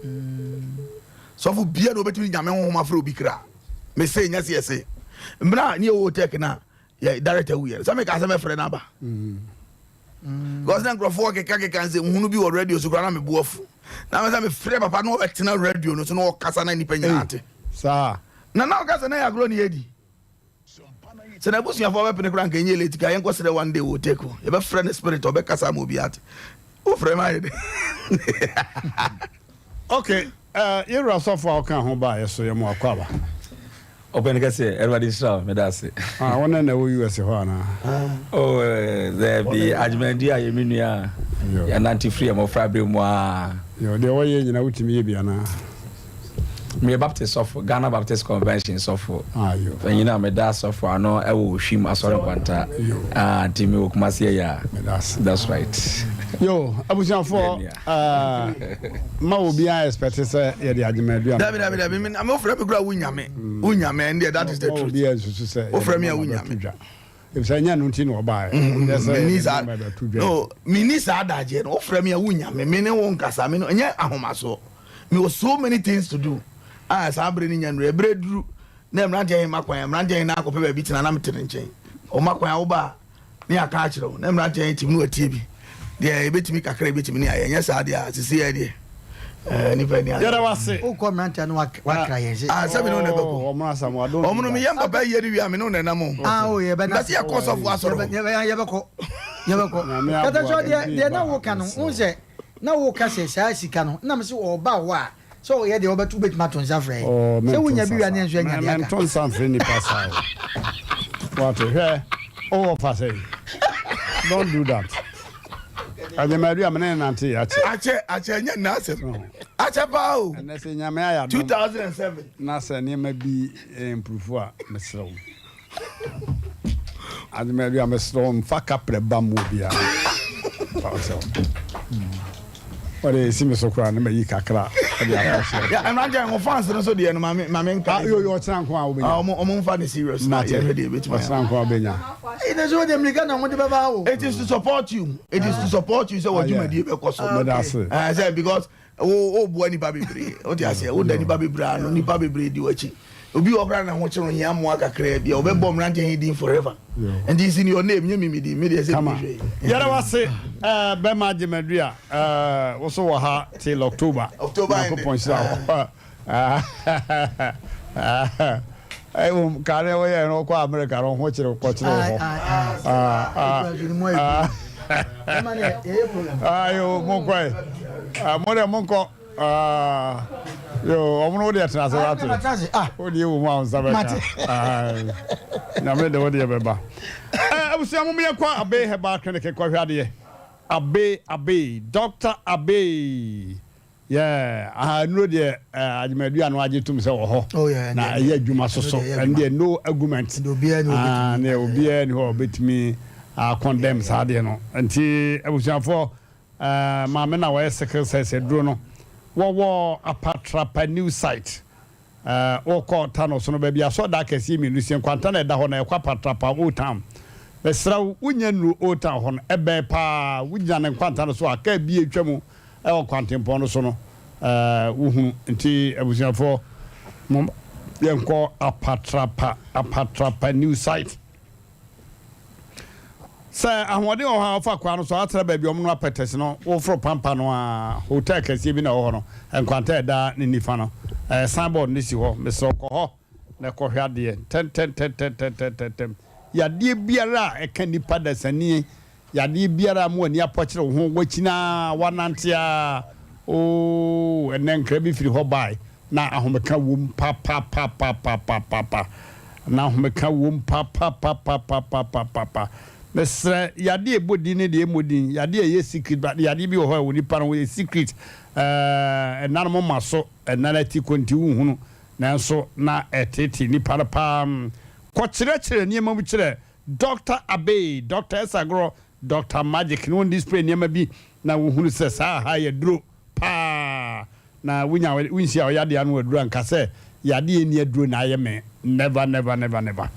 Sɔfo bia na obɛtumi Nyame honhom afrɛ obi kra mese nyɛ se yɛse mmerɛ a ne yɛwɔ tech na yɛ director wuyɛ sɛ meka sɛ mɛfrɛ no aba because na nkurɔfoɔ keka keka nsɛ nhunu bi wɔ radio so koraa na mebo afu na mɛ sɛ mefrɛ papa na ɔbɛtena radio no so na ɔkasa na nnipa nyinaa te. Saa. Na ɔkasa na yɛ agorɔ ne yɛdi sɛ n'abusuafoɔ bɛpene koraa nka ɛnyɛ late ka yɛnkɔ serɛ one day wɔ take hɔ yɛbɛfrɛ no spirit ɔbɛkasa ama obi ate wofrɛ no ayɛ dɛ. Okay, yɛwura sɔfo a ɔka ho baeɛ so yɛ mo akɔ aba. Ɔpɛni kɛseɛ, Awurade nhyira wo, meda ase. Ah, wɔn na ɛwɔ US hɔ anaa? Oh, daabi, Agyemandi a yɛ me nua a. Yɛnante firi yɛn mmɔfra berɛ mu ara. Yo, deɛ wɔyɛ nyina wotumi yɛ bi anaa? Meyɛ Baptist sɔfo, Ghana Baptist Convention sɔfo. Ah, yo. Panyin a meda asɔfo ano wɔ Ohwim Asɔre Nkwanta. Yo. Ah, nti mewɔ Kumasi ɛyɛ a. Meda ase. That's right. Yo, abusuafoɔ, uh, ma obiara expect sɛ yɛde agyema aduane. Dabi dabi dabi, me na wofrɛ me kura wunya me. Wunya me, and that is the Ma truth. obiara nsusu sɛ Wofrɛ me a yɛde wunya bɛto me. dwa. Efisɛ ɛnyɛ ɛno nti na ɔbaeɛ. Ɛnyɛ sɛ Menni yɛde saa nneɛma bɛto dwa no nti. menni saa adagyeɛ no wofrɛ me a wonya me me ne wo nkasa me no ɛnyɛ ahomasoɔ mewɔ so many things to do a saa bere no nya nnuru ɛberɛ duru na mmeranteɛ he ma kwan a mmeranteɛ he na akɔpɛ baabi tena na mete ne nkyɛn ɔma kwan a woba a ne yɛaka akyerɛ wo na mmeranteɛ he tim no watie bi deɛ yɛbɛtumi kakra yɛbɛtumi ne ayɛ ɛnyɛ saa deɛ a sisi yɛ deɛ ɛɛ nipa ni Yɛda wo ase. Wokɔ mmeranteɛ no wakra yɛn se. Ah, sɛ me ne wo na ɛbɛkɔ. Oh, wɔn asam, I don't Wɔn do no that. meyɛ mpapa yie no wie a me ne wo na ɛnam o. Ah, oh, yɛbɛna. Mbɛsɛ yɛkɔ sɔfo asɔre hɔ. Yɛbɛkɔ. Yɛbɛkɔ. Nyame aboa Kata sɛ deɛ biribi deɛ na ba woka no, mesrɛ wohu wo. sɛ na woka sɛ saa sika no, nam sɛ ɔba hɔ a, sɛ ɔyɛ deɛ wobɛto wobɛtumi ato nsa frɛ. Oh, Sɛ mento wonya nsa bi wie a ne saa. nso anya Me- deɛ aka. Mento nsa mfrɛ nipa saa o. Wate, hwɛ, wowɔ fa sɛ. Don't do that. Agyemadu a mene ne nante yɛ akyɛ. Akyɛ akyɛ nyɛ nna asɛm. Akyɛ paa o. Ɛnɛ sɛ Nyame ayɛ adom 2007. na sɛ nneɛma bi improve a, mesrɛ wo. Agyemadu a mesrɛ wo mfa kaprɛ ba mu obiara. Fa wo sɛ wo. Wɔde esi me so koraa na mayi kakra de akɔhyɛ. Ya mmeranteɛ ho fans no so deɛ no maame maame nka. Ah, yo yo ɔkyena nko a wobɛnya. Ah, ɔmo ɔmo nfa ne serious na Mate. yɛhwɛ deɛ ebetumi ayɛ. Ɔkyena nko a wobɛnya. Ɛyi na sɛ wode mmirika na wɔde bɛba o. It is to support you. It is to support you sɛ Ah, yeah. wɔ dwumadie bɛkɔ so. Meda ase. Eh, sɛ because wo wo boa nipa bebree o ti aseɛ wo da nipa bebree ano nipa bebree di w'akyi obi wɔ koraa na ho kyerɛ ohia mmoa kakraa bi a ɔbɛbɔ mmeranteɛ yi din forever nti it's in your name nye mi mi din mi deɛ sɛ Kama. mi hwɛ yi. Yɛda wase eh, bɛma Agyemadu a eh, wo so wɔ ha till October. October ending. Nyankopɔn hyira wo. Mmom kane woyɛ no wokɔ America no ho kyerɛ kɔkyerɛ wɔ hɔ. Aye, aye, aye. Ah, ah, Ekura dwene mu ayɛ ah. Ɛma ne yɛyɛ program. Ayo, monkɔe. Ah, mo deɛ monkɔ. Ah, yo, ɔmo no wo deɛ tena ase wate. Mate ase, ah. Wo deɛ wɔ mu a wo nsa bɛka. Mate. Aye. Nyame de wo deɛ bɛba. Eh, abusua mo yɛnkɔ Abe Herbal Clinic kɔhwɛ adeɛ. Abe, Abe, Doctor Abe. Yeah, aha nnuro deɛ eh, agyemadua no agye tom sɛ wɔ hɔ. Oh, yeah, Na ɛndeɛ- ɛyɛ adwuma so so. ɛno deɛ ɛyɛ Ɛno deɛ no argument. Ɛndeɛ obiara ni hɔ Ah, obetumi- ne obiara ni hɔ a obetumi ah, condemn saa adeɛ no. Nti abusuafoɔ eh, maame na wɔyɛ sickle cell sɛ duro no wɔwɔ Apatrapa new site. Eh, wokɔ Tano so no baabi asɔda akɛseɛ mmienu sie nkwanta na ɛda hɔ na ɛkɔ Apatrapa Old Town. Mesrɛ wo wonya nnuro Old Town hɔ no ɛbɛn paa wogyina ne nkwanta no so a kaa bi atwa mu ɛwɔ kwantempɔn no so no eh, wohunu nti abusuafoɔ mo yɛnkɔ Apatrapa Apatrapa new site. Sɛ ahoɔden wɔ hɔ a wofa kwan no so atra baabi a wɔn no apɛtɛs no woforo pampa no a hotel kɛseɛ bi na ɛwɔ hɔ no nkwanta a ɛda ne nifa no eh, signboard no si hɔ mesrɛ wo kɔ hɔ na kɔhwɛ adeɛ ntɛntɛntɛntɛntɛntɛntɛm yadeɛ biara a ɛka nipa dasani yadeɛ biara a mo ani apɔkyerɛ wo ho wakyina wanante a oo ɛnɛ nkra bi firi hɔ bae na ahomeka wom papapapapapapa na ahomeka wom papapapapapapapa mesrɛ yadeɛ ɛbɔ din ne deɛ ɛmmɔ din yadeɛ ɛyɛ secret but yadeɛ bi wɔ hɔ a ɛwɔ nipa no ho yɛ secret ɛɛ ɛnanom ma so ɛnan ati kɔ nti wohunu nanso na ɛtete nipa no paa kɔkyerɛkyerɛ nneɛma mu kyerɛ Dr. Abe, Dr. Esagoro, Dr. Magic ne wɔn display nneɛma bi na wohunu sɛ saa ha yɛ duro paa na wonya wonhyia ɔyɛ adeɛ ano aduro anka sɛ yadeɛ ni aduro na ayɛ me never never never never.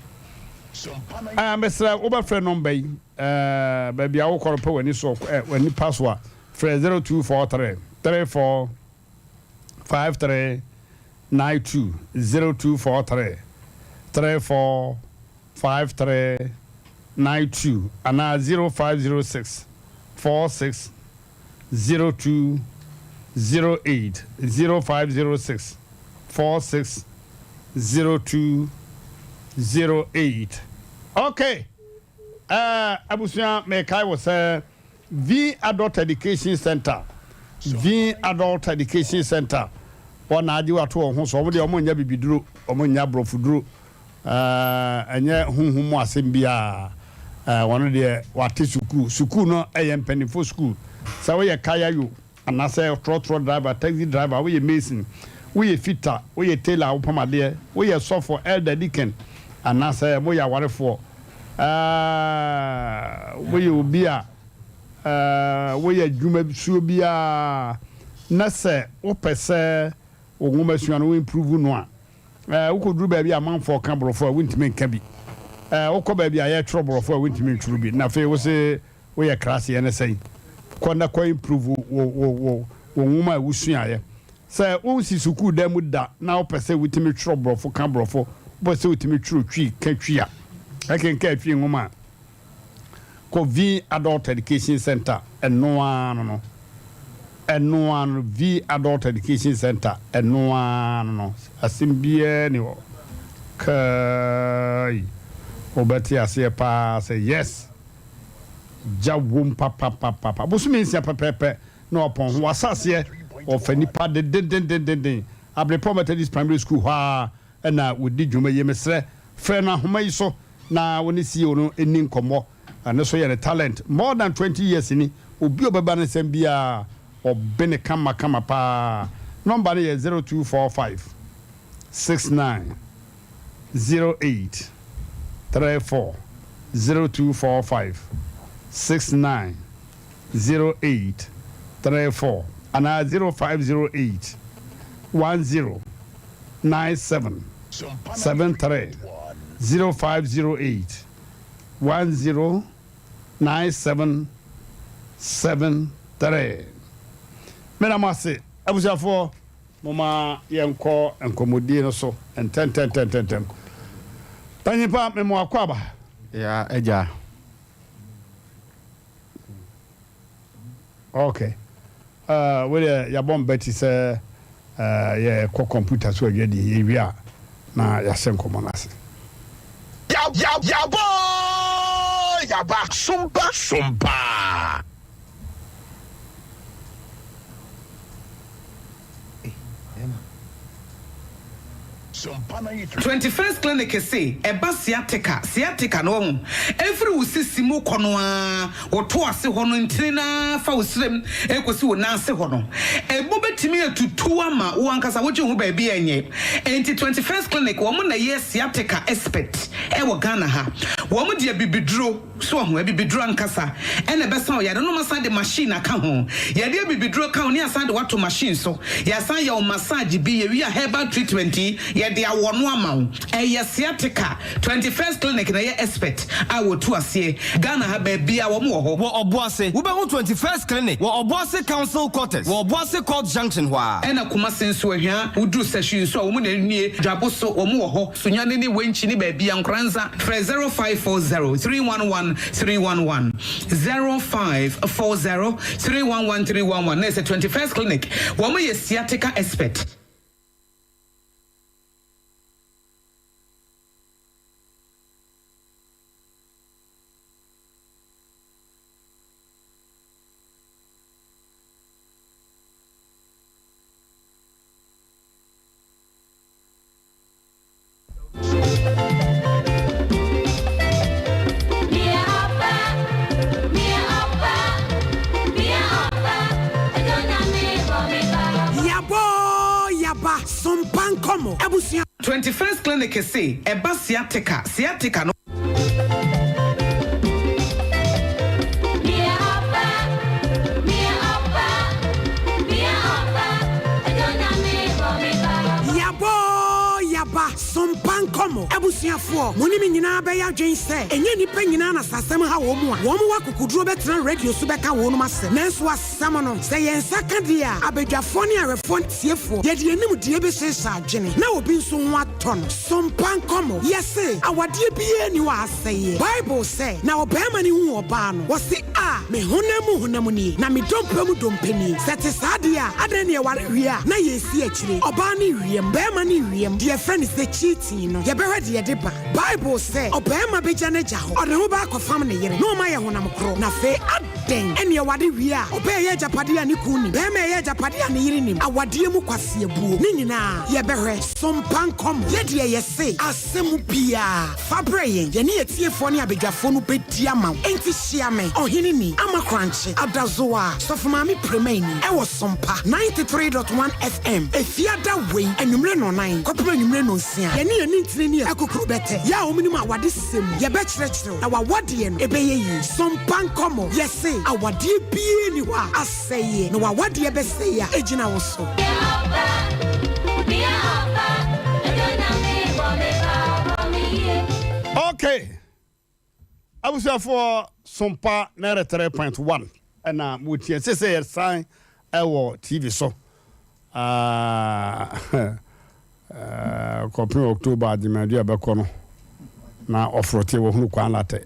Ɛɛ mesrɛ wobɛfrɛ number yi ɛɛ baabi a wokɔ no pɛ w'ani so ɛ w'ani pa so a frɛ 0243 34 53 92 0243 34 53 92 anaa 0506 46 02 08 0506 46 02 08. Okay, abusua mekae wɔ sɛ V Adult Education Center, V Adult Education Center wɔn na agye wato wɔn ho so. Wɔn deɛ wɔn nyɛ bibiduro, wɔn nyɛ aborɔfoduro, ɛnyɛ huhum mu asɛm biara. Wɔn deɛ wate sukuu sukuu no ɛyɛ mpanimfoɔ sukuu. Sɛ woyɛ kayayo anaasɛ trɔtrɔ driver, taxi driver, woyɛ mason, woyɛ fitter, woyɛ tailor a wopam adeɛ, woyɛ sɔfo, elder, deacon, anaasɛ moyɛ awarefoɔ, ɛɛ, woyɛ obi a ɛɛ, woyɛ adwuma suo biara na sɛ wopɛ sɛ wo nwomasua no wo improve no a, Ɛɛ, wokɔduru baabi a amanfoɔ ka borɔfo a, wontumi nka bi. Ɛɛ, wokɔ baabi a yɛtwerɛ borɔfo a, wontumi ntwerɛ bi. Na afei wo se woyɛ kraseɛ ne sɛn? Kɔ na kɔ improve wo, wo, wo, wo, wo nwoma a wosuaeɛ. Sɛ wonsi sukuu dan mu da na wopɛ sɛ wotumi twerɛ borɔfo, ka borɔfo, wopɛ sɛ wotumi twerɛ Twi, ka Twi a, ɛkenkan Twi nwoma a, kɔ V Adult Education Centre, ɛno ara no no, ɛno ara no, V Adult Education Centre, ɛno ara no no, asɛm biara ni hɔ. Kai, wobɛte aseɛ paa sɛ yes, gya wom papapapapa. Bosome nsia pɛpɛɛpɛ na wapɔn ho, wasaseɛ, ɔfa nipa dendendendenden. Abrepɔ Methodist Primary School hɔ ara na wɔdi dwuma yi, mesrɛ frɛ no ahoma yi so na wo ne CEO no nni nkɔmmɔ. Ɛno nso yɛ ne talent. More than 20 years ni, obi a ɔbɛba ne nsɛm biara, ɔbene kama kama paa. Nɔmba no yɛ 0245 69 08 34, 0245 69 08 34 anaa 0508 10 97 73 0508 10 97 73. Meda mo ase abusuafoɔ, momma yɛnkɔ nkɔmmɔdie no so ntɛntɛntɛntɛntɛm. Panyin pa, mema wo akwaaba. Ya agya. Ok uh, wei deɛ yɛabɔ mbɛti sɛ uh, yɛkɔ kɔmputa so adwadi, yɛwie a na yɛahyɛ nkɔmmɔ no ase. Yabɔ oo yaba sompa sompa. 21st Clinic se ɛba sciatica, sciatica no wahu, ɛfiri wo sisi mu kɔ no ara, wo to ase hɔ no ntini no ara fa wo srem ɛkɔsi wo nan ase hɔ no, ɛmu bɛtumi atutu ama wo ankasa wogye wo ho baabi a ɛnyɛ. Enti 21st Clinic wɔn na ɛyɛ sciatica expert ɛwɔ Ghana ha. Wɔn de abibiduro. So wahu? Abibiduro ankasa na ɛbɛsa wo yare no. Wɔasan de machine aka ho. Yɛde abibiduro ka ho na yɛasan de wo ato machine so. Yɛasan yɛ wo massage bi. Yɛwie a herbal treatment yi, yɛde awɔ no ama wo. Ɛyɛ sciatica. 21st Clinic na ɛyɛ expert a wɔtu aseɛ. Ghana ha baabiara wɔn wɔ hɔ. Wɔ Ɔboase, wobɛhu 21st Clinic wɔ Ɔboase Council Quarters wɔ Ɔboase Court Junction hɔ ara. Ɛna Kumasi nso, Ahwia, woduru Sahwi nso a, wɔn na nie. Dwabo so, wɔn wɔ hɔ. Sunyani ne Wenchi ne baabia Nkoranza frɛ 0540 311 311 0540 311 311 na ɛsɛ 21st clinic wɔn yɛ sciatica expert. Yabɔ oo yaba, sompa nkɔmɔ, abusua. 21st Clinic se ɛba sciatica, sciatica no. Yabɔ oo yaba, Sompa nkɔmmɔ. Abusuafoɔ, mo ne me nyinaa bɛyɛ adwene sɛ, ɛnyɛ nnipa nyinaa na sɛ asɛm ha wɔn a, wɔn wɔ akokoduro bɛtena radio so bɛka wɔnom asɛm. Nanso asɛm no, sɛ yɛn nsa ka deɛ a, abadwafoɔ ne awɛfoɔ ne atiefoɔ, yɛde yɛn nimdeɛ bɛhyehyɛ adwene na obi nso ho atɔ no. Sompa nkɔmmɔ. Yɛse, awadeɛ biara nni hɔ a asɛeɛ. Bible sɛ, Na ɔbarima no huu ɔbaa no, ɔse, A, me honam mu honam nie, na me dompe mu dompe nie. Sɛ ɛte saa deɛ a, adɛn na yɛware wie a na yɛresi akyire? Ɔbaa no rewiam, barima no rewiam, deɛ yɛfrɛ no sɛ cheating no. Yɛbɛhwɛ deɛ ɛde ba. Bible sɛ, Ɔbarima bɛgya n'agya hɔ, ɔde ne ho bɛakɔfam ne yere, na wɔn ayɛ honam korɔ. Na afei, adɛn ɛne awade wie a, ɔbaa ɛyɛ agyapadeɛ a ne kunu nim, barima ɛyɛ agyapadeɛ a ne yere nim, awadeɛ mu kwaseabuo, ne nyinaa, yɛbɛhwɛ. Sompa nkɔmmɔ. Yɛ deɛ yɛse, asɛm biara, fa brɛ yɛn, yɛne atiefoɔ ne abadwafoɔ no bɛdi ama wo. Enti hyia me, Ɔheneni, Ama Korankye, Adazoa, Sɔfo Maame Premaini, ɛwɔ Sompa 93.1 FM, Efiada wei, anwummere nnɔnnan kɔpem anwummere nnɔnsia. Yɛne yɛn nintini ne akukuru bɛtɛ, yɛ a wɔnim awadesɛm mu. Yɛbɛkyerɛkyerɛ wo, na w'awadeɛ no, ɛbɛyɛ yie. Sompa nkɔmmɔ, yɛse, awadeɛ biara nni hɔ a asɛeɛ, na w'awadeɛ bɛsɛe a, ɛgyina wo so. Okay. Abusuafoɔ Sompa 93.1 ɛna motie sese yɛsan ɛwɔ TV so kɔpem October adwumadi a bɛkɔ no na ɔforote wɔhunu kwan latɛ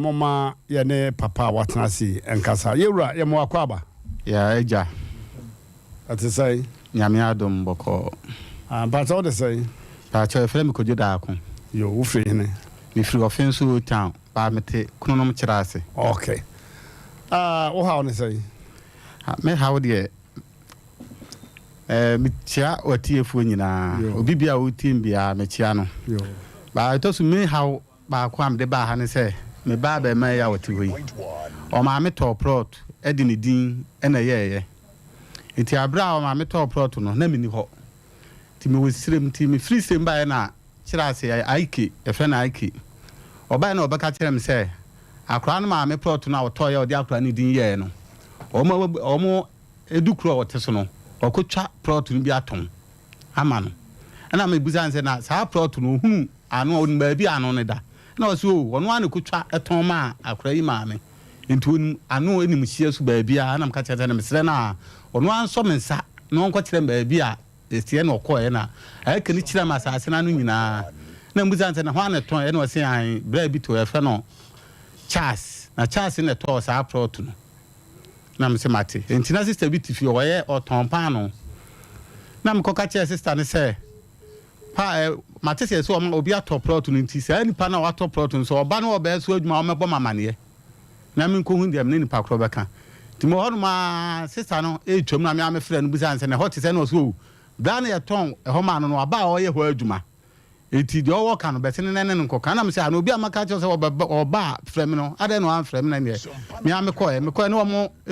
moma yɛne papa a watena ase nkasa yɛwura yɛma wakɔ aba. Ya agya. Ɛte sɛn? Nyame adom bɔkɔɔ. Ah mpakyɛ wo de sɛn? Mpakyɛ yɛfrɛ me Kojo Daako. Yo, wo firi hene? Me firi Ɔfenso Old Town, but me te Kronom Kyerase. Ok. Ah, wo haw ne sɛn? Ah, me haw deɛ, eh, me kyia w'atiefoɔ nyinaa. Yo. Obi bia a ɔretie me biara, me kyia no. Yo. But ɛtɔ so me haw baako a mede baa ha ne sɛ, me ba abarimaa yi a ɔte hɔ yi, ɔmaame tɔɔ plot de ne din na ɛyɛeɛ. Nti aberɛ a ɔmaame tɔɔ plot no, na menni hɔ. Nti mewɔ serem, nti mefiri serem baeɛ na kyerɛ ase, Aike, yɛfrɛ no Aike. Ɔbaeɛ na ɔbɛka kyerɛɛ me sɛ, akwadaa no maame plot no a ɔtɔeɛ a ɔde akwadaa no din yɛeɛ no, wɔn, wɔn, ɛdu kuro a ɔte so no, wɔakɔtwa plot no bi atɔn ama no. Ɛna mebisa no sɛ, na saa plot no, ɔhunu ano a, ɔnim baabi a ano no da? Ɛna ɔse, oo, ɔno ara na ɛkɔtwa tɔn maa akwadaa yi maame. Nti ɔnim ano, ɔnim hyeɛ so baabiara. Ɛna meka kyerɛɛ no sɛ, mesrɛ no a, ɔno ara nsɔ me nsa na ɔnkɔkyerɛ me baabi a ɛteɛ. Na ɔkɔeɛ na ɛka no kyerɛɛ me asase no ano nyinaa. Na mebisa no sɛ, na hwan na ɛtɔn? Ɛna ɔse, ae, braa bi te hɔ, yɛfrɛ no Charles. Na Charles na ɛtɔɔ saa plot no. Na mese, mate. Nti na sista bi te fie hɔ, ɔyɛ, ɔtɔn paanoo. Na mekɔka kyerɛɛ sista no sɛ, Pa ɛ, mate sɛ sɛ ɔma obi atɔ plɔt no nti, saa nipa no a watɔ plɔt no, sɛ ɔba na ɔbɛyɛ so adwuma a, ɔmmɛbɔ me amaneɛ na menkɔhu deɛ me ne nipa korɔ bɛka. Nti mewɔ hɔnom ara, sista no retwam na me ara mefrɛɛ no bisaa no sɛ, na ɛhɔ te sɛn? Na ɔse, oh, berɛ a na yɛtɔn ɛhɔ maa no no, waba a ɔreyɛ hɔ adwuma. Enti deɛ ɔwɔ ka no, bɛsene na ɛne no nkɔka. Ɛna mese, ah, na obi a maka akyerɛ wo sɛ ɔbɛba, ɔba a, frɛ me no, adɛn na wamfrɛ me? Na ɛnneɛ, me ara mekɔeɛ. Mekɔeɛ na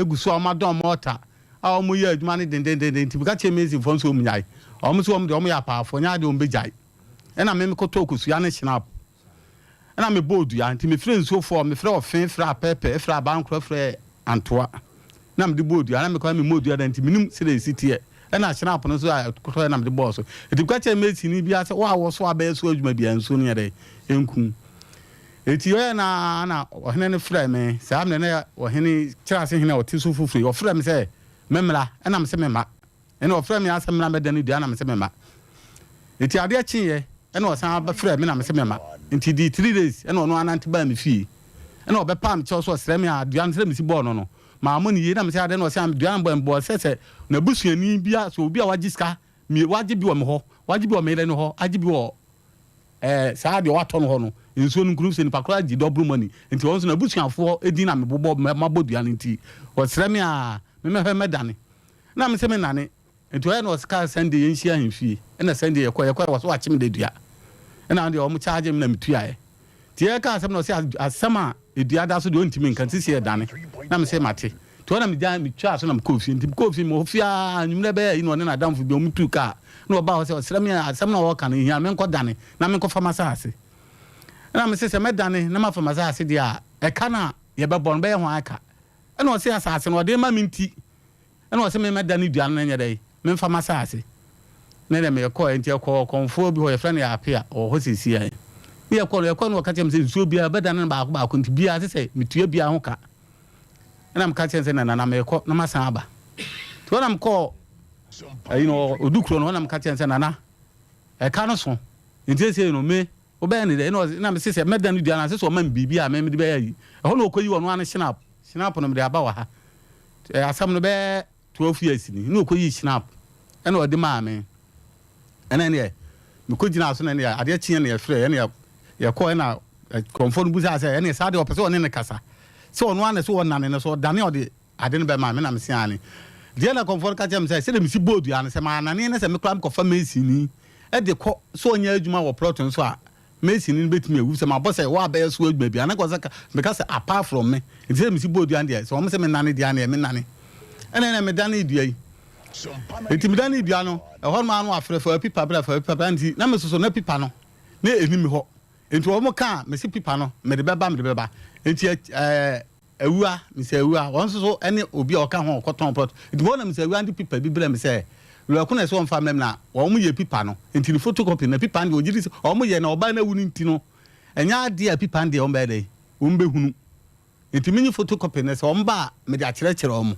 wɔgu so a wɔadɔn mɔɔta a wɔyɛ adwuma no dendennden nti meka kyerɛɛ masonfoɔ no sɛ wɔnnyae. Wɔn nso wɔn deɛ wɔyɛ apaafoɔ, nyɛ adeɛ wɔbɛgyae. Ɛna me mekɔtɔɔ kosua ne schnapp. Ɛna mebɔɔ dua nti mefrɛɛ nsuofoɔ, mefrɛɛ ɔfe, frɛɛ apɛɛpɛ, frɛɛ abankorɔ, frɛɛ antoa. Na mede bɔɔ dua. Na mekɔ na memmɔɔ dua da nti mennim sɛdeɛ ɛsi teɛ. Ɛna schnapp no nso a ɛkɔtɔeɛ na mede bɔɔ so. Nti meka kyerɛɛ masonni biara sɛ wo a wɔ so a bɛyɛ so adwuma biara nsuo no nyɛ dɛn? Ɛnku wo. Enti ɔyɛɛ no ara na ɔhene no frɛɛ me. Saa mmerɛ no na ɔhene kyerɛase hene a ɔte so foforɔ yi, ɔfrɛɛ me sɛ memmra, ɛnna mese memma. Ɛnna ɔfrɛɛ me ara sɛ memmra mmɛda no dua, ɛnna mese memma. Enti adeɛ kyeeɛ, ɛnna ɔsan bɛfrɛɛ me na mese memma. Enti ɛdii three days, ɛnna ɔno ara nante baa me fie. Ɛnna ɔbɛpaa me kyɛw sɛ ɔsrɛ me a dua no sɛdeɛ mesi bɔɔ no no, mammɔ no yie. Ɛnna mese adɛn? Ɛnna ɔse dua no mebɔɔ sɛ sɛ n'abusuani bi a, sɛ obi a wagye sika, wagye bi wɔ me hɔ, wagye bi wɔ me yere no hɔ, agye bi wɔ Ɛɛ, saa deɛ watɔ no hɔ no, nsuo no nkunu sɛ nipa koraa gye double money. Nti ɔno nso n'abusuafoɔ din na mebobɔ mabɔ dua no nti ɔsrɛ me a memmɛhwɛ mɛdane. Na mese mennane. Nti ɔyɛ na ɔkaa Sunday yɛnhyia ahemfie. Ɛna Sunday yɛkɔɛ, yɛkɔɛ wɔ so wakye me da dua. Ɛna ɔno deɛ wɔn charge me na metuaeɛ. Nti yɛka asɛm na ɔse asɛm a edua da so deɛ ɔntumi nka nti sɛ yɛdane. Na mese mate. Nti hɔ na megyae, metwaa so na mekɔɔ fie. Nti mekɔɔ fie, mewɔ fie ara, anwummerɛ bɛyɛ ayi na ɔne n'adamfo bi, wɔn tuu kaa, na wɔbaa hɔ sɛ ɔsrɛ me a, asɛm no a ɔreka no, ɛhia no, menkɔdane na menkɔfa m'asase. Ɛna mese sɛ mɛdane na mafa m'asase deɛ a, ɛka no a yɛbɛbɔ no, bɛyɛ hwan ka? Ɛna ɔse asase no, ɔde rema me nti, ɛna ɔse memmɛdane dua no na nyɛ dɛn, memfa m'asase. Ne deɛ mekɔɛ, nti ɛkɔɔ ɔkɔmfoɔ bi hɔ, yɛfrɛ no Yapea, ɔwɔ hɔ seesei ara yi. Ne yɛkɔɔ no, yɛkɔɔ no ɔka kyerɛɛ me sɛ nsuo biara, ɔbɛdane no baako baako, nti biara ɛsɛ sɛ metua biara ho ka. Ɛna meka kyerɛ no sɛ, Nana, na merekɔ na masan aba. Nti hɔ na mekɔɔ ayi no, ɔdu kuro no, hɔ na meka kyerɛ no sɛ, Nana, ɛka no so, nti seesei no, me, wobɛyɛ ne dɛ? Ɛna ɔse, na mese sɛ mɛda no dua no ase sɛ ɔma me biribi a me mede bɛyɛ ayi. Ɛhɔ na ɔkɔyi ɔno ara ne hyinap, hyinap no mede aba wɔ ha. Asɛm no bɛyɛ 12 years ni, na ɔkɔyii hyinap, ɛna ɔde maa me. Ɛna ɛneɛ, Mekɔgyinaa so na ɛnneɛ adeɛ kyeeɛ na yɛfrɛɛ ɛnna yɛkɔɔ ɛnna kɔmfoɔ no bisaa sɛ ɛnneɛ saa deɛ ɔpɛ sɛ ɔne no kasa sɛ ɔno ara na ɛsɛ ɔnane no so ɔdane a ɔde ade no bɛma me na mese aane. Deɛ na kɔmfoɔ no ka kyerɛɛ me sɛ sɛdeɛ mesi bɔɔ dua no sɛ mannane na sɛ me koraa mekɔfa masonni de kɔ sɛ ɔnyɛ adwuma wɔ plot no so a masonni no bɛtumi awu sɛ mabɔ sɛ woabɛyɛ so adwuma bi a na nka ɔsɛ meka sɛ apart from me nti sɛ mesi bɔɔ dua no deɛ sɛ wɔn sɛ menane deɛ a neɛ menane ɛna ɛna medanee dua yi. Enti medanee dua no, ɛhɔ nom ara na wɔafrɛ, fa pipa bra, fa pipa bra, nti na mesoso na pipa no na ɛnni me hɔ. Enti wɔn ka a, mese pipa no, mede bɛba, mede bɛba. Enti ɛɛ Awua, Mister Awua, wɔn nso so ne obi a ɔka ho a ɔkɔtɔn plot. Enti wɔn na Mister Awua de pipa bi brɛɛ me sɛ, Wura ko na ɛsɛ wɔmfa mmrɛ me na wɔn yɛ pipa no. Enti ne photocopy no, na pipa no deɛ wɔgye di sɛ wɔn yɛ na ɔbaa no awu no nti no, ɛnyɛ adeɛ a pipa no deɛ wɔn bɛyɛ dɛn, wɔn bɛhunu. Nti menye photocopy no sɛ wɔn ba a mede akyerɛkyerɛ wɔn.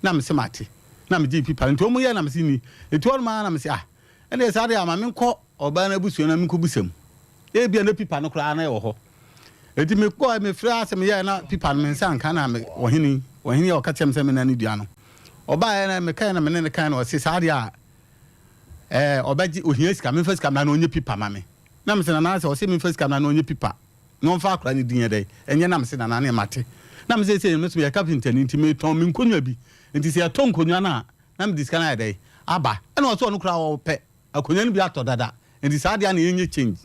Na mese mate. Na megyee pipa no. Nti wɔn yɛɛ na mese ni. Nti hɔnom ara na mese ah ɛndeɛ saa deɛ a ma menkɔ ɔbaa no abusua na menkɔbisa mu. Ebia na pipa no koraa na ɛwɔ hɔ. Nti mekɔɛ mefrɛ ara sɛ meyɛɛ na pipa no me nsa anka na me ɔhene yi ɔhene yi a ɔka kyerɛ me sɛ menna ne dua no. Ɔbaeɛ na mekaeɛ na me ne no kaeɛ na ɔse saa deɛ a ɛɛ ɔbɛgye ohia sika memfa sika mmra na ɔnyɛ pipa ma me. Na mese nana sɛ ɔse memfa sika mmra na ɔnyɛ pipa. Na ɔmfa akora no din yɛ dɛn? Ɛnyɛ na mese Nana neɛ mate. Na mese seesei me nso meyɛ kapentani nti metɔn me nkonnwa bi. Nti sɛ yɛtɔ nkonnwa no a na mede sika no ayɛ dɛn? Aba. Ɛna ɔse ɔno koraa ɔpɛ akonnwa no bi atɔ dada nti saa deɛ a na yɛnyɛ change.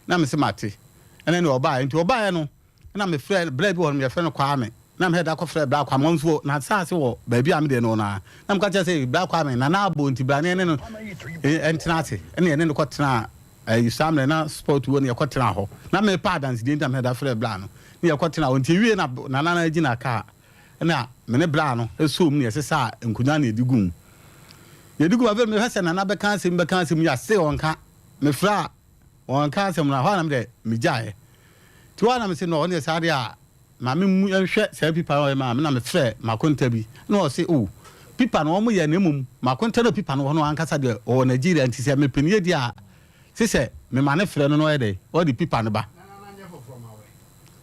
Na mese mate. Ɛna ɛneɛ ɔbaeɛ. Nti ɔbaeɛ no na mefrɛ bra bi wɔ hɔ nom yɛfrɛ no Kwame. Na mehɛ da kɔfrɛ bra Kwame ɔno nso n'asaase wɔ baabi a me deɛ no wɔ no ara. Na meka kyerɛ sɛ bra Kwame Nana abɔ nti bra ne yɛne no ntena ase. Ɛna yɛne no kɔtenaa Ɛyi saa mmerɛ na sport wɔ no yɛkɔ tenaa hɔ na me pɛ adansedie nti na me da frɛ bra no ne yɛkɔ tenaa hɔ nti ewie na nana no gyina kaa ɛna me ne bra no ɛsoo mu na yɛsesaa nkonwa na yɛde gu mu yɛde gu mu afei mehwɛ sɛ nana bɛka asɛm bɛka asɛm yi ase ɔnka me frɛ a ɔnka asɛm no hɔ a na me dɛ megyaeɛ nti hɔ a na me se no ɔne saa deɛ a Ma me mmu nhwɛ saa pipa no a ɔyɛ maa me na me frɛ m'akonta bi na ɔse oh pipa no wɔn yɛ na mmom m'akonta no a pipa no wɔ no ankasa deɛ ɔwɔ Nigeria nti sɛ me pɛ no yɛ di a sesɛ me ma no frɛ no na ɔyɛ dɛ ɔde pipa no ba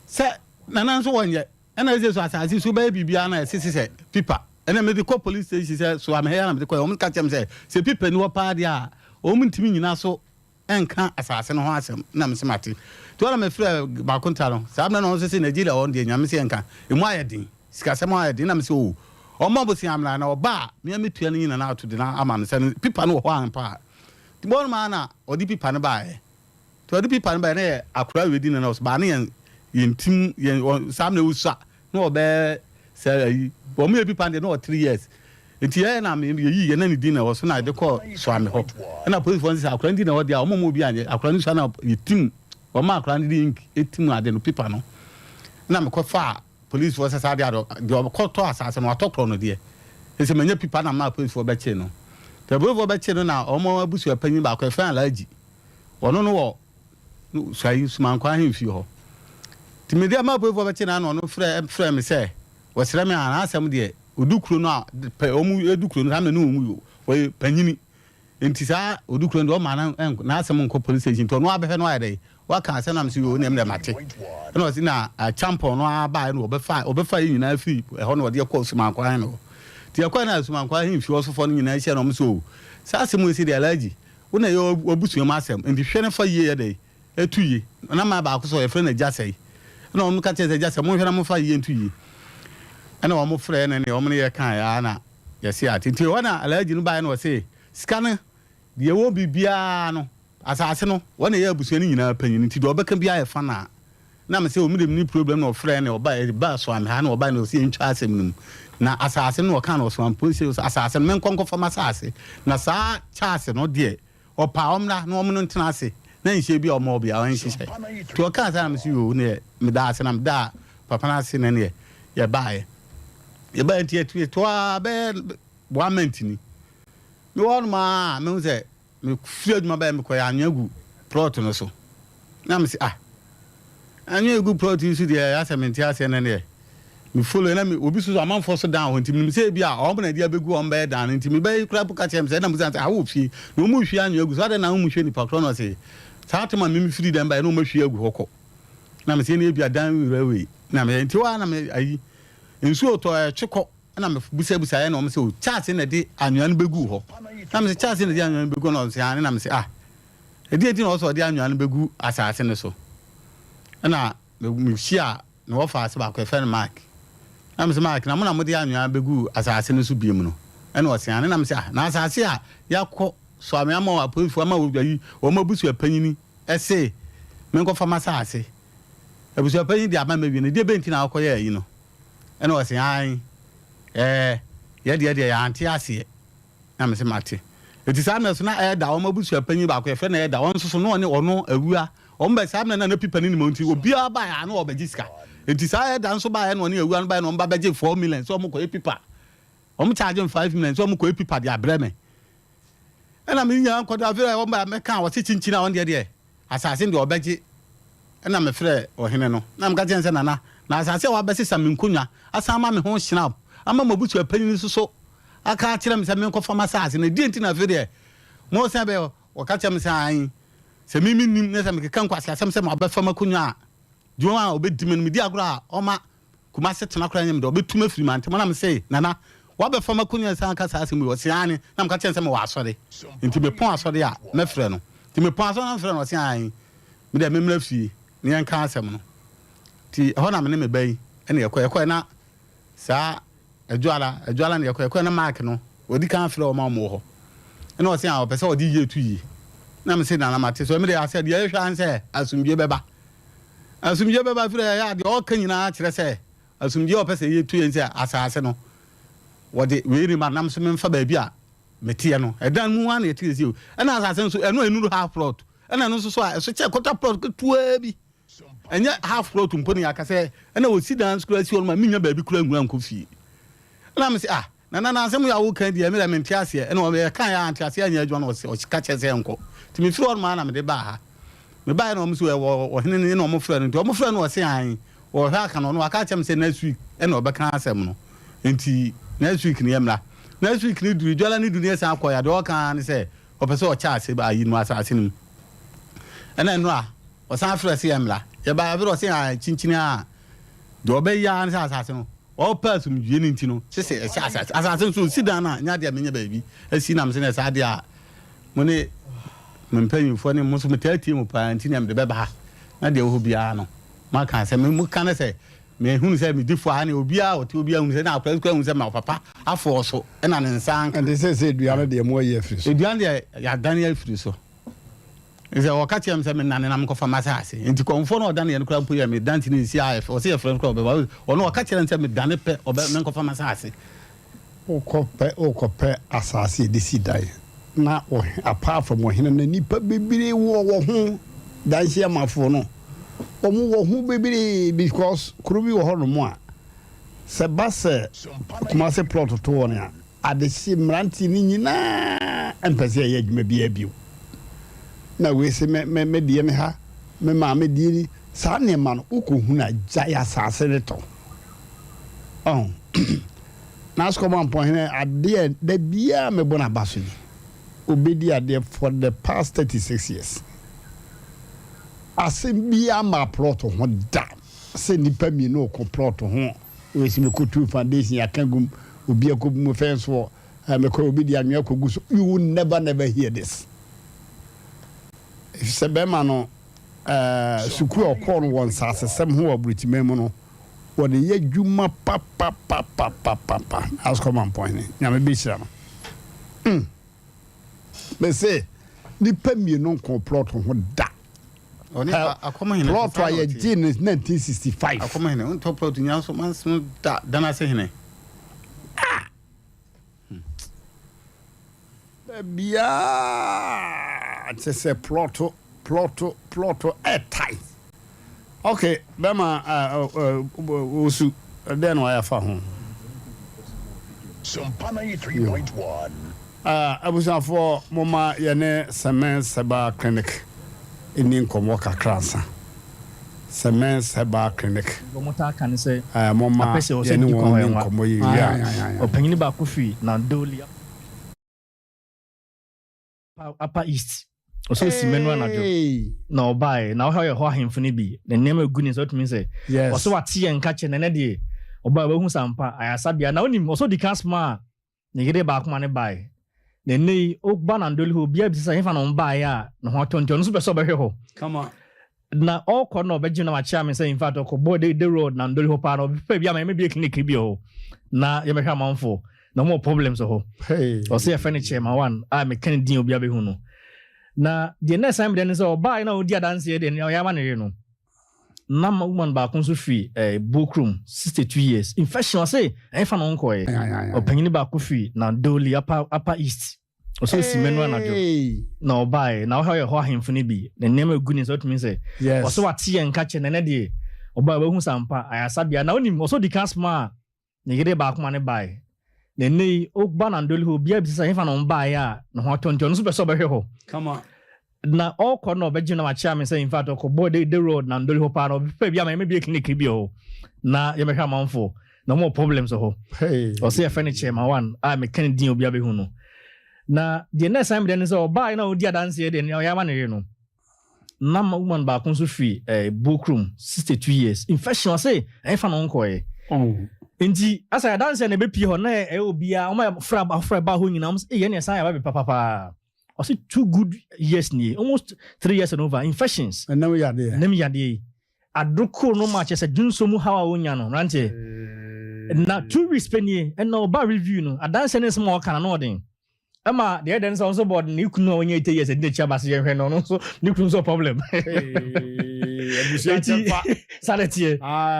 sɛ nana nso wɔnyɛ ɛna ɛsɛ so asase so bɛyɛ biribiara na ɛse sesɛ pipa ɛna mede kɔ police station sɛ so amehɛ na mede kɔ wɔn ka kyerɛ me sɛ sɛ pipa ni hɔ paa deɛ a wɔn ntumi nyina so nka asase no ho asɛm na mese mate nti hɔ na mefrɛ Bakonta no saa mmerɛ no ɔno nso se Nigeria hɔ no deɛ Nyame se yɛnka ɛmu ayɛ den sikasɛm ayɛ den na mese oo ɔmmɔ bosea mmra na ɔba a mea metua no nyina na ato de no ama no sɛ no pipa no wɔ hɔ ampa a nti bɔɔ no maa na ɔde pipa no baeɛ nti ɔde pipa no baeɛ na yɛ akora wei di no na ɔso baa ne yɛn yɛn tim yɛn saa mmerɛ wosua na ɔbɛyɛ sɛ ayi wɔn yɛ pipa deɛ na ɔwɔ 3 years nti yɛyɛ na yɛyi yɛ na ne din na ɛwɔ so na yɛde kɔ soame hɔ ɛna polisifoɔ no sɛ akora no din na ɛwɔ deɛ a wɔn mu obi anyɛ akora no sua na yɛtim wɔn ma akora no de ink etim ade no pipa no na mekɔ fa polisifoɔ sɛ saa deɛ adɔ deɛ ɔkɔtɔ asase no watɔ korɔ no deɛ ɛsɛ manya pipa na maa polisifoɔ bɛkye no deɛ polisifoɔ bɛkye no na wɔn abusua panyin baako ɛfɛn alagye ɔno no wɔ Suayi Sumankwa ahemfie hɔ. Nti mede ama apueifoɔ bɛkye no ano, ɔno frɛ frɛɛ me sɛ wɔsrɛ me a n'asɛm deɛ ɔdu kuro no a pɛ wɔn edu kuro no saa mmerɛ no wɔn wuo wɔyɛ panyini nti saa ɔdu kuro no deɛ ɔma no n'asɛm nkɔ police station nti ɔno abɛhwɛ no ayɛ dɛ waka asɛm na mese yoo ne mmerɛ mate ɛna ɔse na champɔn no abaeɛ no ɔbɛfa ɔbɛfa yɛ nyinaa firi ɛhɔ na ɔde kɔ Sumankwa ahene hɔ nti ɛkɔɛ na Sumankwa ahemfie ɔsofoɔ no nyinaa hyia na ɔmo sɛ o saa asɛm wɔ si deɛ Alhaji Wo na ɛyɛ w'abusua mu asɛm, nti hwɛ na fa yie yɛ dɛn? To yie. Na maa baako sɛ yɛfrɛ no Agya Sɛe. Ɛna wɔn ka kyerɛ sɛ, Agya Sɛe, monhwɛ na momfa yie nto yie. Ɛna wɔn frɛɛ no ne wɔn ne yɛ kaeɛ ara na yɛse ate. Nti ɛhɔ na Alhaji no baeɛ na ɔse, sika no, deɛ ɛwɔ biribiara no, asase no, wɔn na ɛyɛ abusua no nyinaa panyin, nti deɛ ɔbɛka biara yɛ fanaa. Na me se o me de menni problem na ɔfrɛɛ ne ɔba ɛbaa Suame ha na ɔbae na ɔse yɛntwa asɛm no mu na asase no na ɔkaa no Ɔsoam police station asase no menkɔ nkɔfa m'asase na saa Charles no deɛ ɔpɛ a ɔmmra na ɔmo no ntena ase na nhyɛ bi a ɔmo wɔ biara ɔnhyehyɛ nti ɔkaa saa na me se yoo neɛ meda ase na medaa papa no ase na neɛ yɛbaeɛ yɛbaeɛ nti yɛtoaa bɛyɛ one month ni mewɔ hɔ nom a mehu sɛ Mefiri adwuma baeɛ mekɔyɛ anwea gu plot no so na mese ah anwea egu plot yi so deɛ asɛ mente aseɛ na deɛ me follow na me obi so so amanfoɔ so dan hɔ nti menim sɛ ebi a wɔn na ɛde abɛgu wɔn bɛyɛ dan no nti mebɛyɛ kura po ka kyerɛ me sɛ ɛna mo sɛ awo fie na wɔn hwie anwea gu so adɛn na wɔn hwɛ nipa korɔ na ɔse saa tema me mefiri dan baeɛ na wɔn ahwie agu hɔ kɔ na mesɛ ɛna ebi a dan wura wei na meyɛ nti hɔ a na me ayi nsuo tɔ ɛtwe kɔ Ɛna me busabusaeɛ na wɔn sɛ o Charles na ɛde anwea no bɛguu hɔ. Na me sɛ Charles na ɛde anwea no bɛgu hɔ na wɔn sɛ aane na me sɛ ah. Ɛdeɛn nti na ɔwɔ sɛ ɔde anwea no bɛgu asase no so? Ɛna mehyiaa ne wɔfaase baako, yɛfrɛ no Mark. Na mese, Mark, na mo na mode anwea bɛgu asase no so biom no? Ɛna ɔse, aane. Na mese, ah, na asase a yɛakɔ so anwea ama apolisifoɔ ama ayi wɔn abusua panyini se menkɔfa m'asase. Abusua panyin de ama mawie no, deɛ bɛn nti na wokɔyɛɛ ayi no? Ɛna ɔse, aane, ɛɛ, yɛdeɛ deɛ yɛante aseɛ. Na mese mate. Enti saa mmerɛ so na Elder, wɔn abusua panyin baako, yɛfrɛ no Elder, ɔno nso so na ɔne ɔno awua, wɔn bɛ saa mmerɛ no a na pipa no nim wɔn nti obiara baeɛ a na ɔrebɛgye sika. Enti saa Elder nso baeɛ na ɔne awua no baeɛ na wɔn ba bɛgye 4 million sɛ wɔn kɔyɛ pipa. Wɔn charge me 5 million sɛ wɔn kɔyɛ pipa de abrɛ me. Ɛna me nyinaa nkɔda afei wɔn ba mɛka a wɔse kyinkyin a wɔn deɛ deɛ Asase no deɛ ɔbɛgye. Ɛnna mefrɛɛ ɔhene no, na meka kyerɛɛ no sɛ, Nana, na asase a wɔabɛsesa me nkonnwa asan ama me ho schnapp ama m'abusuapanin nso so aka akyerɛ me sɛ menkɔfa m'asase no, ɛdeɛn nti na afei deɛ moresan bɛyɛ? Wɔka kyerɛɛ me sɛ, Aane, sɛ me mennim na sɛ mekeka nkwaseasɛm sɛ mabɛfa m'akonnwa a, deɛ a ɔbɛdi me no, medi agorɔ a, ɔmma Kumase tena koraa nyɛ me dɛ, ɔbɛtu me afiri mantam. Ɛna mese, Nana, woabɛfa m'akonnwa san aka saa asɛm wei? Ɔse, Aane. Na meka kyerɛɛ no sɛ mewɔ asɔre, nti mepɔn asɔre a, mɛfrɛ no. Nti mepɔn asɔre na mefrɛ no, ɔse, Aane, me deɛ memmra fie na yɛnka asɛm no. Nti ɛhɔ na me ne me ba yi na yɛkɔe. Yɛkɔe na saa Adwoala, Adwoala na yɛkɔe. Yɛkɔe na Mark no, wadi kan afrɛ wɔn a wɔwɔ hɔ. Ɛna ɔse, ah, ɔpɛ sɛ ɔde yie to yie. Na mese, Nana, mate. So me deɛ asɛ deɛ yɛhwɛ ara ne sɛ asomdwoeɛ bɛba. Asomdwoeɛ bɛba ɛfiri ɛyɛ a deɛ ɔreka nyinaa kyerɛ sɛ asomdwoeɛ a ɔpɛ sɛ yɛtu yɛn sɛ asaase no wɔde wei rema nam so memfa baabi a meteɛ no ɛdan mu ara na yɛte sɛsi o ɛna asaase nso ɛno a ɛnuru half plot ɛna ɛno nso so a ɛso kyɛ quarter plot ketewa bi ɛnyɛ half plot mpo ne yɛaka sɛ ɛna wɔsi dan nso koraa si hɔ no ma menya baabi koraa nwura nkɔ fie ɛna mese ah Nana na asɛm yi a woka yi deɛ me deɛ mente aseɛ. Ɛna ɔyɛ kaeɛ a nteaseɛ anyɛ adwuma na ɔka kyerɛ sɛ nkɔ. Nti mefiri hɔ nom ara na mede baa ha. Mebaeɛ na wɔn nso ɛwɔ ɔhene no na wɔn frɛ no. Nti wɔn frɛ no ɔse ae. Wɔhwɛ aka no ɔno waka akyerɛ me sɛ next week ɛna ɔbɛka asɛm no. Nti next week no yɛmmra. Next week no duru, dwala no du no yɛsan kɔeɛ a deɛ ɔka ara ne sɛ ɔpɛ sɛ ɔkyɛ ase ayi no asase no mu. Ɛna nnora ɔsan frɛ sɛ yɛmmra. Yɛbaeɛ afei ɔse ae kyinkyini a deɛ ɔbɛyɛ ara ne sɛ asase no Ɔrepɛ asomdwie no nti no, sese ɛhyɛ asase. Asase nso nsi dan no a, nyɛ adeɛ a menya baabi asi na mese no saa adeɛ a mo ne me mpanyinfoɔ ne mo nso metaa tie mo paa nti na mede bɛba ha na deɛ ɛwɔ hɔ biara no moaka sɛ me moka no sɛ mehunu sɛ medi fɔ a ne obiara a ɔte obiara hunu sɛ na akora kura hunu sɛ ma papa afɔɔ so ɛna ne nsa anka. Ɛnti sese dua no deɛ mo ayi afiri so? Dua no deɛ yɛadane afiri so. Sɛ wɔka kyerɛ me sɛ mennane na menkɔfa m'asase. Enti kɔmfoɔ no a ɔdaneeɛ no koraa mpo yɛɛ me dante no nsi a ɔse yɛfrɛ no koraa ɔbɛba. Ɔno ɔka kyerɛɛ no sɛ medane pɛ ɔbɛ menkɔfa m'asase. Wokɔpɛ wokɔpɛ asase a yɛde si dan na ɔhe apart from ɔhene no nnipa bebree wɔ wɔ ho danhyiamafoɔ no wɔn wɔ ho bebree because kuro bi wɔ hɔ nom a sɛ ba sɛ Kumasi plot to wɔn a Adehye mmeranteɛ no nyinaa mpɛ sɛ yɛyɛ adwuma biara bio. Na wei se me me me deɛ ne ha, me maame deɛ ni. Saa nneɛma no wokɔhunu a, gyae asase no tɔ. Ɔho. N'asokɔ Mampɔnhene adeɛ da biara mebɔ n'aba so yi. Ɔbɛdi adeɛ for the past 36 years. Asɛm biara mmaa plot ho da sɛ nnipa mmienu reko plot ho. Wei se mekɔtuu foundation aka gum. Obi akɔbu mu fɛn soɔ, eh, mekɔ obi de anwea kɔgu so. You will never never hear this. Efisɛ bɛrima no, eh, sukuu a ɔkɔɔ no wɔ nsasesɛm ho wɔ aburokyiman mu no, wɔde yɛ adwuma papapapapapa. Asukɔ Mampɔnhene, Nyame bɛhyira no. Mm. Mese, nipa mmienu nko plot ho da. Ɔne akɔm hene. Plot a yɛgye no 1965. Akɔm hene, wontɔ plot nyina so manso da danase hene. Ah! Baabiaa kyɛ sɛ plot plot plot ɛtae. Ok, bɛma wosu dɛn na wayɛ afa ho? Sompa 93.1. Abusuafoɔ momma yɛne Semens Herbal Clinic nni nkɔmmɔ kakra ansa. Semens Herbal Clinic. Deɛ wɔtaa ka ne sɛ, Momma apɛ sɛ ɔsɛ yɛne di wɔn kwan nni nwa. nkɔmmɔ yɛwie a. Ɔpanyin baako firi Nandoli. Upper East. Ɔsɛ osi mɛnu anadwo na ɔbaeɛ na ɔhwɛ ɔyɛ hɔ ahemfo no bi na nneɛma egu ne nsa otumi sɛ ɔsɛ wate yɛn nka kyɛ na ɛnɛ deɛ ɔbaeɛ ɔbɛhu sampa ayasabea na onim ɔsɛ odi kan soma a ne yere baako ma ne baeɛ. Na ɛnnɛ yi, woba Nandoli hɔ, obiara bisa sɛ hefa na wɔbaeɛ a ne ho atɔ nti ɔno nso pɛ sɛ ɔbɛhwɛ hɔ. Kama. Na ɔrekɔ no na ɔbɛgye na wakyea me sɛ in fact ɔkɔbɔɔ de de road Nandoli hɔ paa na ɔbɛpɛ bi ama yɛmɛbie clinic bi wɔ hɔ na yɛmɛhwɛ amanfoɔ na wɔn wɔ problems wɔ hɔ. Hey. Ɔsɛ yɛfrɛ no Chairman One a meka ne din a obiara bɛhu no. Na deɛ na ɛsan me dɛ ne sɛ ɔbaeɛ na ɔdi adanseɛ deɛ ɔyɛ ama ne yere no. Na woman baako nso firi eh, Buokrom, 62 years. Infection, ɔse ɛmfa na ɔnkɔɛ. Ɔpanyini baako firi Nandoli, upper, upper east. Ɔsɛ osi mɛnu anadwo. Na ɔbaeɛ, na ɔhwɛ ɔyɛ hɔ ahemfo no bi. Na nneɛma egu ne nsa otumi sɛ. Yes. Ɔsɛ wate yɛn nka kyɛ na ɛnɛ deɛ ɔbaeɛ ɔbɛhu sampa ayasabea. Na onim, ɔsɛ odi kan soma a ne yere baako ma ne baeɛ. Na ɛnnɛ yi, woba Nandoli hɔ, obiara bisa sɛ hefa na wɔbaeɛ a ne ho atɔ nti ɔno nso pɛ sɛ ɔbɛhwɛ hɔ. Kama. Na ɔrekɔ no na ɔbɛgye no na wakyea me sɛ in fact ɔkɔbɔɔ de de road Nandoli hɔ paa na ɔbɛpɛ bi ama yɛmɛbie clinic bi wɔ hɔ na yɛmɛhwɛ amanfoɔ na wɔn wɔ problems wɔ hɔ. Hey. Ɔsɛ yɛfrɛ no Chairman One a meka ne din a obiara bɛhu no. Na deɛ na ɛsan me dɛ ne sɛ ɔbaeɛ na ɔdi adanseɛ deɛ ɔyɛ ama ne yere no. Na woman baako nso firi eh, Buokrom, 62 years. Infection, ɔse ɛmfa na ɔnkɔɛ. Oh. Nti asa adanseɛ na ɛbɛpie hɔ na ɛyɛ obiara, wɔn a frɛ afrɛ ba hɔ nyinaa, wɔn sɛ, yɛn na ɛsan yɛ ba papapaa. Ɔse two good years nie, almost 3 years and over, infections. Ɛnam yadeɛ. Ɛnam yadeɛ yi. Adokoro no ma kyerɛ sɛ dwonsɔ mu haw a wonya no, mmeranteɛ. Na 2 weeks pɛ nie, ɛna ɔba review no, adanseɛ ne nsɛm a ɔka no, ano ɔden. Ɛma deɛ ɛdɛ no sɛ ɔno nso bɔɔ ne kunu a ɔnyɛ 80 years adi n'akyi aba sɛ yɛnhwɛ no, ɔno nso ne kunu nso problem. Abusua nkyɛnfa. Saa na ɛteɛ.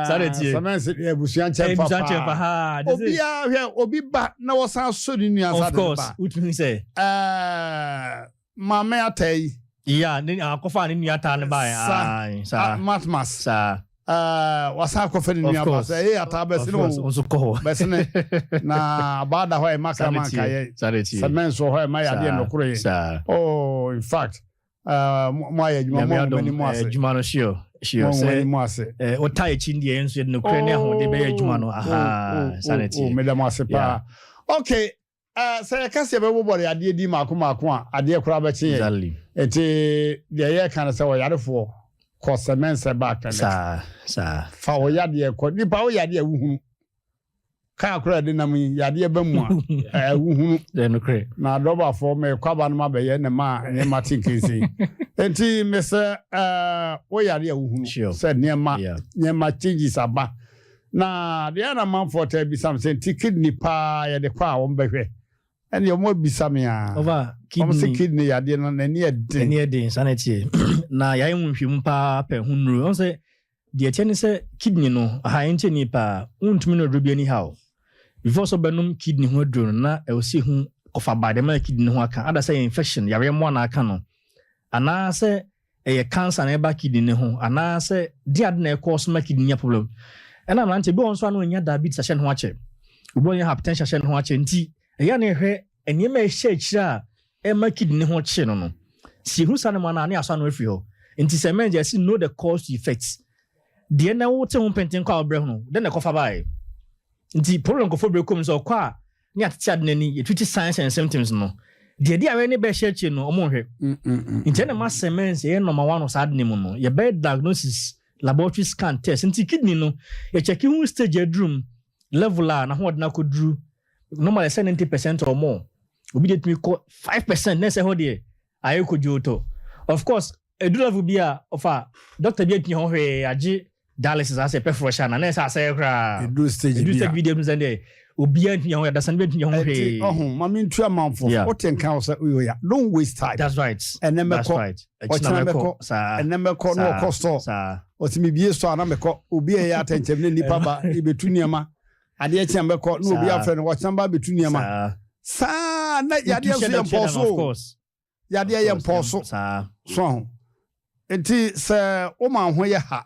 Saa na ɛteɛ. Sɛmɛnse deɛ abusua nkyɛnfa paa. Abusua nkyɛnfa ha. Obiara hwɛ obi ba na wɔsan so ne nua nsa Of de ne course, ba. wotumi sɛ. Ɛɛ maame ata yi. Yeah, ne akɔfa ne nua taa ne ba. Sa Saa. Matmas. Saa. Ɛɛ wasan akɔfa ne nua ba sɛ ee ata bɛsene o. Nso kɔ hɔ. Bɛsene na abaa da hɔ a ɛma Saa na kraman ɛteɛ. ka yɛ. Saa na ɛteɛ. Sɛmɛnse wɔ hɔ a ɛma yɛ adeɛ Saa. nɔkoro yɛ. Saa. Oh in fact ɛɛ mo ayɛ adwuma mo Nyame ahu adom, m'anim ase. adwuma no sure. Sure. Mo ahu Sɛ m'anim ase. wota akyi deɛ yɛn nso yɛde nokorɛ ne ahoɔden bɛyɛ adwuma no. Aha, saa na ɛteɛ. meda mo ase paa. Okay, sɛ yɛka sɛ yɛbɛbobɔ de adeɛ di maako maako a, adeɛ koraa bɛkye yɛn. Nti deɛ yɛka no sɛ ɔyarefoɔ kɔ sɛmɛnsɛ ba clinic. Saa, saa. Fa wo yadeɛ kɔ. Nipa wo yadeɛ a wohunu. Kaa koraa yɛde nam yi, yadeɛ ba mu a, wohunu. Ɛyɛ nokorɛ. Na adɔbafoɔ mekɔ aba no mabɛyɛ ne ma a nneɛma te nkensen. Nti mesɛ wo yadeɛ a wohunu sɛ nneɛma nneɛma changes aba. Na deɛ na amanfoɔ taa bisa me sɛ nti kidney paa yɛde kɔ a wɔn bɛhwɛ. Ɛnneɛ wɔn abisa me a. Ɔfa Wɔn sɛ kidney. kidney yadeɛ no n'ani yɛ den. Ɛni yɛ den saa na ɛteɛ. Na yɛayɛ ho nhwehwɛmu paa pɛ ho nnuro. Wɔn sɛ deɛ ɛteɛ ne sɛ kidney no aha ɛnkyɛ ni paa wontumi no aduro bi ani ha o. Before sɛ ɔbɛnom kidney ho aduro no na ɛwɔ sɛ ehu kɔfa ba deɛ ma kidney no ho aka ada sɛ ɛyɛ infection yareɛ mmoa na aka no anaasɛ ɛyɛ cancer na ɛba kidney no ho anaasɛ de ade na ɛkɔ so ma kidney nya problem. Ɛna mmeranteɛ bi wɔ hɔ nso a na ɔnya diabetes ahyɛ ne ho akyɛ. Obi wɔ hɔ ɔnya hypertension ahyɛ ne ho akyɛ nti ɛyɛ na ɛhwɛ nneɛma a ɛhyɛ akyire a ɛma kidney ho kye no. Si ehu saa nneɛma no a ne asɔ ano afiri hɔ. Nti sɛ mɛn gye ɛsi know the cause to effect. Deɛ na wote ho mpɛntɛn kɔ a ɔbrɛ ho no, dɛn na ɛkɔfa baeɛ. Nti problem nkɔfo brɛ kɔm sɛ ɔkɔ a ne atete ade n'ani yɛtwiti signs and symptoms no. Deɛ di awɛ ne bɛhyɛ akyire no ɔmo nhwɛ. Nti ɛna ma sɛmɛn sɛ ɛyɛ number one wɔ saa ade ne mu no yɛbɛyɛ diagnosis laboratory scan test nti kidney no yɛkyɛke ho stage adurum level a n'ahoɔden akɔduru normally sɛ 90% or more obi de tumi kɔ 5% na ɛsɛ hɔ deɛ ayɛ kodwo tɔ. Of course edu level bi a ɔfa doctor bi atumi ho hwee agye dialysis asɛ pɛforɔ hyɛ ana na ɛsɛ asɛe koraa. Edu stage edu bi a. stage bi deɛ sɛ deɛ obiara ntumi ho yadasa bi ntumi ho Ɛnti hwee. ɔho maame ntu amanfo wote nka wo sɛ oyo ya don't waste time. That's right. Ɛnɛ That's mɛkɔ right. ɔkyena mɛkɔ saa ɛnɛ mɛkɔ na ɔkɔ store saa ɔsi mi bie store na mɛkɔ obi a ɛyɛ atɛnkyɛm ne nipa ba ebetu nneɛma adeɛ kyɛn mɛkɔ na obi Saa. afrɛ no ɔkyena ba betu nneɛma saa saa na yadeɛ nso yɛ mpɔ Of so o course. yadeɛ yɛ mpɔ so saa so ho nti sɛ woma ho yɛ ha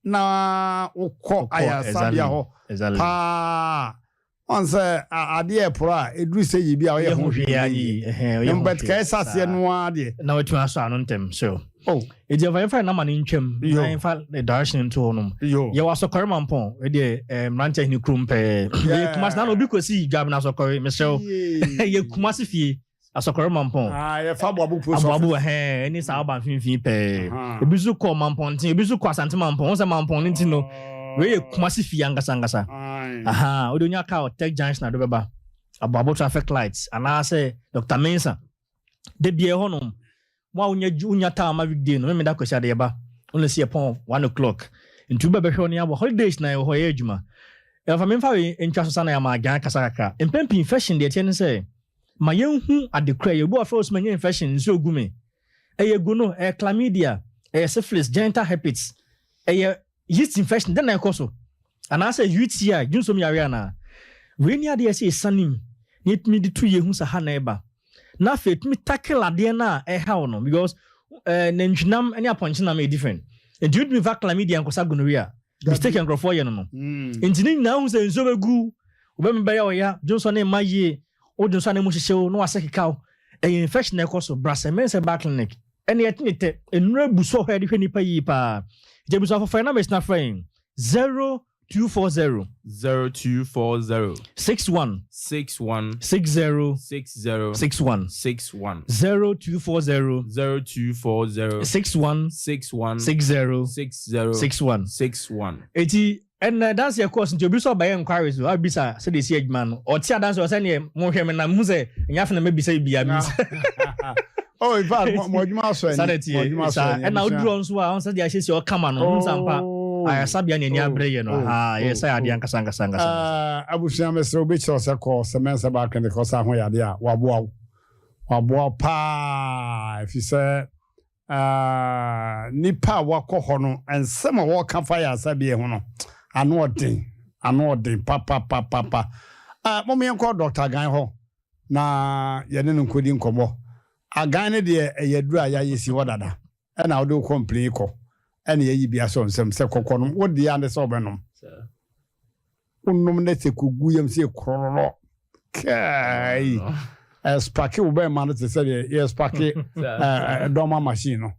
na wokɔ ayaresabea hɔ paa ɔn sɛ adeɛ ɛporɔ a ɛduru sɛ yi bi a ɔyɛ ho hwee ayi yie but kɛɛ sɛ aseɛ no ara deɛ na watumi asɔ ano ntɛm so oh ɛdi ɔfa yɛmfa nama no ntwam Yo. na yɛmfa the direction nto hɔ nom yo yɛwɔ asɔkɔre mampɔn ɛdeɛ eh, mmeranteɛ hene kurom pɛɛ yɛ Kumase na na obi kɔsi dwabena asɔkɔre mesrɛ wo yɛ Kumase fie asɔkɔre mampɔn Ah, yɛfa aboabo post aboabo office. ɛhɛn ɛne saa ɔba mfimfini pɛɛ Aha. ebi nso kɔ mampɔnten ebi nso kɔ asante mampɔn wɔn sɛ mampɔn ne ti no wei yɛ Kumase fie ankasa ankasa Aye. aha wode onya kaa Tech Junction ade bɛba. Aboabo traffic lights anaasɛ Doctor Mensah. Da biara ɛhɔ nom. Mo a wonya wonya time ma weekday no, Memeda Kwasiada yɛba. Wone sɛ yɛpɔn 1 o'clock. Nti woba bɛhwɛ wo ne abɔ. Holidays na yɛwɔ hɔ yɛyɛ adwuma. Ɛfa memfa wei ntwa so sa na yɛama adwan kasa kakra. Mpɛn pii infection deɛ ɛteɛ ne sɛ ma yɛnhu ade kora yɛ. Obi wɔ frɛ wo sɛ manya infection nsuo gu me. Ɛyɛ gono, ɛyɛ chlamydia, ɛyɛ syphilis, genital herpes, ɛyɛ yeast infection, dɛn na ɛkɔ so? Anaasɛ UTI, dwonsom yare anaa? Wei ne adeɛ sɛ ɛsane mu na yɛtumi de to yɛhu sɛ ha na ɛba. Na afei ɛtumi tackle adeɛ no a ɛhaw no because nantwinam ne apɔnkyenam yɛ different. Nti wotumi fa chlamydia nkɔsa gonorrhea. Mistake nkurɔfoɔ yɛ no. Nti ne nyinaa hu sɛ nsuo bɛgu, wobɛmi bɛyɛ ɔya, dwonsɔ ne mma yie, wo dwonsɔ ne mu hyehyɛ wo na wasɛ keka wo. Ɛyɛ infection na ɛkɔ so. Brasɛ Mensah Herbal Clinic. Ɛne yɛte ne tɛ, nnuro abu so wɔ hɔ a yɛde hwɛ nipa yie paa. Nti abusuafo fa yɛn numbers na frɛ yɛn 0240. 0240. 61. 61. 60. 60. 61. 61. 0240. 0240. 61. 61. 60. 60. 61. 61. Eti ɛnna dansi ɛkɔɔ so nti obi nso ɔbɛyɛ inquiries o abisa sɛdeɛ esi adwuma no ɔte adansi ɔsɛ neɛ mohwɛ me na mehu sɛ ɛnyɛ afei na mɛbisa yi bia mi. Oh, in fact, mo adwuma asɔ ani. Saa na ɛteɛ. Mo adwuma asɔ Saa ani. ɛna woduru hɔ nso a ɔn sɛ deɛ ahyɛ si ɔkama no ɔhu sampa ayasabea ne ani abere yɛ no ha yɛ sɛ adeɛ ankasa ankasa ankasa. Abusua mesrɛ wo bɛkyerɛ sɛ kɔ sɛ mɛnsɛ baa clinic hɔ sɛ ho yadeɛ a waboa wo waboa wo paa ɛfiri sɛ nipa a wakɔ hɔ no nsɛm a wɔka fa yɛ asabea ho no ano ɔden ano ɔden papapapapa. Mom yɛnkɔ Dr. Gan hɔ na yɛne no nkɔdi nkɔmmɔ. Agan no deɛ ɛyɛ aduru a yɛayɛ si hɔ dada ɛna wode wo complain kɔ ɛna yɛyi bi asɔ nsɛm sɛ kɔkɔ nom wo deɛ ane sɛ wobɛnom wonom na sɛ kɔgu yam sɛ korɔrɔ kai ɛspake wo bɛma no te sɛ deɛ yɛspake dɔma machine no.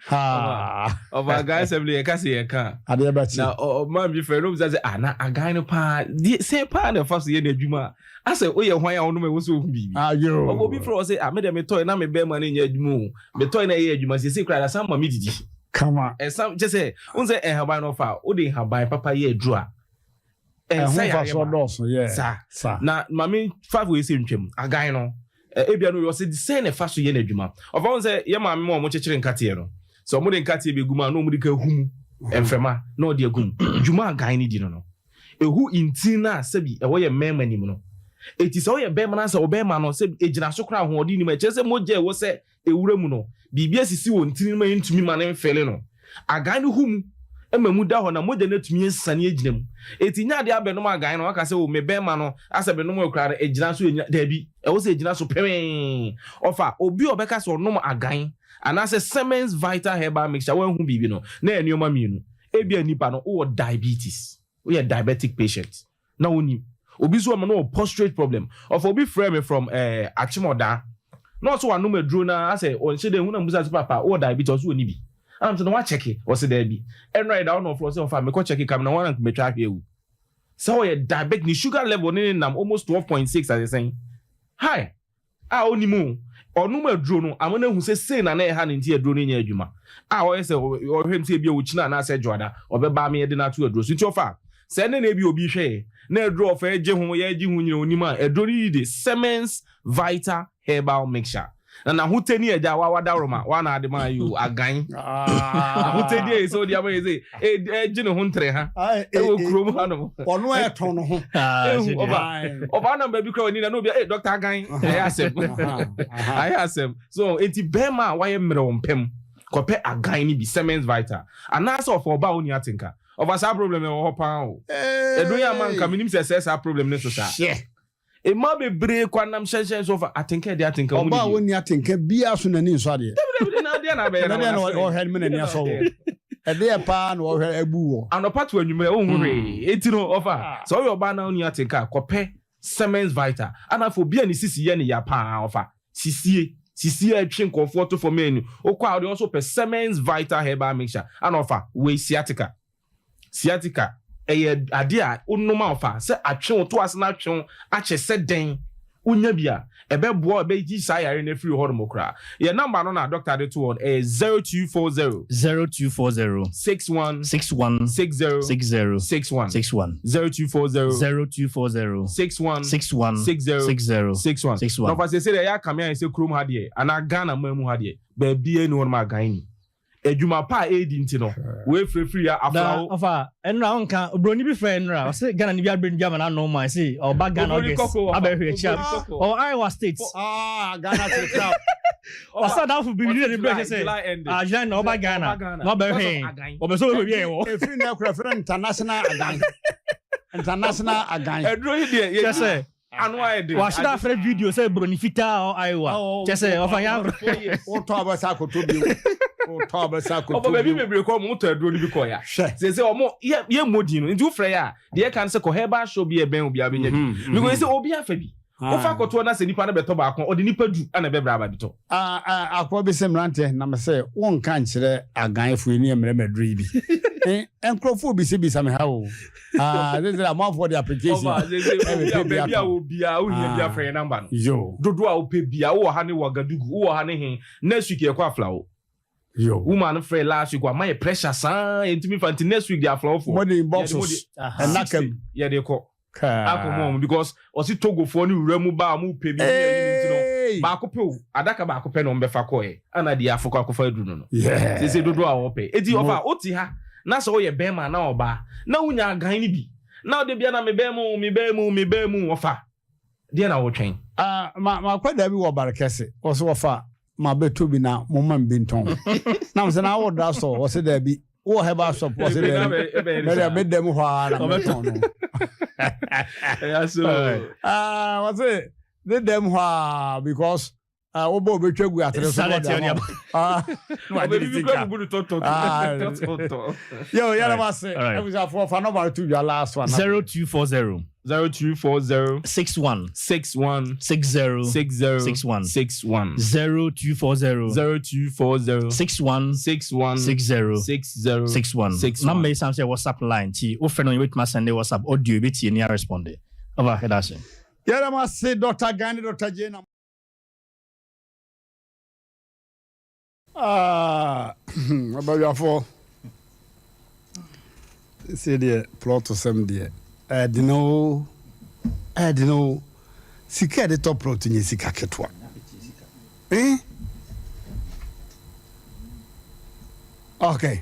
Ɔfa agan sɛm de yɛka sɛ yɛka adeɛ bɛkye na ɔma bi frɛ no bisa sɛ ah na agan no paa deɛ sɛn paa na ɛfa so yɛ n'adwuma a asɛ woyɛ hwan a wonom ɛwɔ sɛ wohu biribi. Ɔbɔ obi frɛ wɔ sɛ ah me deɛ metɔe na me bɛrima no nyɛ adwuma o metɔe na ɛyɛ adwuma siesie koraa asan ma me didi. Kama. Ɛsam kyɛ sɛ wohu sɛ nhaban no ɔfa wode nhaban papa yɛ aduru a ɛho mfasoɔ dɔɔso yɛ. Saa na maame fa wei sɛ ntwam agan no ebia no ɔsɛ sɛn na ɛfa so yɛ n'adwuma. Ɔfa ho sɛ yɛ maame mu a wɔkyekyere nkateɛ no sɛ wɔde nkateɛ bɛgu mu a na wɔde ka hu mu mframa na ɔde agu mu dwuma agan no di no ehu ntin na sɛbi ɛwɔ yɛ mmarima nim no eti sɛ ɔyɛ bɛrima na sɛ ɔbɛrima no sɛ egyina so koraa ahoɔden nim ɛkyerɛ sɛ mogya ɛwɔ sɛ ewura mu no biribi asisi wɔ ntini no ma ntumi ma ne mfɛle no agan no hu mu ɛma mu da hɔ na mogya no atumi asane agyina mu eti nya adeɛ abɛnom agan no waka sɛ o me bɛrima no asɛ bɛnom akura no egyina so enya daabi ɛwɔ sɛ egyina so pɛmɛɛ. Ɔfa obi a ɔbɛka sɛ ɔnom agan anaasɛ Semens Vital Herbal Mixture wɔnhu biribi no na ɛyɛ nneɛma mmienu. Ebia nipa no wowɔ diabetes, woyɛ diabetic patient na wonim obi nso wɔ no wɔ prostate problem. Ɔfa obi frɛ me from Akyemɔdaa na ɔsɛ wanom aduro na asɛ ɔnhyɛ dɛ ehun na musa sɛ papa wɔ diabetes ɔsɛ ɔni bi anam sɛ na wakyɛke ɔsɛ daabi ɛnura yɛ da ɔna ɔfrɛ ɔsɛ ɔfa mekɔ kyɛke kam na wɔn anka metwa ahwɛ ewu sɛ ɔyɛ diabetic ne sugar level ne ne nam almost 12.6 asesɛn hi a ɔnim o ɔnom aduro no ama no ahu sɛ sei na na ɛha ne nti aduro no nyɛ adwuma a ɔyɛ sɛ ɔhwɛ m sɛ ebi a ɔkyina anaasɛ dwoada ɔbɛba ama yɛde no ato aduro so. Nti ɔfa sɛ ɛne na ebi obi hwɛ na aduro ɔfa gye ho yɛgye ho nyina onim a aduro no yi de Semens Vital Herbal Mixture na n'ahotɛ ni agya wa wada roma wa na ade ma yi o agan ahotɛ ni yɛ sɛ ɔde ama yɛ sɛ ɛgye ne ho ntere ha ɛwɔ kurom ha nom. Ɔno ɛtɔn no ho. Ehu ɔba ɔba nam baabi kura wani na n'obi ɛ Dr. Agan ɛyɛ asɛm ayɛ asɛm so. Eti bɛrima a wayɛ mmerɛw mpɛm kɔpɛ agan ni bi Semens Vital anaasɛ ɔfɔ ɔba a oni atenka ɔfa saa problem ɛwɔ hɔ paa o ɛdun yɛ ama nka minim sɛ sɛ saa problem ne so saa mmaa bebree kɔ anam hyɛnhyɛn so ɔfa atenka ɛde atenka ɔba a wɔnni atenka biara so n'ani nsɔ adeɛ. Dabi na adeɛ na abɛyɛ na ɔhwɛ no n'ani asɔ wɔ ɛdeɛ paa na ɔhwɛ abu wɔ. Anɔpa to anwummerɛ wohu hwee eti no ɔfa sɛ ɔyɛ ɔbaa na ɔni atenka kɔpɛ Semens Vital anafo obi a ne sisi yɛ ne ya paa ɔfa sisie sisie atwe nkɔfoɔ to fam enu okɔ a ɔde ɔso pɛ Semens Vital Herbal Mixture ana ɔfa wei sciatica. Sciatica ɛyɛ adeɛ a wonom a ɔfa sɛ atwe wo to ase na atwe wo akyɛ sɛ dɛn. Wonya bi a, ɛbɛboa wo, ɛbɛyi saa yare no afiri hɔnom koraa. Yɛn number no na doctor de to hɔ no, ɛyɛ 0240. 0240. 61. 61. 60. 60. 61. 61. 0240. 0240. 61. 61. 60. 60. 61. 61. Na ɔfa seesei deɛ ɛyɛ akame ayɛ sɛ kurom ha deɛ, anaa Ghana man mu ha deɛ, baabiara nni hɔnom a Ghan nni. Adwuma pa a ɛredi nti no, wɔafirafiri ya Da afra wo. ɔfa ɛnura ɔnka obroni bi frɛ ɛnura ɔsɛ Ghana ni bi abere ni bi ama n'ano ma ɛsɛ ɔba Ghana Obroni August kɔkɔɔ ɔfa. abɛhwɛ akyi Obroni kɔkɔɔ. ɔwɔ Iowa State. Ah, Ghana to crowd. Ɔsɛ adamfo bi ni ne brɛ July, sɛ July ending. ah July na ɔba Ghana Ɔba Ghana. na ɔbɛhwɛ Because of Agan. ɔbɛ sɛ ɔbɛhwɛ bi a ɛwɔ. Efiri na ɛkura fɛrɛ international agan. International agan. Ɛduro yi deɛ, Kyɛ sɛ ano ayɛ den. wahyɛ da afrɛ video sɛ broni fitaa ɔ Iowa kyɛ sɛ ɔfa nyɛ agorɔ. Wotɔ abɛsa akoto bio. Wotɔ abɛsa akoto Ɔbɔ baabi bio. bebree kɔ ɔmo tɔ aduro no bi kɔ ya. Hwɛ. Sɛ sɛ ɔmo yɛ yɛ mmɔ din no nti wofrɛ yɛ a deɛ ɛka no sɛ kɔ herbal shop bi a ɛbɛn obi abɛnya bi. Because sɛ obi afa bi. Wofa akɔtoɔ na sɛ nipa no bɛtɔ baako a ɔde nipa du ana ɛbɛbrɛ aba bɛtɔ. Ah, ah, akoa bi sɛ mmeranteɛ na me sɛ wonka nkyerɛ aganfoɔ yi ne mmerɛ maduro yi bi. Eh, nkurɔfoɔ bisabisa me ha o. Ah, sɛ sɛ amanfoɔ de application Ɔba sɛ sɛ obi a ɛbɛpɛ bi baabi a atɔ. wɔ biara wohia bi Ah. afrɛ yɛn number no. Yo. Dodoɔ a wopɛ bia wowɔ ha ne Wagadugu wowɔ ha ne he next week yɛkɔ Aflao. Yo. Woman no frɛ last week wama yɛ pressure saa yɛntumi fa nti next week de Aflaofoɔ. Mode Yɛde mo boxes de- ɛnaka mu. 60 yɛde kɔ. Kaa. akɔ mu ɔmo because ɔsi Togofoɔ ne wura mu ba a ɔmo pɛ bi ne ɛyi ne nti no Hey! baako pɛ o adaka baako pɛ na ɔmo bɛfa kɔɛ ɛna deɛ afɔkɔ akɔfa aduru no no Yeah. sese dodoɔ a wɔpɛ eti Mo- ɔfa ɔte ha na sɛ ɔyɛ bɛrima na ɔbaa na wonya agan no bi na ɔde bia na me bɛn mu me bɛn mu me bɛn mu ɔfa deɛ na wɔtwɛn Ah, ma ma akwadaa bi wɔ bare kɛse wɔsɛ wɔfa ma bɛtɔ bi na mo ma bi ntɔn na mo sɛ na awɔ dra sɔ wɔsɛ daabi wɔ herbal shop wɔsɛ Ebe na daabi bɛ- ebe yɛ mɛdɛ saa. mɛdɛ mu hɔ ara na mɛtɔn no ɛyà so ah wɔsɛ ne dɛm hɔ ara because ah wobɔ obetwa gu atere so na Salad ɔde ama yɛ wo. ah na wagye ɔbɛ ne bibi kura sika bubu no tɔtɔ Ah. tɔtɔ yo yɛrɛ ma se All right. abusuafoɔ fa nɔɔma to dwa last one 0240 0240 61 61 60 60 61 61 0240 0240 61 61 60 60 61 61. Number yi san sɛ WhatsApp line nti wofrɛ no yɛbɛtumi asɛnde WhatsApp audio yɛbɛtie ne arespond. Ɔfa ɛda ase. yɛrɛ ma se Dr. Gani Dr. Jane Ah, abawiafoɔ sɛ deɛ plot sɛm deɛ ɛdene o ɛdene o sika a yɛde tɔ plot nyɛ sika ketewa eh? okay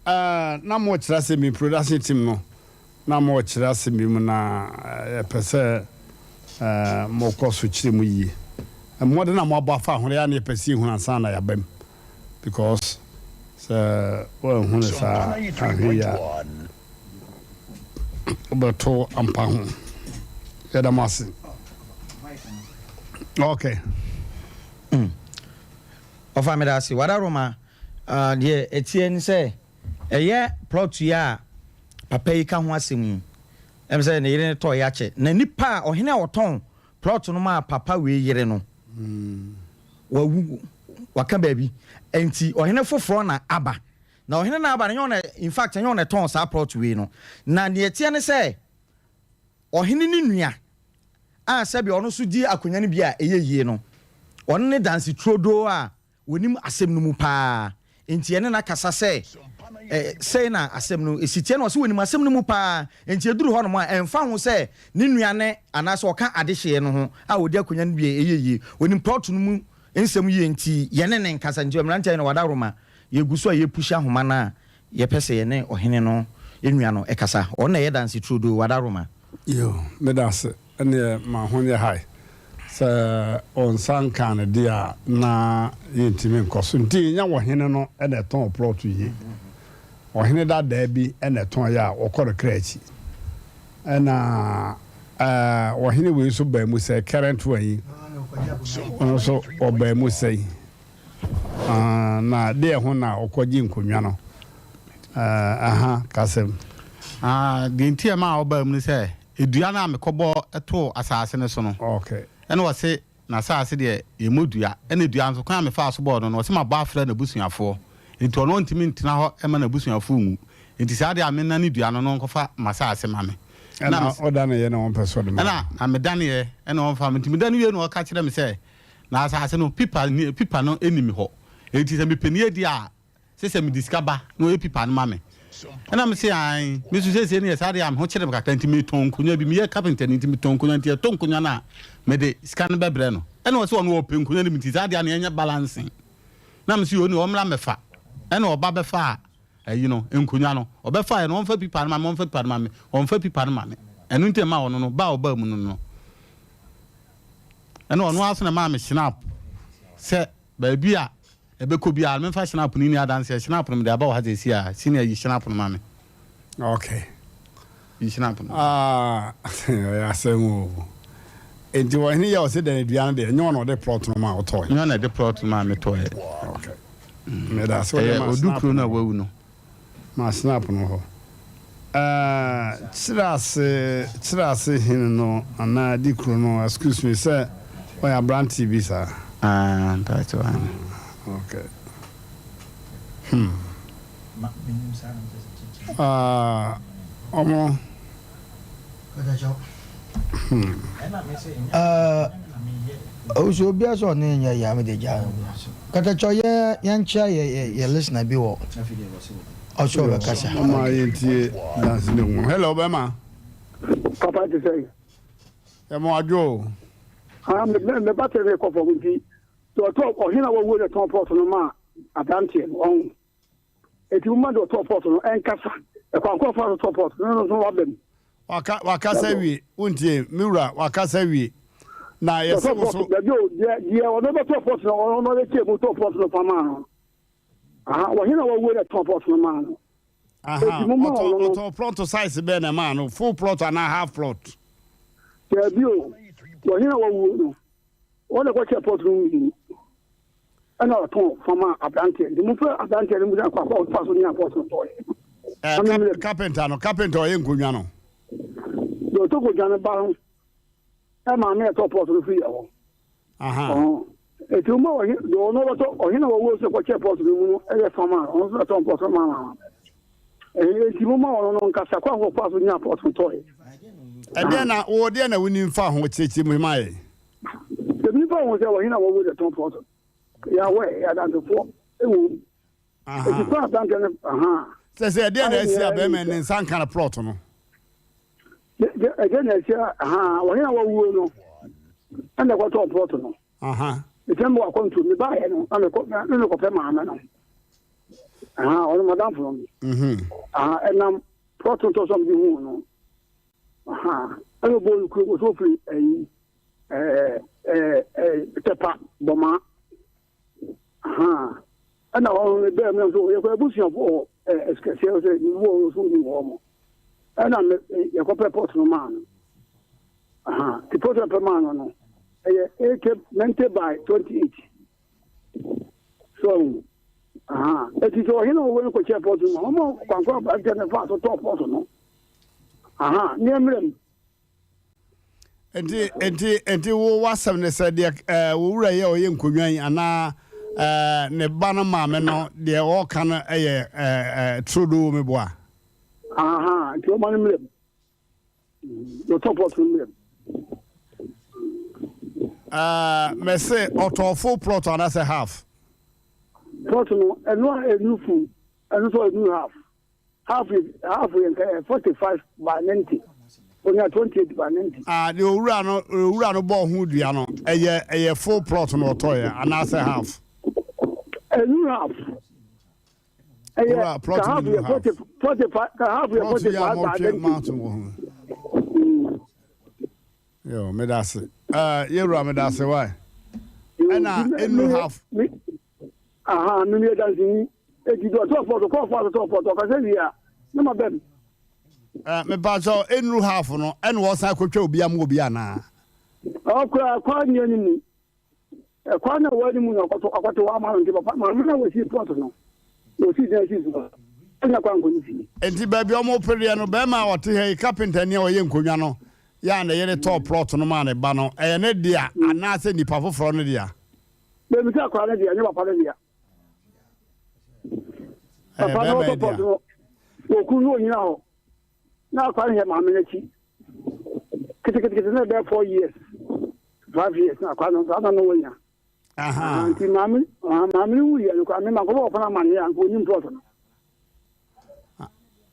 uh, na mokyerɛ asɛm bi production team no na mokyerɛ asɛm bi mu na eh, yɛpɛ sɛ eh, mokɔ so kyerɛ mu yie mmɔden a moabɔ afa ho no yɛ a na yɛpɛ sɛ yɛhunu ansa na yɛaba mu because sɛ woanhu no saa ahwɛ yi a wobɛto ampa ho yɛda mo ase okay ɔfa meda ase wadaroma uh, deɛ ɛteɛ ne sɛ ɛyɛ plot yi a papa yi ka ho asɛm yi ɛm sɛ ne yere no tɔɔ yɛ akyɛ na nipa a ɔhene a ɔtɔn plot no maa papa wei yere no wawu waka baabi nti ɔhene foforɔ na aba na ɔhene na aba no nyɛ ɔna in fact nyɛ ɔna tɔn saa plot wei no na deɛ ɛteɛ ne sɛ ɔhene ne nua a sɛbi ɔno nso di akonnwa no bi a ɛyɛ yie no ɔno ne dansi turodoo a wɔnim asɛm no mu paa nti ɛne na kasa sɛ ɛ sɛi na asɛm no esi tie na ɔsɛ wɔnim asɛm no mu paa nti eduru hɔ nom a ɛnfa ho sɛ ne nua ne anaasɛ ɔka adehyeɛ no ho a wɔdi akonnwa no bi a ɛyɛ yie wɔnim plot no mu nsɛm yie nti yɛne ne nkasa nti mmeranteɛ no wada roma yɛgu so a yɛpush ahoma no a yɛpɛ sɛ yɛne ɔhene no nua no ɛkasa ɔno na ɛyɛ dansi turodoo wada roma yo meda ase ɛneɛ ma ho nyɛ hae sɛ ɔnsa nka no deɛ a na yɛntumi nkɔ so nti nya wɔhene no ɛna ɛtɔn plot yie ɔhene dadaa bi ɛna ɛtɔn yɛ a ɔkɔ no kra akyi ɛna ɛɛ ɔhene wei nso baa mu sɛ current one yi ɔno nso ɔbaa mu sɛ Ah, na deɛ ho na ɔkɔgye nkonnwa no ɛɛ aha kasɛm Ah, deɛ nti a ɛma a ɔbaa mu no sɛ edua no a mekɔbɔ too asase no so no okay ɛna wɔse n'asase deɛ yɛmmɔ dua ɛna dua nso kwan a mefaa so bɔɔ no no wɔse mabɔ afrɛ n'abusuafoɔ nti ɔno ɔntumi ntena hɔ ma n'abusuafoɔ nwu nti saa deɛ a menna ne dua no no nkɔfa m'asase ma me. Ɛna ɔdaneeɛ na ɔmpɛ sɛ ɔde ma. Ɛna na medaneeɛ ɛna ɔmfa nti medane wie na ɔka kyerɛ me sɛ na asase no pipa pipa no ɛni me hɔ enti sɛ mepɛ nie deɛ a sɛ sɛ mede sika ba na ɔyɛ pipa no ma me. Ɛna mese ae, me nso seesei no yɛ saa deɛ a me ho kyere me kakra nti metɔn nkonnwa bi, meyɛ carpenter ni nti metɔn nkonnwa nti yɛtɔ nkonnwa no a mede sika no bɛbrɛ no. Ɛna ɔse ɔno ɔpɛ nkonnwa no bi nti saa deɛ a na yɛnyɛ balancing. Na mese yoo ɛneɛ ɔmmra mmɛfa. Ɛna ɔba bɛfaa ayi no, nkonnwa no. Ɔbɛfaeɛ no ɔmfa pipa no ma me, ɔmfa pipa no ma me, ɔmfa pipa no ma me. Ɛno nti na ɛmaa ɔno no ba a ɔbaa mu no no. Ɛna ɔno ara nso na ɛmaa me schnapp sɛ baabi a Ɛbɛkɔ biara no, memfa hynapo no nni adanseɛ. Hynapo no, mede aba wɔ ha seesei ara. Senior, yi hynapo no ma me. Okay. Yi hynapo no. Ah, ɛyɛ asɛm o. Enti ɔhene yi a ɔsɛ dɛn dua no deɛ, ɛnyɛ ɔna ɔde plot no maa wotɔe? Ɛnyɛ ɔna ɛde plot no maa metɔeɛ. Okay. Meda ase wode Ɛyɛ ma Odu snap kuro no a no. wawu no. Ma snap no hɔ. Ɛɛ, kyerɛ ase, kyerɛ ase hene no anaa di kuro no, excuse me, sɛ ɔyɛ aberanteɛ bi saa. Ah, mpakyɛw aane. Okay. Hmm. Ah, ɔmo. Hmm. Owusu obiara sɛ ɔne nyɛ yɛ ame de gya katakyɛ yɛ yɛnkyea yɛ yɛ yɛ listener bi wɔ ɔsɛ ɔbɛkasa. Mama yɛntie danse ne ho. Hello bɛma. Papa te sɛ. Yɛ mo adwo o. Ah me me me battery ne kɔ fam nti ɔtɔ ɔhene a wawuo na tɔn pɔt no ma aberanteɛ no ɔho. Eti mo ma deɛ ɔtɔɔ pɔt no ɛnkasa. Ɛkwan koro ɔfaa so tɔɔ pɔt no no nso waba mu. Waka wakasa awie wontie me wura wakasa awie na yɛse wo so. Dabi o deɛ deɛ ɔno bɛtɔɔ pɔt no ɔno ɔno bɛkyɛ mu tɔɔ pɔt no fa maa no. Aha wɔhe na wawuo na tɔɔ pɔt no maa no. Aha Eti mo ma ɔtɔ ɔno no. ɔtɔɔ plot size bɛn na ɛmaa no full plot anaa half plot. Dabi o wɔhe na wawuo no wɔn na ɛkɔkyɛ pɔt no mmienu. Ɛna ɔtɔn fa maa aberanteɛ nti mofrɛ aberanteɛ no musa kwan a ɔfa so nyaa pɔs no tɔɔeɛ. Ɛɛ kap kapenta no kapenta ɔyɛ nkonnwa no. Deɛ ɔtɔ nkonnwa no ba no ɛmaa me ɛtɔ pɔs no firi yɛ hɔ. Aha. Eti mo ɔhe deɛ ɔno ɔbɛtɔ ɔhe na wɔwɔ sɛ kɔkyɛ pɔs no mu no ɛyɛ fa maa ɔno nso ɛtɔn pɔs no maa maa. Eti mo ma ɔno no nkasa kwan a ɔfa so nyaa pɔs no tɔɔeɛ. Ɛdeɛ na wo deɛ na wonim fa ho kyerɛkyerɛ mu ma yɛn. Sɛ nnipa hu sɛ ɔhene a wawu de tɔn pɔw so, Yahweh, yɛ adansefoɔ wɔ mu. Eti kwan aberanteɛ no, ahaa. Sɛ sɛ ɛdeɛ na asi a bɛrima ne nsa nka no plɔt no. Ɛdeɛ na asi a, ahaa, ɔhene a wawuo no, ɛna ɛkɔtɔɔ plɔt no. Ɛsɛ mbɔ akɔntu, mebaeɛ no, na mekɔ, na mekɔpɛ maame no. Ahaa, ɔno madamfo no. Ahaa, ɛnam plɔt no tɔ so a mede huu no. Ahaa, ɛna ɔbɔɔ no kuro, ɔsɛ ɔfiri ɛyi. ɛɛ ɛɛ tɛpa bɔmaa ahaa ɛna hɔ no bɛɛ mu nso yɛkɔ abusuafo wɔ ɛɛ ɛsikɛseɛ sɛ ne wɔ so ni hɔ mo ɛna me yɛkɔpɛ pɔt no maa no ahaa ti pɔt no pɛ maa no no ɛyɛ eighty ninety by 28 so ahaa eti sɛ ɔhene ɔwɔ no kɔkyɛ pɔt no ma wɔn kwankwan aberanteɛ no fa so tɔɔ pɔt no ahaa nneɛma mu. Nti nti nti wo w'asɛm ne sɛ deɛ ɛɛ wo wura yi a ɔyɛ nkonnwa yi anaa ɛɛ ne ba no maame no deɛ ɔreka no yɛ ɛɛ ɛɛ turodoo me boa. Aha nti ɔma no mmerɛ mu ɔtɔ pɔt no mmerɛ mu. Ɛɛ mɛse ɔtɔ full plot anaasɛ half. Plot no ɛno a ɛnu full ɛno nso ɛnu half. Half yɛ half yɛ nka yɛ 45 by 90. Onya 28 by 90. Ah, deɛ owura no owura no bɔɔ ho dua no, ɛyɛ ɛyɛ full plot na ɔtɔeɛ anaasɛ half? Ɛnu half. Ɛyɛ Owura plot ka no half nu yɛ half. 40 45 ka half yɛ Plot yi a 45 by mɔtwe 90. maato wɔ ho. Yo, meda ase. Eh, yɛwura meda ase wae. Ɛna ɛnu half. Aha, me yɛ danseni. Eti deɛ ɔtɔɔ pɔt, ɔkɔɔ fo asotɔɔ pɔt, ɔkasa wie a, na ma bɛm. Eh, mepakyɛw, ennuru half no, ɛna wɔsan akɔtwa obi ama obi anaa? Ɔkora ɛkwan nni anim mu. Ɛkwan na ɛwɔ anim na ɔkɔto akɔto hɔ ama no nti papa maame na wɔsii pɔt no, na wɔsii dan sii so no, ɛnya kwan nkɔ ne fie. Enti baabi a wɔrepereɛ no, barima a ɔte ha yi, kapentani a ɔyɛ nkonnwa no, yɛ a ne yere tɔɔ plɔt no maa ne ba no, ɛyɛ ne dea anaasɛ nnipa foforɔ no dea? Baabi sɛ akwadaa no dea, ɛnyɛ papa no dea. Papa no ɔtɔ pɔt no, wɔku no ɔnyina hɔ. Na akwadaa no hwɛ maame no akyi. Ketekete na ɛbɛyɛ 4 years, 5 years na akwadaa no saa na na wɔnya. Nti maame maame no wuyɛ no koraa, mema nkɔbɔ ɔfa no amanneɛ a, nka ɔnim plot no.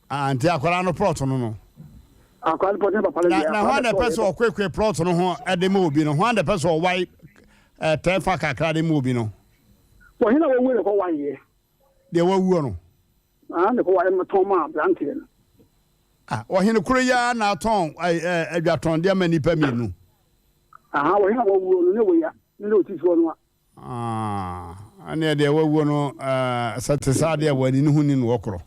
Ah, nti akwadaa no plot no. Akwadaa no plot no papa no deɛ. Na hwan na ɛpɛ sɛ ɔkwekwe plot no ho de ma obi no? Hwan na ɛpɛ sɛ ɔwae tɛfa kakra de ma obi no? Wɔhe na wɔwuo na ɛkɔ waeɛ? Deɛ wawuo no. Ah, na ɛkɔ waeɛ tɔn ma aberanteɛ no. Ah, ɔhene koro yi ara na atɔn adwatɔndeɛ ama nnipa mmienu. Aha, ɔhene a wawuo no ne wɔya ne na ɔti soɔ no a. Ah, ɛneɛ deɛ wawuo no sɛ te saa deɛ wɔani ne ho ni no wɔkorɔ.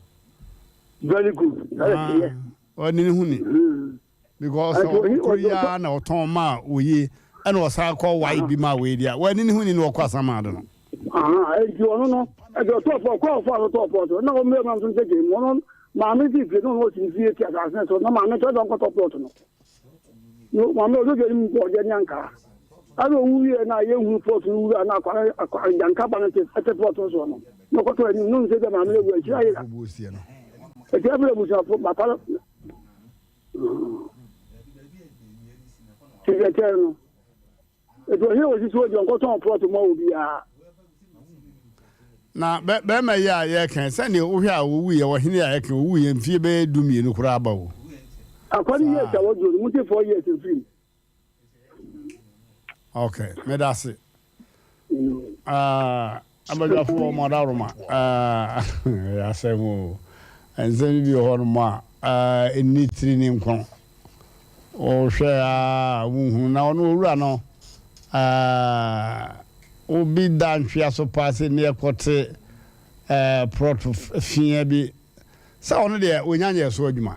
Very good. Ah, wɔani ne ho ni. Because ɔkoro yi ara na ɔtɔn ma oyi ɛna ɔsan kɔ wae bi ma wei deɛ wɔani ne ho ni na ɔkɔ asamado no. Nti ɔno no ɛdi ɔtɔ fɔ kɔ ɔfɔ a ɔtɔ fɔ so na wɔn mmerɛ mu nso nkyɛn mu ɔno maame ti fie na ɔno ɔsi fie ti asase no so na maame tɔ dɔn kɔtɔ plɔt no. No maame ɔdɔ dwa no mu bɔ ɔdeɛ ne ankaa. Ɛna owu wie na yɛhunu plɔt no wura na akwa akwa agyanka ba no te ɛte plɔt no soɔ no na ɔkɔtɔ anim no nsɛ dɛ maame no awu akyiri ayera. Ɛti afei abusuafo papa no ti deɛ kyɛn no. Eti ɔhene wɔ sisi hɔ deɛ ɔnkɔtɔn plɔt mma obiara. Na bɛrima yi a yɛreka yi, sɛdeɛ wohwɛ a ɔwuiɛ, ɔhene a yɛka ɔwuiɛ mfie bɛyɛ 12 koraa aba o. Akwa ne years a waduro no, monte 4 years mfiri mu. Okay, meda ase. Ah, abadwafoɔ mo adaworoma. Ah, ɛyɛ asɛm o. Nsɛm bi wɔ hɔnom a, ah, ɛnni tiri ne nkono. Wohwɛ a wonhunu na ɔno owura no, ah, obi da ntwea so paa sɛ ne ɛkɔte eh, prɔto fia bi sɛ ɔno deɛ ɔnya nyɛɛ so adwuma.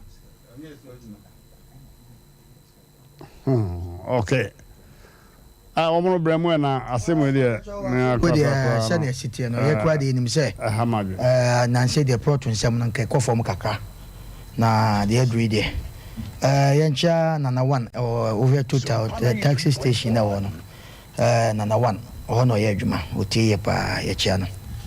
Hmm, okay. Ah, wɔn no brɛ mu ɛna asɛm yi deɛ me Wo akasa deɛ koraa no. sɛdeɛ ɛsi teɛ no yɛ koraa deɛ yɛnim sɛ Ɛha m'adwene. ɛɛ nansa deɛ prɔto nsɛm no nka ɛkɔ fam kakra na deɛ aduru yi deɛ ɛɛ yɛnkyia Nana One ɛwɔ wohwɛ Total taxi station na ɛwɔ no Ɛɛ Nana One, ɔhɔ na ɔyɛ adwuma, ɔtie yɛ paa, yɛkyea no.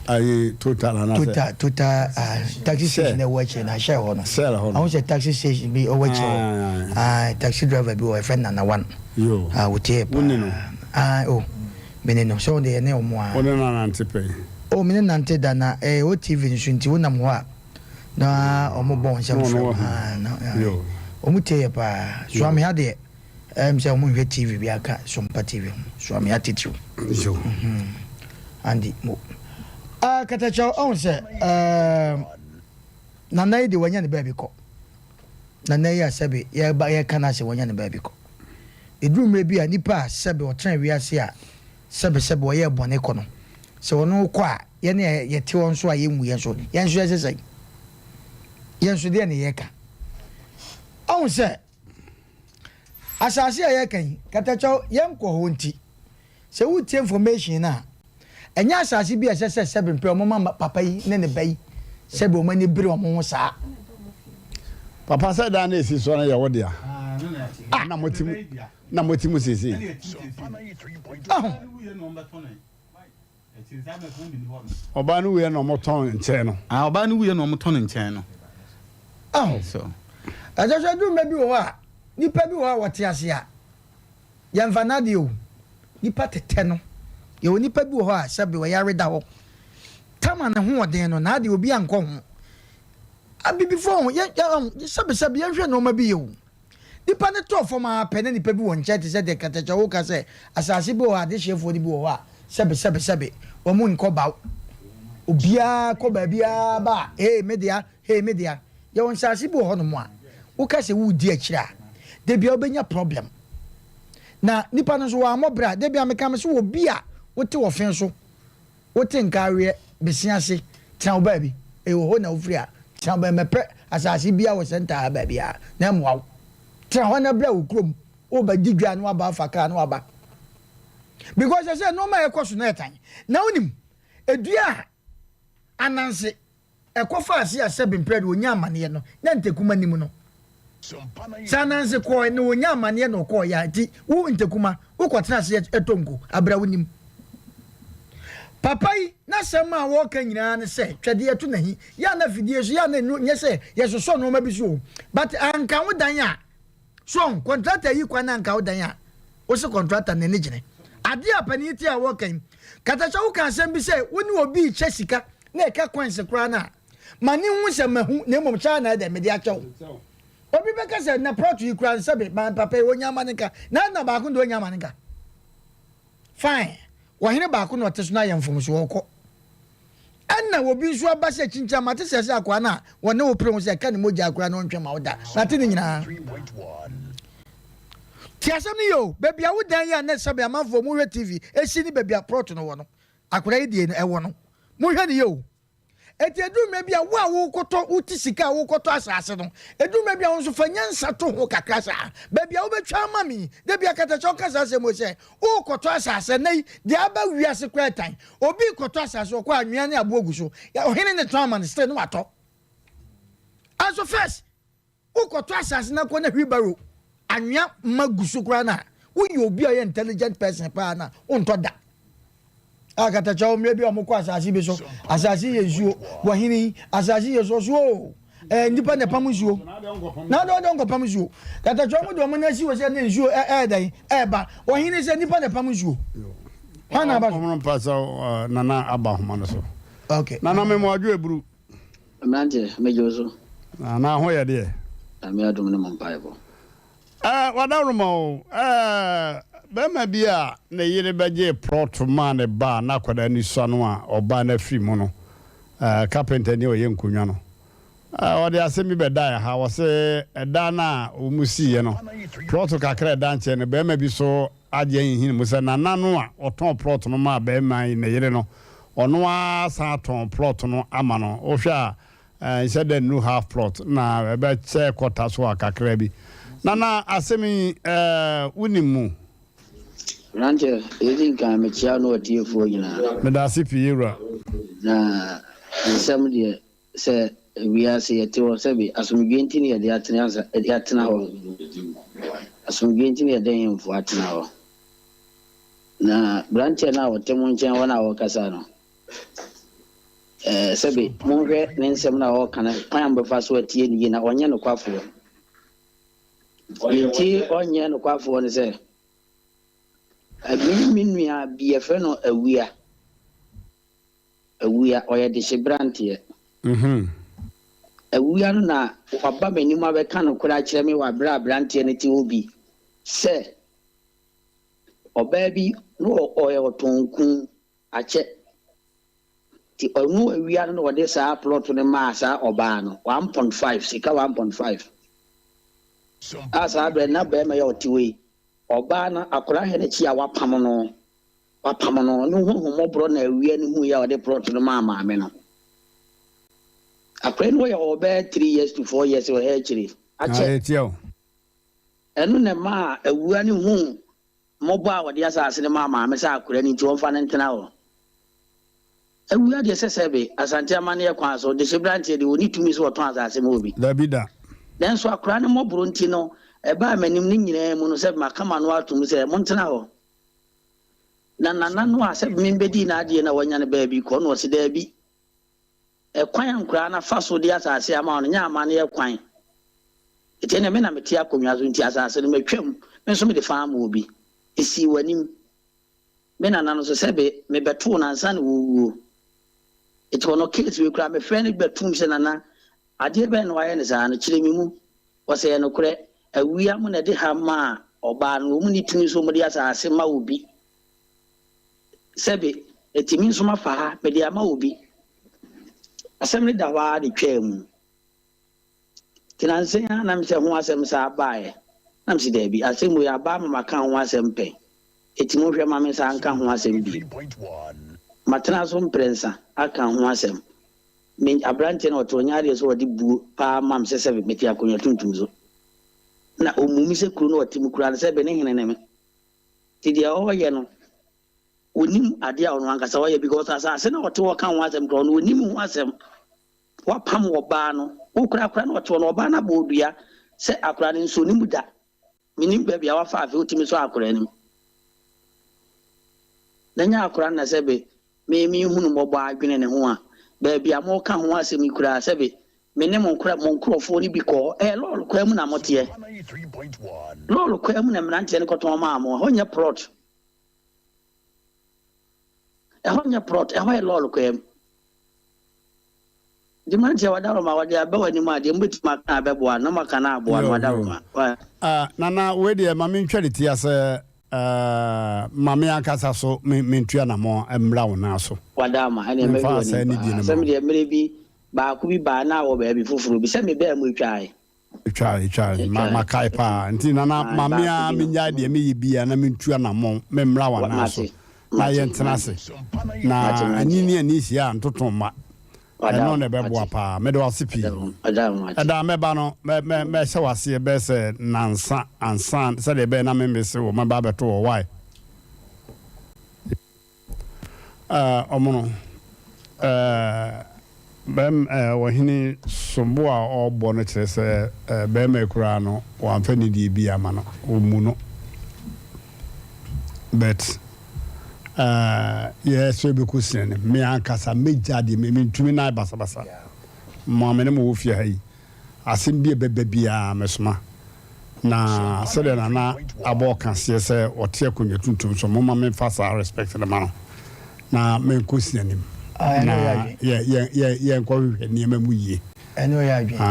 Ayi Total anaasɛ? Total, Total ah, taxi station na ɛwɔ akyire no, Shell hɔ no. Shell hɔ no. Ahu sɛ taxi station bi ɔwɔ akyire hɔ. Ah, taxi driver bi wɔ hɔ, yɛfrɛ no Nana One. Yo. Ah, ɔtie yɛ paa. Wo ne no? Ah, oh, me ne no, sɛ wo deɛ yɛne wɔn a. Wo ne no anante pɛn? Oh, me ne no nante da na ɛyɛ OTV nso nti wonam hɔ a na wɔn bɔ wɔn nsam frɛ wo. Ah, na, wɔn tie yɛ paa. Suame ha deɛ. Ɛyɛ me sɛ ɔmo nhwɛ TV bi aka Sompa TV ho. Soame atitiriw. Yo. Mhm. Andy mo. Ah, Katakyɛw, ɔhu sɛ ɛɛm Nana yi de wanya ne baabi kɔ. Nana yi a sɛbe yɛba yɛka no asɛ wanya ne baabi kɔ. Ɛduru mmerɛ bi a nipa a sɛbe ɔtena wiase a sɛbe sɛbe ɔyɛɛ bɔne kɔ no, sɛ ɔno kɔ a yɛne a yɛte hɔ nso a yɛnwuiɛ nso, yɛn nso yɛsɛ sɛn? Yɛn nso deɛ ne yɛka? Ɔhu sɛ Asase a yɛreka yi, katakyɛw, yɛnkɔ hɔ nti, sɛ woretie information no a, ɛnyɛ asase bi a ɛsɛ sɛ sɛbe mpɛ wɔma papa yi ne ne ba yi sɛbe wɔn ani bere wɔn ho saa. Papa sɛ dan no a esi soɔ no yɛ wo dea na mote mu na mote mu seesei. Ahu. Ɔbaa no wuiɛ na wɔtɔn nkyɛn no. Ah, ɔbaa no wuiɛ na wɔtɔn nkyɛn no. Ahu. So. Ɛsɛ sɛ ɛduru mmerɛ bi wɔ hɔ a, nipa bi wɔ hɔ a wɔte ase a, yɛmfa n'adeɛ o. Nipa tetɛ no. Yɛwɔ nipa bi wɔ hɔ a sɛbe ɔyare da hɔ. Tama ne ho ɔden no, n'adeɛ obi ankɔ ho. Abibifoɔ ho, yɛ, yɛ, sɛbe sɛbe yɛnhwɛ nneɛma bi yɛ o. Nipa no tɔɔ fam ara pɛ na nipa bi wɔ nkyɛn te sɛ deɛ katakyɛ woka sɛ asase bi wɔ hɔ a adehyeɛfoɔ no bi wɔ hɔ a sɛbe sɛbe sɛbe wɔn nkɔ baw. Obiara kɔ baabiara ba a hey me dea hey me dea. Yɛwɔ nsase bi wɔ hɔnom a woka sɛ woredi akyire a da biara wobɛnya problem. Na nipa no nso wammɔ bra da biara meka me sɛ obi a wote ɔfe so Wote nka aweɛ bese ase tena wo baabi, ɛyɛ wɔ hɔ na wofiri a, tena wo baabi, mɛpɛ asase biara wɔ center ha baabiara na ɛmmoa wo. Tena hɔ na bra wo kurom, woba di dwa na waba afa kaa na waba. Because ɛsɛ nneɛma a ɛkɔ so no ɛtan. Na wonim, edua a ananse Ɛkɔfaa ase a sɛbe mprɛ de ɔnyaa amaneɛ no, na Ntekuma nim no. Sɛ Ananse kɔɔɛ na ɔnyaa amaneɛ na ɔkɔɔeɛ a, nti wo Ntekuma, wokɔtena ase tɔ nko, aberɛ a wonim. Papa yi, n'asɛm a ɔɔka nyinaa ne sɛ, twɛdeɛ to n'ahi. Yɛ a na afidie so, yɛ a na ɛnu, nyɛ sɛ yɛsosɔ nnoɔma bi so o, but anka wo dan a. So ɔho, kɔntrata yi kwan na anka wo dan a, wo se kɔntrata n'ani gyene. Adeɛ a panin yi te a wɔreka yi, Katakyɛ wo ka asɛm bi sɛ wo ne obi rekyɛ sika na ɛka coins koraa no a, ma ne nhu sɛ mahu na mmom kyɛ ara na ɛdɛ mede akyɛ wo. Obi bɛka sɛ na prɔto yi koraa no sɛbe ma papa yi ɔnya ama ne nka, na na baako deɛ ɔnya ama ne nka. Fine, ɔhene baako na ɔte so na ayɛ mfomsoɔ ɔkɔ. Ɛna obi nso aba sɛ kyinkyin mate sɛ sɛ akoa no a wɔne wo pere ho sɛ ɛka ne mogya koraa na ɔntwe ma wo da. Mate ne nyinaa. Te asɛm no yie o, baabi a wo dan yi a na sɛbe amanfoɔ mohwɛ TV esi ne baabi a prɔto no wɔ no, akwadaa yi deɛ no ɛwɔ no. Monhwɛ no yie o. Enti ɛduru mmerɛ bi a, wo a worekɔtɔ, wote sika a worekɔtɔ asase no, ɛduru mmerɛ bi a wo nso fa nyansa to ho kakra saa. Baabi a wobɛtwa ama me yi, da bi akatakyɛ ɔka saa asɛm wei sɛ, worekɔtɔ asase ɛnnɛ yi, deɛ aba wiase koraa ɛtan. Obi rekɔtɔ asase, ɔkɔ a anwea ne aboɔ gu so, ɔhene ne tɔn ama no, still na watɔ. Ɛnso first, Wokɔtɔ asase na kɔ na wheelbarrow anwea ma gu so koraa na woyɛ obi a ɔyɛ intelligent person paa na wontɔ da. Akatakyɛw mmerɛ bi a wɔkɔ asase bi so, asase yɛ nsuo, wɔhene yi, asase yɛ so, ɔso oo, ɛɛ nnipa na ɛpam nsuo. Na ɔde ɔde nkɔpam nsuo. Katakyɛw mo de wɔn nan si wɔ sɛ ne nsuo ɛɛ dɛn ɛɛba. Wɔhene sɛ nnipa na ɛpam nsuo. Hwan na aba so? Ɔmono mpa sɛ nana aba ahoma no so. Okay. Nana memo adwo eburu. Mmeranteɛ, megye wo so. Na na ho yɛ deɛ. Nyame adom ne mo mpaebɔ. Eh, wadaworoma o, eh, Barima bi a ne yere bɛgyee prɔto maa ne ba a n'akwadaa ani sua no a ɔbaa no afiri mu no, eh, kapentani a ɔyɛ nkonnwa no, eh, ɔde asɛm bi bɛdaeɛ ha. Ɔse ɛdan no a wɔsiiɛ no, prɔto kakra a ɛda nkyɛn no, barima bi so agye ahinhini mu sɛ nana no a ɔtɔn plɔt no maa barima yi ne yere no, ɔno ara asan atɔn plɔt no ama no. Wohwɛ a, ɛnhyɛ da nnu half plɔt na ɛbɛkyɛ kɔta so a kakra bi. Nana, asɛm yi, wonim mu? Aberanteɛ, deɛ ɛdi nkan, mekyea wo ne w'atiefoɔ nyinaa. Meda ase pii, yɛwura. Na nsɛm deɛ, Sɛ wiase yɛte hɔ sɛbe asomdwoe nti na yɛde atena yɛde atena hɔ. Asomdwoe nti na yɛde ahemfo atena hɔ. Na beranteɛ no a ɔte mo nkyɛn hɔ no a ɔrekasa no, ɛɛ sɛbe monhwɛ ne nsɛm no a ɔreka no kwan a mobɛfa so atie no yie na ɔnyɛ nokwafoɔ. Deɛ nti ɔnyɛ nokwafoɔ ne sɛ, me me nua bi yɛfrɛ no Awia. Awia, ɔyɛ dehye beranteɛ. Awia no na waba m'anim abɛka nokorɛ akyerɛ me wɔ aberɛ a aberanteɛ no te hɔ bi sɛ, ɔbaa bi na ɔyɛ ɔtɔn nku akyɛ. Nti ɔno awia no na ɔde saa plot no maa saa ɔbaa no, 1.5, sika 1.5. A saa berɛ no na barima yi a ɔte hɔ yi, ɔbaa no akwadaa hwɛ n'akyi a wapam no. Wapam no, ne ho ahummɔborɔ na awia no huiɛ a ɔde plot no maa maame no. Akwadaa no ɔyɛ ɔwɔ bɛyɛ 3 years to 4 years wɔ ha akyire. Akyɛ. Ae, tia o. Ɛno na ɛmaa awia no huu mmɔbɔ a ɔde asase no maa maame sɛ akwadaa no nti ɔmfa no ntena hɔ. Awia deɛ sɛ sɛbe Asante amanneɛ kwan so, dehye beranteɛ deɛ ɔnni tumi sɛ ɔtɔn asase ma obi. Dabi da. Nanso akwadaa no mmɔborɔ nti no, ɛbaa m'anim ne nyinaa mu no sɛ maka m'ano atom sɛ montena hɔ. Na nana no a sɛ membɛdii n'adeɛ na wanya no baabi kɔ no, ɔse daabi. Ɛkwan a nkoraa no afa so de asase ama wo no nyɛ amanneɛ kwan. Enti ɛnneɛ me na mete akonnwa so nti asase no matwam, me nso mede fa ama obi. Ɛsii w'anim. Me nana no nso sɛbe mebɛtoo no ansa na ɔrewuo. Enti ɔno case wei koraa mefrɛ no bɛtoom sɛ nana adeɛ bɛn na wayɛ no saa no kyerɛ me mu. Ɔsɛ ɛyɛ nokorɛ, awia mo na ɛde ha maa ɔbaa no, wɔn nni tumi sɛ wɔde asaase ma obi. Sɛbe, enti me nso mafa ha, mede ama obi. Asɛm no da hɔ ara de twaa mu. Nti nansa yi ara na mesɛ ho asɛm saa baeɛ. Na mese daabi, asɛm wei aba ama maka ho asɛm pɛn, enti monhwɛ ma mensan nka ho asɛm bio. Matena so mprɛnsa aka ho asɛm. Me aberanteɛ no ɔte ɔnyɛ adeɛ sɛ ɔde buo paa ma me sɛ sɛbe mete akonnwa tuntum so na ɔmmu me sɛ kuro no ɔte mu koraa no sɛbe ne hene ne me nti deɛ ɔyɛ no ɔnim adeɛ a ɔno ankasa ɔyɛ because asase no a ɔte hɔ ka ho asɛm koraa ɔno ɔnim ho asɛm wapam ɔbaa no wo koraa koraa na ɔte hɔ no ɔbaa no abɔ odua sɛ akora no nso ɔnim da menim baabi a wafa afei wotumi sɔ akora anim na nyɛ akora no na sɛbe Me menhunu mmɔbɔ adwene ne ho a, baabi a moreka ho asɛm yi koraa, sɛbe Me ne mo nkora mo nkurɔfoɔ no bi kɔɔ hɔ. Ɛyɛ lɔɔre kwan mu na moteɛ. Lɔɔre kwan mu na mmeranteɛ no kɔtɔn maa mo. Ɛhɔ nyɛ plot. Ɛhɔ nyɛ plot, ɛhɔ yɛ lɔɔre kwan mu. Nti mmeranteɛ wadaroma wɔde aba w'anim a deɛ mobɛtumi aka a bɛboa no na moaka no aboa no wadaroma. Ah, Nana, wei deɛ ma mentwa ne ti asɛ eh, ma me ankasa so me mentu anamɔn mmra wo nan so. Wadaroma, ɛneɛ mɛhwɛ Memfa w'anim saa paa. nidie no ma Sɛ wo. medeɛ mmerɛ bi baako bi baa na wɔ baabi foforɔ bi sɛ mebaa mu ɛtwae. Etwae, etwae, ma Etwae. makae paa. Nti Nana, Ae, ma me baako ara bi no. mennyae deɛ meyɛ biara na mentu anammɔn memmra Wa, w'anan so mate, na mate, yɛntena mate. ase. Mate, Na mate. ani ne ani hyia a, ntoto mma. Wada Ɛno wo, na ɛbɛboa mate. paa. Meda wo ase pii. Wada wo, wada wo, mate. Ɛda a mɛba no, mɛ, mɛ, mɛhyɛ wo aseɛ bɛyɛ sɛ nnansa ansa, sɛdeɛ ɛbɛyɛ na memmese wo, mɛba abɛto wo hɔ. Wai? Eh, ɔmono, eh, bɛm, eh, ɔhene sombo a ɔrebɔ no kyerɛ sɛ, eh, bɛrima yi koraa no, wamfa nidie bi ama no, ɔmmu no. But, eh, yɛ sɛ yɛbɛkɔ sua no, me ankasa mɛgya deɛ, me, mentumi nan basabasa. Mo a me ne mo wɔ fie ha yi, Asɛm bi a ɛbɛba biara mɛsoma. Na sɛdeɛ Nana abɔ ɔkaseɛ sɛ ɔte akonnwa tuntum so, momma memfa saa respect no ma no na menkɔsi n'anim na yɛnkɔhwehwɛ nneɛma mu yie.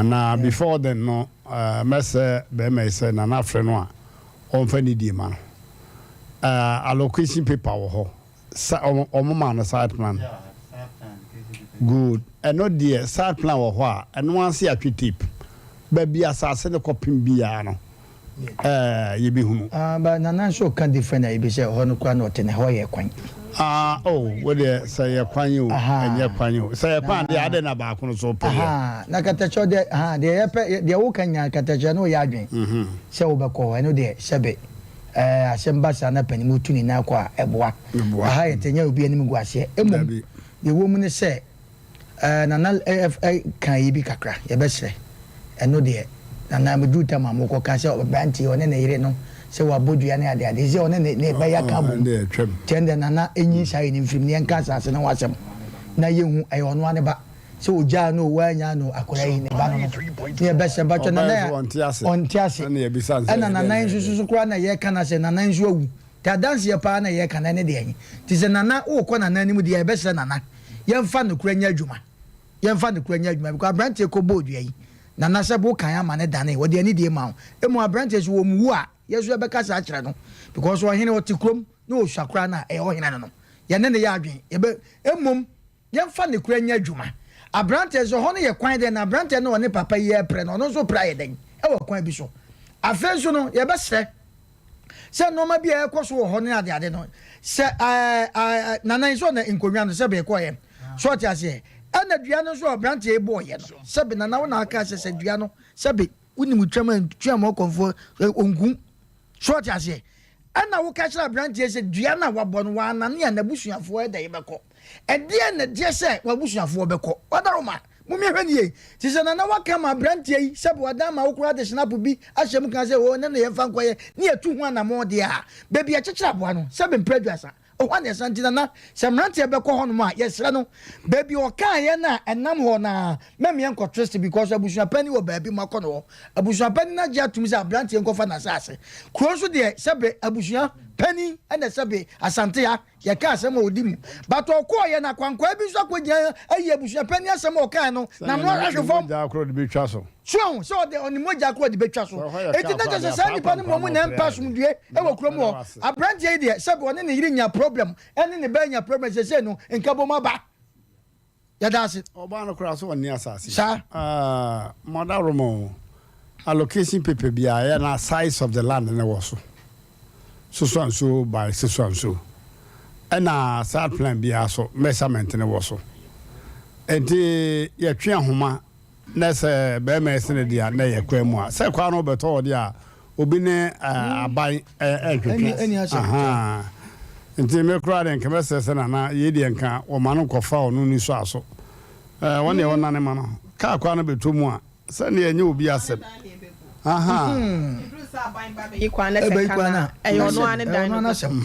Na before then no, mɛsɛ bɛrima yi sɛ Nana frɛ no a, ɔmfa nidie ma no. Allocation paper wɔ hɔ. Sa ɔmo ɔmo maa no site plan. Good. Ɛno deɛ site plan wɔ hɔ a, ɛno ara nso yɛatwe tape. Baabi asase no kɔpem biara no, ɛɛ yɛbɛhunu. Ah but Nana nso ka different ayi bi sɛ hɔ no koraa na ɔte no ɛhɔ yɛ kwan. Ah oh wo deɛ sɛ yɛ kwan o ɛnyɛ kwan o sɛ yɛ kwan deɛ adɛn na baako no so pɛ yɛ. Ahaa na katakyɛ deɛ ahaa deɛ yɛpɛ deɛ woka nyinaa katakyɛ no yɛ adwen sɛ wobɛkɔ hɔ ɛno deɛ sɛbe. Ɛɛ, asɛm ba saa na panin mu tu ne nan kɔ a, ɛboa. Aha yɛ tɛ nyɛ obi anim gu aseɛ. Mmom, deɛ ɛwɔ mu ne sɛ, ɛɛ, Nana ka yi bi kakra, yɛbɛsrɛ. Ɛno deɛ, Nana meduru tam a mokɔ ka sɛ aberanteɛ ɔne ne yere no sɛ wabɔ dua ne adeade. Sɛ ɔne ne ne ba yi aka abom. Nti ɛno deɛ Nana nyi saa yɛ no mfirim na yɛnka asase no ho asɛm na yɛnhu ɛyɛ ɔno ara ne ba. Sɛ ogyaa no o, wanyaa no o, akwadaa yi, ne ba no no, ne yɛbɛsɛ mpakyɛ Ɔbaa nana yi nso ɔnte ase. ɔnte ase. Ɛna yɛbisa no sɛ Ɛna ɛdɛn nana na yi nso ɛyɛ. so koraa na yɛka no asɛ nana yi nso awu. Nti adanseɛ paa na yɛka no ɛne deɛ he. Nti sɛ nana wokɔ nana anim deɛ a yɛbɛsrɛ nana yɛmfa nokorɛ nyɛ adwuma. Yɛmfa nokorɛ nyɛ adwuma because aberanteɛ kɔbɔɔ dua yi, nana sɛ bo kan ama no danee, ɔde anidie maa wo. Mmom aberanteɛ sɛ ɔmwu a, yɛ nso yɛbɛkasa akyerɛ no because ɔhene ɔte kurom na ɔsua koraa no a, ɛyɛ ɔhene no no. Yɛne no yɛ adwene. Yɛbɛ, mmom Yɛmfa nokorɛ nyɛ adwuma. Aberanteɛ nso, ɛhɔ no yɛ kwan dɛn na aberanteɛ no ɔne papa yi repere no, ɔno nso repere ayɛ dɛn wɔ kwan bi so. Afei nso no, yɛbɛsrɛ sɛ nnoɔma bi a ɛrekɔ so wɔ hɔ ne adeade no, sɛ ɛɛ ɛɛ nana yi sɛ ɔna nkonnwa no sɛbe ɛkɔɔyɛ, so ɔte aseɛ, ɛna dua no nso a aberanteɛ yi bɔɔyɛ no, sɛbe nana wo na aka sɛ sɛ dua no sɛbe wonim twam a twam ɔkɔmfoɔ ɔnku, so ɔte aseɛ, Ɛnna woka kyerɛɛ aberanteɛ sɛ dua no a wabɔ no, wannane a, n'abusuafoɔ ɛdɛn bɛkɔ? Ɛdeɛn na ɛteɛ sɛ w'abusuafoɔ bɛkɔ? Wadaroma, mommɛhwɛ no yie. Te sɛ Nana waka ama aberanteɛ yi sɛ wadan ma wo koraa de hynapo bi ahyɛ mu ka sɛ oo ɛnɛ na yɛmfa nkɔyɛ ne yɛtu ho anammɔn deɛ a, baabi a ɛkyekyere aboa no, sɛbe mprɛ aduasa, ɛhɔ a na yɛsan nti Nana, sɛ mmeranteɛ bɛkɔ hɔnom a, yɛsrɛ no, baabi a ɔkaeɛ no a ɛnam hɔ no ara, mɛma yɛnkɔ twist because abusua panin wɔ baabi moakɔ no hɔ. Abusua panin no agye atom sɛ aberanteɛ nkɔfa n'asase. Kuro nso deɛ sɛbe abusua panin na sɛbe Asante ha yɛka asɛm a ɔdi mu. But ɔkɔɔyɛ no akwankwaa bi nso akɔgyina ayi abusua panin asɛm a ɔkae no Sɛ n'ano ne ahwe ne fam. mogya korɔ de bɛtwa so. So ahu sɛ ɔde ɔne mogya korɔ de bɛtwa so. Sɛ ɛhɔ yɛ Enti kaa na koraa kyerɛ sɛ deɛ saa saa nnipa no akwankwaa mmom no na ɔpere ɛmpɛ ayɛ. asomdwoeɛ wɔ kurom Meda wo hɔ. ase. Aberanteɛ yi deɛ sɛbe ɔne ne yere nya problem ɛne ne ba nya problem seesei no nkabom aba. Yɛda ase. Ɔbaa no koraa so ɔnni asase. Saa. Ah, mother Roma o. Allocation paper biara ɛyɛ na size of the land no wɔ so. Soso anso by soso anso. Ɛna site plan biara so measurement no wɔ so. Nti yɛtwe ahoma na sɛ bɛrima yi sene deɛ a na ɛyɛ kwan mu a sɛ kwan no bɛtɔ wɔ deɛ a obi ne aban ɛntwetwe ahaa nti me koraa deɛ nka mɛsrɛ sɛ nana yei deɛ nka wɔma no nkɔfa ɔno ni so aso ɛɛ wɔn deɛ wɔnane ma no kaa kwan no bɛtɔ mu a sɛdeɛ ɛnyɛ obi asɛm ahaa. Ɛbɛyi kwan na sɛ ka na ɛyɛ ɔno ara ne dan no asɛm.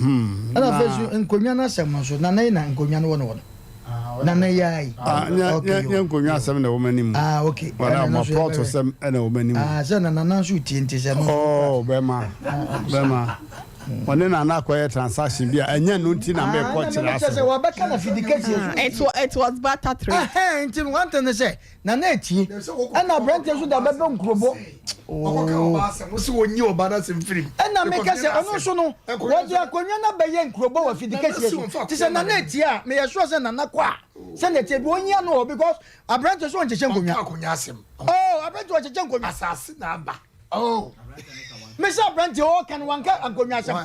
Ɛna afei nso nkonnwa no asɛm no nso nana yi na nkonnwa no wɔ no wɔ no. Nana yi ara yi. Ah, nyɛ Okay, nyɛ nyɛ nkonnwa asɛm na ɛwɔ m'anim. Ah, okay. Wɔn a Ɛna ma no nso plɔt yɛbɛhwɛ. sɛm ɛna ɛwɔ m'anim. Ah, sɛ na nana nso tie nti sɛ no. Oh, bɛma bɛma ɔne nana akɔyɛ transaction bi a ɛnyɛ no nti na mekɔ Ah, kyerɛ na ase sɛ hɔ. wɔbɛka na fidi kɛseɛ so. It wa it was barter trade. Ɛhɛn, nti no one thing ne sɛ nana etie ɛna aberanteɛ nso da bɛbɛ nkurobɔ. Ɛna meka sɛ ɔno nso no wɔde akonnwa no abɛyɛ nkurobɔ wɔ afidi kɛseɛ so nti sɛ nana etie a meyɛ sure sɛ nana kɔ a sɛnea ɛteɛ bi ɔnyia no wɔ because aberanteɛ so ɔnkyekyɛ nkonnwa. Oh, aberanteɛ ɔkyekyɛ nkonnwa. Asase na aba. Oh. Mesa aberanteɛ ɔɔka no wanka nkonnwa asɛm.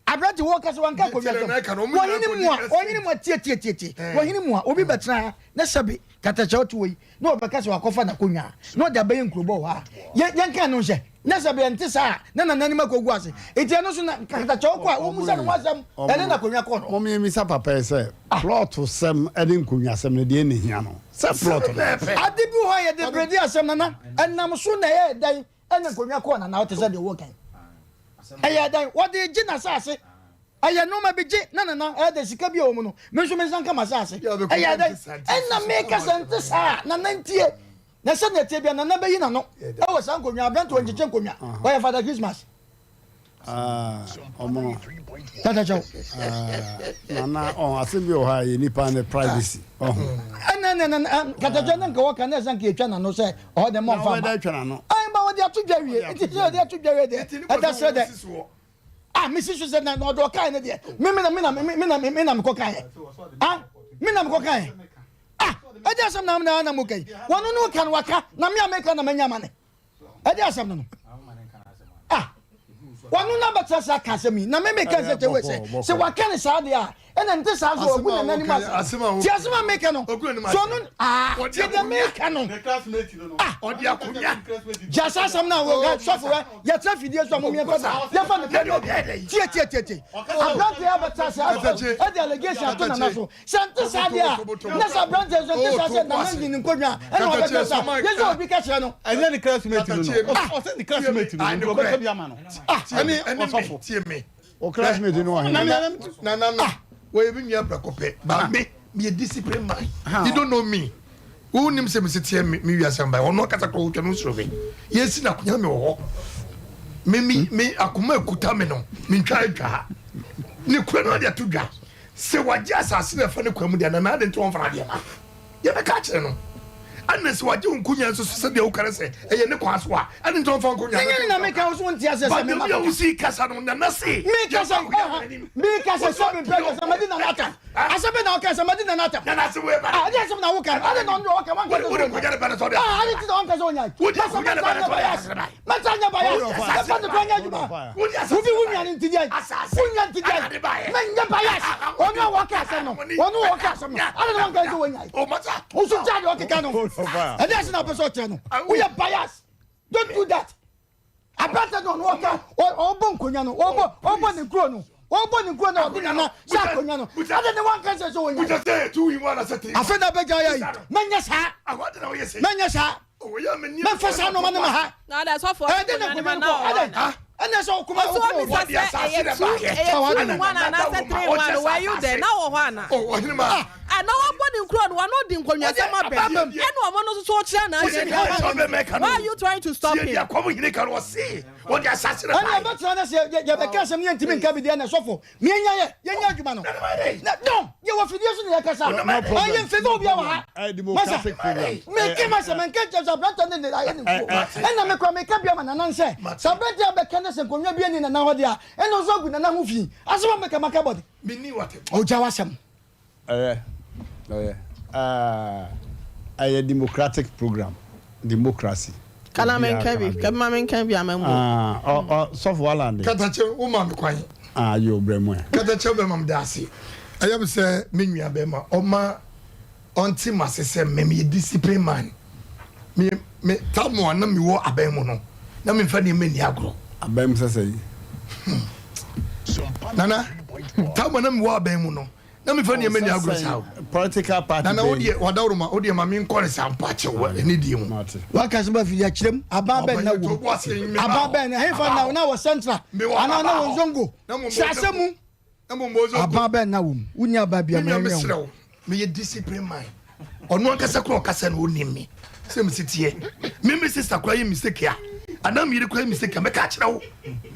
Aberante wɔ kasa wanka akonnwa asɛm. Wɔhene mua, wɔhene mua tie tie tie tie. Wɔhene mua, obi bɛtena ha na sɛbe katakyɛ ɔte hɔ yi na ɔbɛka sɛ wakɔfa n'akonnwa a na ɔde abɛyɛ nkurobɔ wɔ ha. Yɛ yɛnka no nhyɛ. Na sɛbe ɛnte saa a na nananom akɔgu ase. Enti ɛno nso na katakyɛ ɔkɔ a wɔmmisa ne ho asɛm ɛne n'akonnwa kɔ no. Mom yɛmmisa papa yi sɛ plot sɛm ne nkonnwa sɛm no deɛ na ɛhia no? Sɛ plot no. Ade bi wɔ hɔ a yɛde bredi asɛm nana ɛnam so na ɛyɛɛ dɛn ɛna nkonnwa kɔɔ nana ɔte sɛ deɛ ɔwɔ kan. Ɛyɛ dɛn? Wɔde regye n'asase. Ɛyɛ nneɛma bi gye na nana ɛyɛ dɛ sika bi a ɛwɔ mu no, me nso me nsa nka m'asase. Ɛyɛ dɛn? Ɛna meka sɛ nte saa a, nana ntie. Na sɛnea ɛteɛ biara, nana bɛyi n'ano wɔ saa nkonnwa, aberante ɔnkyekye nkonnwa, ɔyɛ Father Christmas. Ɔmono. Tata kyɛw. Nana ɔn asɛm bi wɔ hɔ a yɛ nipa ne privacy ɔho. Ɛna ɛna nana katakyɛ ne nka wɔka na ɛsɛ nka yɛtwa n'ano sɛ ɔhɔ deɛ mɔmfa ma. Na wɔbɛda atwa n'ano. Ɛn ba wɔde ato dwa wie nti sɛ wɔde ato dwa wie deɛ ɛda srɛ dɛ. Ah mesi so sɛ na ɔde ɔkae ne deɛ me me na me na me na me na mekɔ kaeɛ. Ah me na mekɔ kaeɛ. Ah ɛde asɛm na na na mo ka yi wɔn no ka no waka na me a meka na manya amane. Ɛde asɛm no no. Ah, wɔno na bɛtena sɛ aka asɛm yi na me meka sɛ kyɛwɛ sɛ sɛ waka ne saa deɛ a ɛna nte saa so ɔgu nana anim ase ti asɛm a meka no so ɔno ah tie deɛ meka no ah gya saa asɛm no a wɔka sɔfo ɛ yɛtena fidie so a momiɛmfa sa yɛmfa ne tie tie tie tie aberanteɛ abɛtena sɛ ɛde allegation ato nana so Sɛ nte saa deɛ a, na sɛ aberanteɛ nso nte saa sɛ Nana nyi ne nkonnwa a, ɛna ɔbɛka saa. Yɛ sɛ obi ka kyerɛ no. Ɛnyɛ ne classmate no no. Ɔsɛ ne classmate no no, nti ɔbɛka bi ama no. Ɛne ɔsɔfo. Tie me. O classmate no wɔ he? Nana no, wɔyɛ me nua prɛko pɛ. Ba me, meyɛ discipline man. You don't know me. Wonim sɛ mesi teɛ me wiase mba. Ɔno akasa kora wotwa no nsuro me. Yɛsi na akonya me wɔ hɔ. Me me me akoma ekuta me no, mentwa atwa ha. Ne kura no ade ato dwa. Sɛ wagye asase na ɛfa ne kwan mu deɛ, na n'ade nti ɔmfa n'adeɛ ma. Yɛbɛka akyerɛ no. Ɛnna sɛ wagye wo nkonya nso so sɛdeɛ woka no sɛ ɛyɛ ne kwan so a, ɛne nti ɔmfa nkonya no. Ɛnyɛ ne na meka wo so wonte aseɛ sɛ mema kɔka. But wosi kasa no, nana se. Meka sɛ, meka sɛ sɛ mempɛ kasa madi nana atam. Asɛm bɛ na ɔka sɛ madi nana atam. Nana se wo eba. Ah, ɛde asɛm na woka. Ade na ɔno ɔka wanka sɛ ɔnya. Ah, ade ti na ɔnka sɛ ɔnya. Wodi akonya ne ba ne sɛ ɔyɛ asere ba. Mɛta nyɛ bias. Mɛfa ne kura nyɛ adwuma. Wofi wo nua no nti deɛn? Wo nua nti deɛn? Menyɛ bias. Ɔno a wɔka asɛm no, ɔno a wɔka asɛm no, adɛn na wanka sɛ wɔnyae? Wo nso gyaa deɛ ɔkeka no. Ɛdeɛn ase na wopɛ sɛ ɔkyerɛ no? Woyɛ bias. Don't do that. Aberante no ɔno ɔka ɔbɔ nkonnwa no, ɔbɔ ɔbɔ ne kuro no, ɔbɔ ne kuro no ɔde nana hyɛ akonnwa no. Adɛn na wanka sɛ sɛ wɔnyae? Afei na abɛgya yɛ yi. Mɛnyɛ saa. Mɛnyɛ saa. mɛmfa saa nnoɔma no ma ha ɛde na nkonnwa no kɔ adɛn ɛnɛ sɛ wokoma Ɔsɛ ɔbisa sɛ ɛyɛ two ɛyɛ two in one anaasɛ three in one were you there na wɔ hɔ ana? Ah na wabɔ ne nkuro no wano di nkonnwasɛm abɛm ɛna ɔmo no nso so ɔkyerɛ n'adwene why are you trying to stop him? Ɛnna ɛbɛtena ne sɛ yɛbɛka asɛm ne yɛntumi nka bi deɛ na sɔfo Mienya yɛ, yɛnyɛ adwuma no. Na no, yɛwɔ fidie so na yɛkasa. Ɛyɛ mfefe obi wɔ ha. Masa, meke masa, menka nkyɛn sɛ aberante ne ne ayɛ ne nkuo. Ɛna me kora meka bi ama nana sɛ, sɛ aberante abɛka ne sɛ nkonnwa bi ani nana hɔ deɛ a, ɛna nso agu nana ho fi. Asɛm a meka maka bɔde. Ɔgya w'asɛm. Ɛyɛ, ɛyɛ, ɛɛ, ɛyɛ democratic program, democracy. Kana menka bi, ka bi ma menka bi ama mu. Ah, ɔ, ɔ, sɔfo Alan de. Katakyɛ, wo ma me kwan. Ah, yo, brɛ mu ɛ. Katakyɛ bɛma meda ase. Ɛyɛ me sɛ me nua bɛma ɔma ɔnte m'ase sɛ me meyɛ discipline man. Me, me, tam a na mewɔ aban mu no, na memfa nneɛma nni agorɔ. Aban mu sɛ sɛn? Hmm. Nana, tam a na mewɔ aban mu no, na mefa nneɛma nni agorɔ saa o. Political party Nana wo deɛ wadaworo ma wo deɛ ma menkɔ ne saa mpa kyɛw wɔ ɛne die mu. Waka sɛ ba fidi akyerɛ mu aban bɛn na wom aban bɛn na hefa na na wɔ central anaa na wɔ zongo hyɛ asɛm mu aban bɛn na wom wonni aban bia ma ɛnyɛ wo. Meyɛ discipline man. Ɔno ankasa koraa ɔkasa no ɔnim me sɛ mesi teɛ. Me me sister koraa yɛ mistake a anaa me yere koraa yɛ mistake a mɛka akyerɛ wo.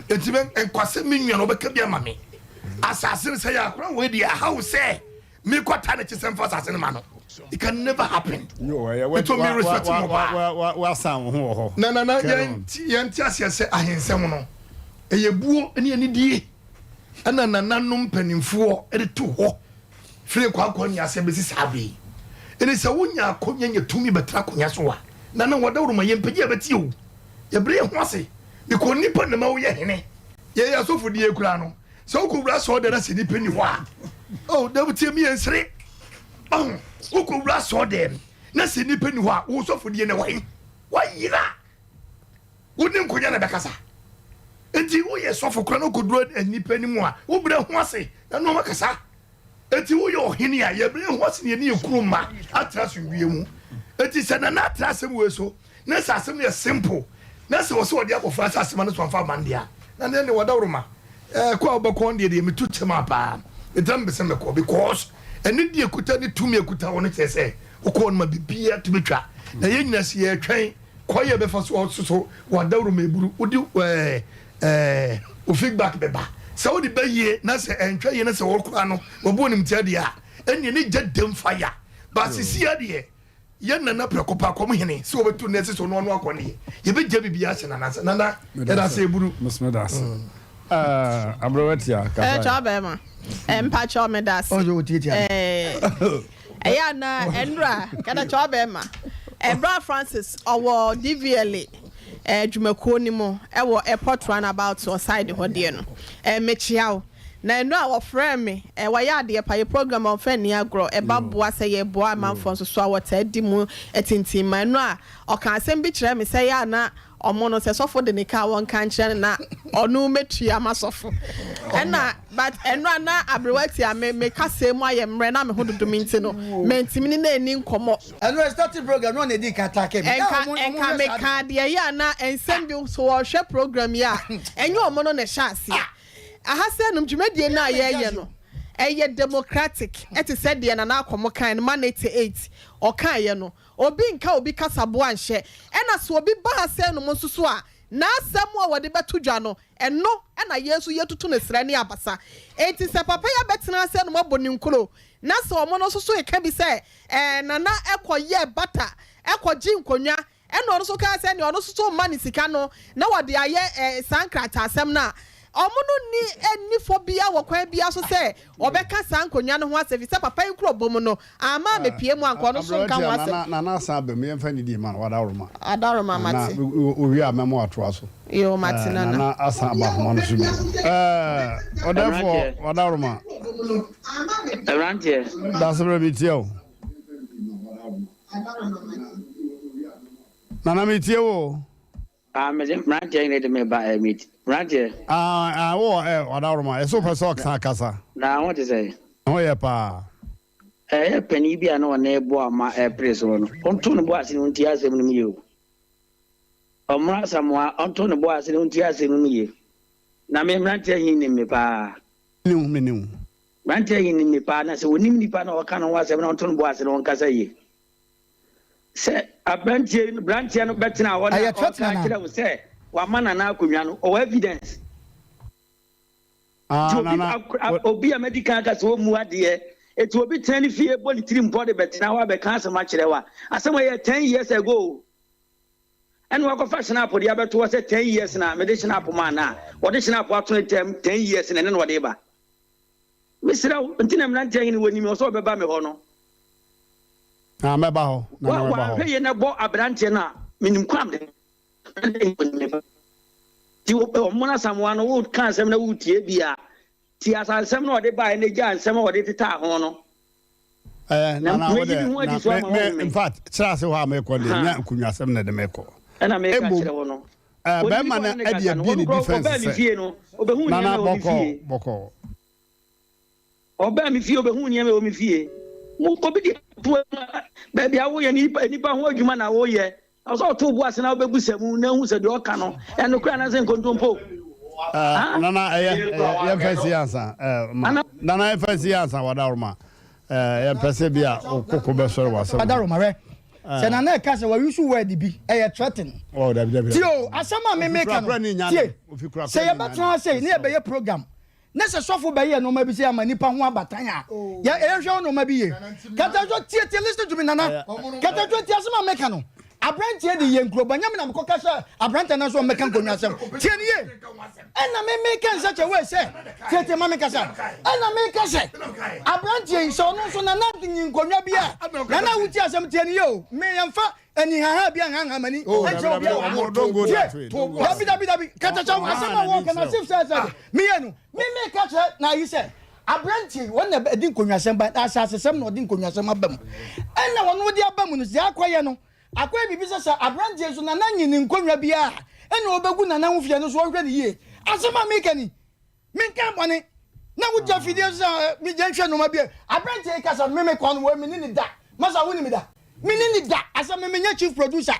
Enti mɛ nkwasɛ me nua no ɔbɛka bi ama me. Asase no sɛ yɛ akora wei deɛ aha wo sɛ mekɔ ta ne kye sɛ mfa asase no ma no. It can never happen. Nti me respect mo paa. Wasan wo ho wɔ hɔ. Na na na yɛn te aseɛ sɛ ahensɛm no ɛyɛ buo ne anidie ɛna nananom mpanimfoɔ de to hɔ. Firi nkwankwa nni ase bɛsi saa berɛ yi. Ɛne sɛ wonya akonya nya tumi bɛtena akonya so a, Nana wadawuruma yɛmpagya yɛbɛte o. Yɛbrɛ yɛn ho ase because nnipa na ɛma woyɛ hene. Yɛyɛ asɔfodie koraa no, sɛ wokɔwura asɔɔdan na sɛ nnipa nni hɔ a, oh, dabi tie me yɛnsere. Ɔho, wokɔwura asɔɔdan na sɛ nnipa nni hɔ a, wo sɔfodie no ɛwɔ he? Wayera. Wo ne nkonya na ɛbɛkasa. Enti woyɛ sɔfo koraa na wokɔduru nnipa anim a, wobrɛ ho ase na ne wɔn akasa. Enti woyɛ ɔhene a, yɛbrɛ ho ase na yɛne yɛn kuro mma atena asomdwoeɛ mu. Enti sɛ Nana atra asɛm wei so, na sɛ asɛm no yɛ simple, na sɛ ɔsɛ ɔde abɔfra asase ma no so amfa amma no deɛ a, na neɛ ne wadaworoma. Ɛɛ kɔ a wobɛkɔ no deɛ deɛ metu kyɛm a paa. Ɛtena mepɛ sɛ mɛkɔ because anidie ɛkuta ne tumi ɛkuta wɔ no kyerɛ sɛ wokɔ hɔ no ma biribiara tumi twa. Na yɛn nyinaa sɛ yɛretwɛn kwan a yɛbɛfa so ɔsoso wadaworoma eburu wode ɛɛ ɛɛ wo feedback bɛba. Sɛ wode ba yie na sɛ ɛntwa yie na sɛ wɔkora no wɔbu animtia deɛ a ɛnneɛ ne gya dam fire. But sisia deɛ Yɛ Nana prɛko pɛ akɔm hene sɛ wɔbɛto nɛ sɛ ɔno ano akɔ neɛ yɛbɛgya biribiara ahyɛ Nana nsa. Nana yɛda ase eburu. Meda ase. Aberewa tia kasa. Ɛɛ kyɛw bɛrima. Mpakyɛw meda ase. Ɛɛ ɛyɛ ana ɛnura kɛdɛ kyɛw bɛrima. Ɛbra Francis ɔwɔ DVLA ɛɛ dwumakuo no mu ɛwɔ airport runabout wɔ side hɔ deɛ no. Ɛɛ mekyia wo. Na ɛno a wɔfrɛɛ me, eh, wɔyɛ adeɛ pa, yɛ program a wɔmfa nni agorɔ, ɛba boa sɛ yɛboa amanfoɔ nso so a wɔtaa di mu atintim ma ɛno a ɔkaa asɛm bi kyerɛɛ me sɛ ɛyɛ a na ɔmo no sɛ sɔfo de ne ka a wɔnka nkyerɛ no na ɔno mɛtua ma sɔfo ɛna but ɛno a na aberewa tia me me kasɛɛ mu ayɛ mmerɛ na me ho dodo me nti no mantumi ne no anni nkɔmmɔ. Ɛno ɛ starting program no ɔna edi kan attack me. Ɛnka ɛnka mekaa deɛ ɛyɛ a na nsɛm bi so wɔhwɛ program yi a ɛnyɛ ɔmo no na ɛhyɛ aseɛ. Aha sɛ nom dwumadie no a yɛreyɛ no ɛyɛ democratic ɛte sɛ deɛ Nana Akɔmɔ kaeɛ no man 88 ɔkaeɛ no obi nka obi kasaboa nhyɛ ɛna sɛ obi ba ha sɛ nom nso so a n'asɛm a wɔde bɛto dwa no ɛno ɛna yɛn nso yɛtutu no serɛ ne abasa enti sɛ papa yi abɛtena ha sɛ nom abɔ ne nkuro na sɛ wɔn no nso so reka bi sɛ ɛɛ Nana ɛkɔ yɛ bata ɛkɔ gye nkonnwa Ɛnna ɔno nso kaa sɛ nea ɔno nso so mma no sika no na wɔde ayɛ saa nkrataasɛm no a, wɔn no nni nni fɔ biara wɔ kwan biara so sɛ wɔbɛka saa nkonnwa no ho asɛm, efisɛ papa yi nkurɔbɔ mu no, amma ammepue mu anka ɔno nso nka ho asɛm. Nana asan aba mu, yɛmfa nidie ma no, Wadaworoma. Adaworoma, mate. Nana, owie a mɛma watoa so. Yoo, mate Nana. Nana asan aba ahoma no so bio. Ɛɛ, ɔdɛɛfoɔ, Wadaworoma. Mmeranteɛ. Dasebrɛ, metie wo. Nana mi tie wo. Ah, me de mmeranteɛ nyina de me ba ɛ meet mmeranteɛ. Ah, ah, wo ɛ ɔdaworoma ɛsɛ wopɛ sɛ ɔkasa kasa. Na ho te sɛ. Ho yɛ paa. Ɛyɛ panin bi a na ɔne bɔ ama ɛpere soɔ no ɔnto ne bo ase na ɔntie asɛm no mu yie o. Ɔmmra Asamoah ɔnto ne bo ase na ɔntie asɛm no mu yie. Na me mmeranteɛ he nim me paa. Ne wo me ne wo. Mmeranteɛ yi nim me paa, na sɛ wɔnim nipa na ɔka ne ho asɛm na ɔnto ne bo ase na ɔnkasa yie. Sɛ aberanteɛ no beranteɛ no bɛtena hɔ na Ɛyɛ ɔka threatening kyerɛ wo sɛ wama Nana akonnwa no, ɔwɔ evidence. Ah, Nti obi Nana, akora obi a madi kan aka sɛ ɔmmu adeɛ, eti obi tena ne fie bɔ ne tiri mpɔ de bɛtena hɔ abɛka asɛm akyerɛ wo a, asɛm a ɛyɛ ten years ago o. Ɛna wakɔfa hynapo de abɛto hɔ sɛ ten years na mede hynapo maa no a, ɔde hynapo ato ne tɛm ten years na ɛno na ɔde ba. Mesrɛ wo, nti na mmeranteɛ hene wɔnim ɔsɛ ɔbɛba me hɔ no. Na mɛba hɔ, na na mɛba hɔ. Wanhwɛ yie na bɔ aberanteɛ no a, menim kwan mede nti ɔmo Asamoah no woka asɛm na wotie bi a, tie asasɛm na ɔde baeɛ na gya nsɛm a ɔde tetaa ho no. Eh, na na wo de, na me, me, in fact, kyerɛ ase hɔ a mekɔ deɛ, nya nkonnwasɛm na ɛde mekɔ. Ɛna meka kyerɛ wo no. Eh, bɛrima no ɛde abie ne defense sɛ, nana bɔkɔɔ, bɔkɔɔ. Ɔbaa me fie, ɔbɛhu nneɛma ɛwɔ me fie. Mo obi de to baabi a woyɛ nipa nipa ho adwuma na woyɛ. Ɔsɛ ɔto bo ase na wobɛbusa mu na ehu sɛ deɛ ɔka no ɛnokorɛ anaasɛ nkontompo. Eh, nana ɛyɛ ɛyɛ yɛmfa nsi ansa eh, ma nana yɛmfa nsi ansa wadaworoma. Ɛɛ yɛmpɛ sɛ bi a wo koko bɛsɔre wɔ asɛm ho. Adaroma hwɛ sɛ Nana ɛka sɛ wa use word bi ɛyɛ threaten. Oh dabi dabi. Tie o asɛm a me meka no tie sɛ yɛbɛtena ase ne yɛbɛyɛ program ne sɛ sɔfo bɛyɛ nneɛma bi sɛ ama nipa ho abatan a yɛ yɛhwɛ wo nneɛma bi yie. Kɛtɛdwo tie tie listen to me Nana kɛtɛdwo tie asɛm a meka no aberanteɛ de yɛ nkurobɔ nyɛ me na mekɔka sɛ aberanteɛ no nso ɔmmɛka nkonnwa asɛm tie no yie. Ɛna me meka in such a way sɛ, tietie ma menkasa, ɛna meka sɛ, aberanteɛ yi sɛ ɔno nso nana nyi nkonnwa bi a, nana wotie asɛm tie no yie o, me yɛmfa anihaha bi anhanha m'ani nkyerɛ obi a wɔ tie, dabi dabi dabi, katakyɛ asɛm a wɔka na sif sɛ sɛ meyɛ no, me meka kyerɛ na ayi sɛ, aberanteɛ yi wɔn na ɛdi nkonnwasɛm ba, asasesɛm na ɔde nkonnwasɛm aba mu, ɛna wɔn de aba mu no, deɛ akɔyɛ no, Akɔyɛ biribi sɛ sɛ aberanteɛ nso Nana nyi ne nkonnwa biara a, ɛnna ɔbɛgu Nana ho fie no so ɔnhwɛ no yie. Asɛm a mereka ni, menka bɔne na wogya afidie so sɛ megya nhwɛ nnoɔma bi a aberanteɛ yi kasa no, me mekɔ no wɔ me ne ne da. Masa wo ne me da? Me ne ne da asɛ me menyɛ chief producer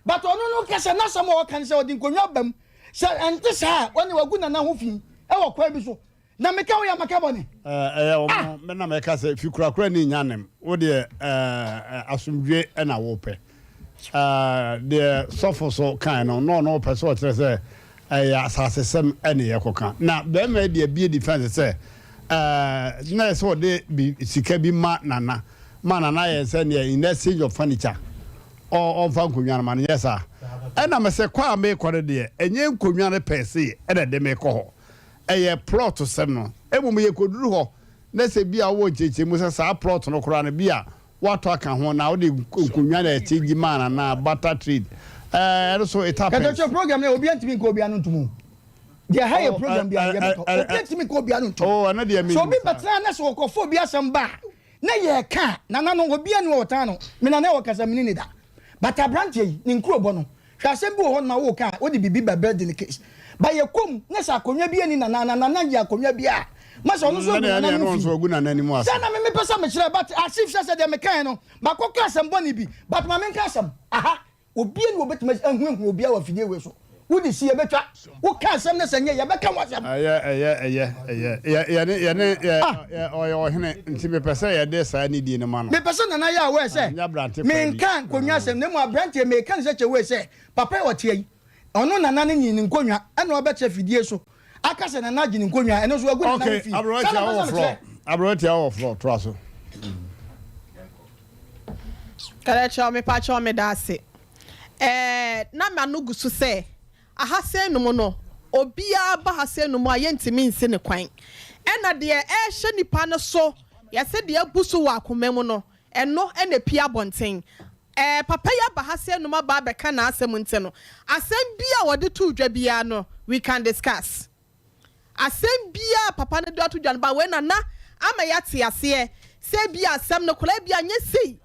but ɔno no kasa n'asɛm a ɔka no sɛ ɔde nkonnwa aba mu sɛ ɛnte saa a ɔne wagu Nana ho fi wɔ kwan bi so. Na meka wo yɛ maka bɔne. Ɛyɛ wɔn no, me na mɛka sɛ fi korakora ni nya nem. Wo deɛ asomdwe na wopɛ. Deɛ sɔfo so kan no, na ɔno ɔpɛ sɛ ɔkyerɛ sɛ ɛyɛ asasesɛm ɛne yɛkɔka. Na bɛrima yi deɛ bie defense sɛ na yɛ sɛ ɔde bi sika bi ma nana ma nana yɛ sɛ neɛ in exchange of furniture ɔmfa nkonnwa no ma no nyɛ saa. Ɛna mesɛ kɔ a mekɔ no deɛ ɛnyɛ nkonnwa no pɛɛ se ɛna ɛde mekɔ hɔ. ɛyɛ plot sɛm no. Mmom yɛkɔduru hɔ na sɛ bi a wowɔ nkyerɛkyerɛmu sɛ saa plot no koraa no bi a woatɔ aka ho na wode nkonnwa na ɛkyɛngyi maa no anaa barter trade ɛɛ ɛno so it happens. Kɛtɛkyɛ program no obiara ntumi nka obiara no ntom o. Deɛ ha yɛ program bi a yɛbɛtɔ obiara ntumi nka obiara no ntom. Oh ɛno deɛ menim saa. Sɛ obi bɛtena na sɛ ɔkɔfa obi asɛm ba a na yɛka a nana no obiara ni hɔ ɔtan no me nana ɔkasa mene ne da but abranteɛ yi ne nkurobɔ no Hwɛ asɛm bi wɔ hɔ nom a woka a wode biribi ba bɛ de ne case ba yɛ kɔ mu na sɛ akonnwa bi ani nana anaa nana gye akonnwa bi a ma sɛ ɔno nso agu nana no fi sɛ na me mepɛ sɛ mekyerɛ but as if sɛ sɛ deɛ mekaeɛ no makɔ ka asɛm bɔne bi but ma menka asɛm aha obia ni wɔbɛtumi ahuahua obia wɔ afidie wei so wode si yɛbɛtwa Woka asɛm no sɛ nyɛ yɛbɛka ho asɛm. Ɛyɛ ɛyɛ ɛyɛ ɛyɛ yɛ yɛne yɛne yɛ ah. yɛ ɔyɛ ɔhene nti mepɛ sɛ yɛde saa nidie no ma no. Mepɛ sɛ Nana yɛ aware sɛ menka nkonnwa asɛm na mmom aberanteɛ meka no sɛ kyɛ wei sɛ papa yi ɔteɛ yi ɔno Nana no nyii ne nkonnwa ɛna ɔbɛkyɛ fidie so aka sɛ Nana agye ne nkonnwa ɛno nso wagu Nana ho fi. Okay, aberanteɛ wɔ flɔ aberanteɛ wɔ flɔ toa so. Kɛlɛkyɛw mepakyɛw meda ase. Ɛɛ na m'ano gu so sɛ Aha sei nom no, obiara ba ha sei nom a yɛntumi nsi no kwan. Ɛna deɛ ɛrehyɛ nipa no so, yɛse deɛ abu so wɔ akoma mu no, ɛno na ɛpue abɔnten. Ɛɛ papa yi aba ha sei nom aba abɛka n'asɛm nti no, asɛm biara a ɔde too dwa biara no, we can discuss. Asɛm biara a papa no de ato dwa no, but wei na na ama yɛate aseɛ sɛ ebia asɛm no koraa ebia nyɛ sei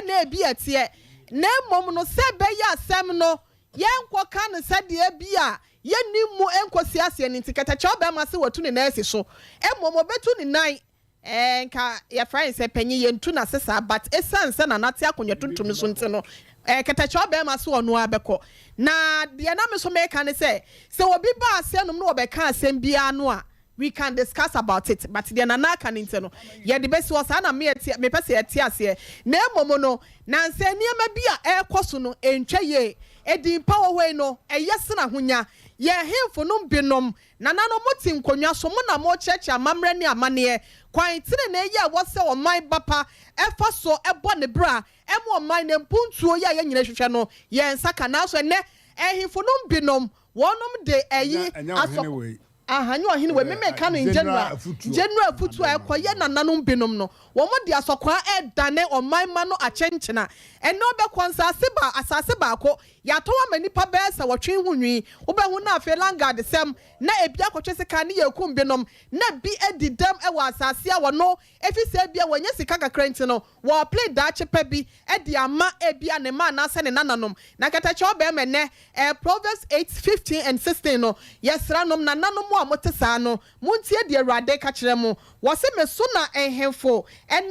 na ebia ɛteɛ, na mmom no sɛ ɛbɛyɛ asɛm no Yɛnkɔka no sɛdeɛ ebia yɛnnim mu nkɔsi aseɛ no nti, kɛtɛkyɛw barima se watu ne nan asi so. Mmom ɔbɛtu ne nan, ɛɛ, nka yɛfrɛ no sɛ panyin, yɛntu no ase saa, but ɛsiane sɛ Nana te akonnwa tuntum so nti no, ɛɛ, kɛtɛkyɛw barima se ɔno ara bɛkɔ. Na deɛ na me nso meka ne sɛ, sɛ obi ba aseɛ nom na ɔbɛka asɛm biara no a, we can discuss about it but deɛ Nana aka no nti no yɛde bɛsi hɔ saa na me ɛte mepɛ sɛ yɛte aseɛ na mmom no nansa nneɛma bi a ɛrekɔ so no ɛntwa yie edin pa wɔ hɔ yi no ɛyɛ sene ahonya yɛn ahemfo nom binom nananom mo te nkonnwa so mo na mokyerɛkyerɛ amammerɛ ne amanneɛ kwan tenenee yi a ɛwɔ sɛ ɔman ba pa ɛfa so ɛbɔ ne bra ɛma ɔman no mpuntuo yi a yɛn nyina hwehwɛ no yɛn nsa ka nanso ɛnnɛ ahemfo nom binom wɔnom de ɛyi asɔ Aha nyɛ ɔhene wei, me meka no in general, general afutuo a ɛkɔ yɛ nananom binom no, wɔn de asɔkwaa ɛredane ɔman mma no akyenkyena. Ɛnnɛ wobɛkɔ nsaase ba asaase baako, yɛatɔn ama nnipa bɛyɛ sɛ wɔtwe ho nwi, wobɛhu na afei landguard sɛm, na ebi akɔtwe sekan ne yɛrekum binom, na bi adi dɛm wɔ asaase a wɔno efisɛ ebia wɔanya sika kakra nti no, wɔrepere daakye pa bi de ama ebia ne mma anaasɛ ne nananom. Na kɛtɛkyɛw barima nnɛ, eh, Proverbs 8, 15 and 16 no, yɛsrɛ nom, nananom a mote saa no, montie deɛ Awurade ka kyerɛ mo. Wɔse, Me so na nhemfo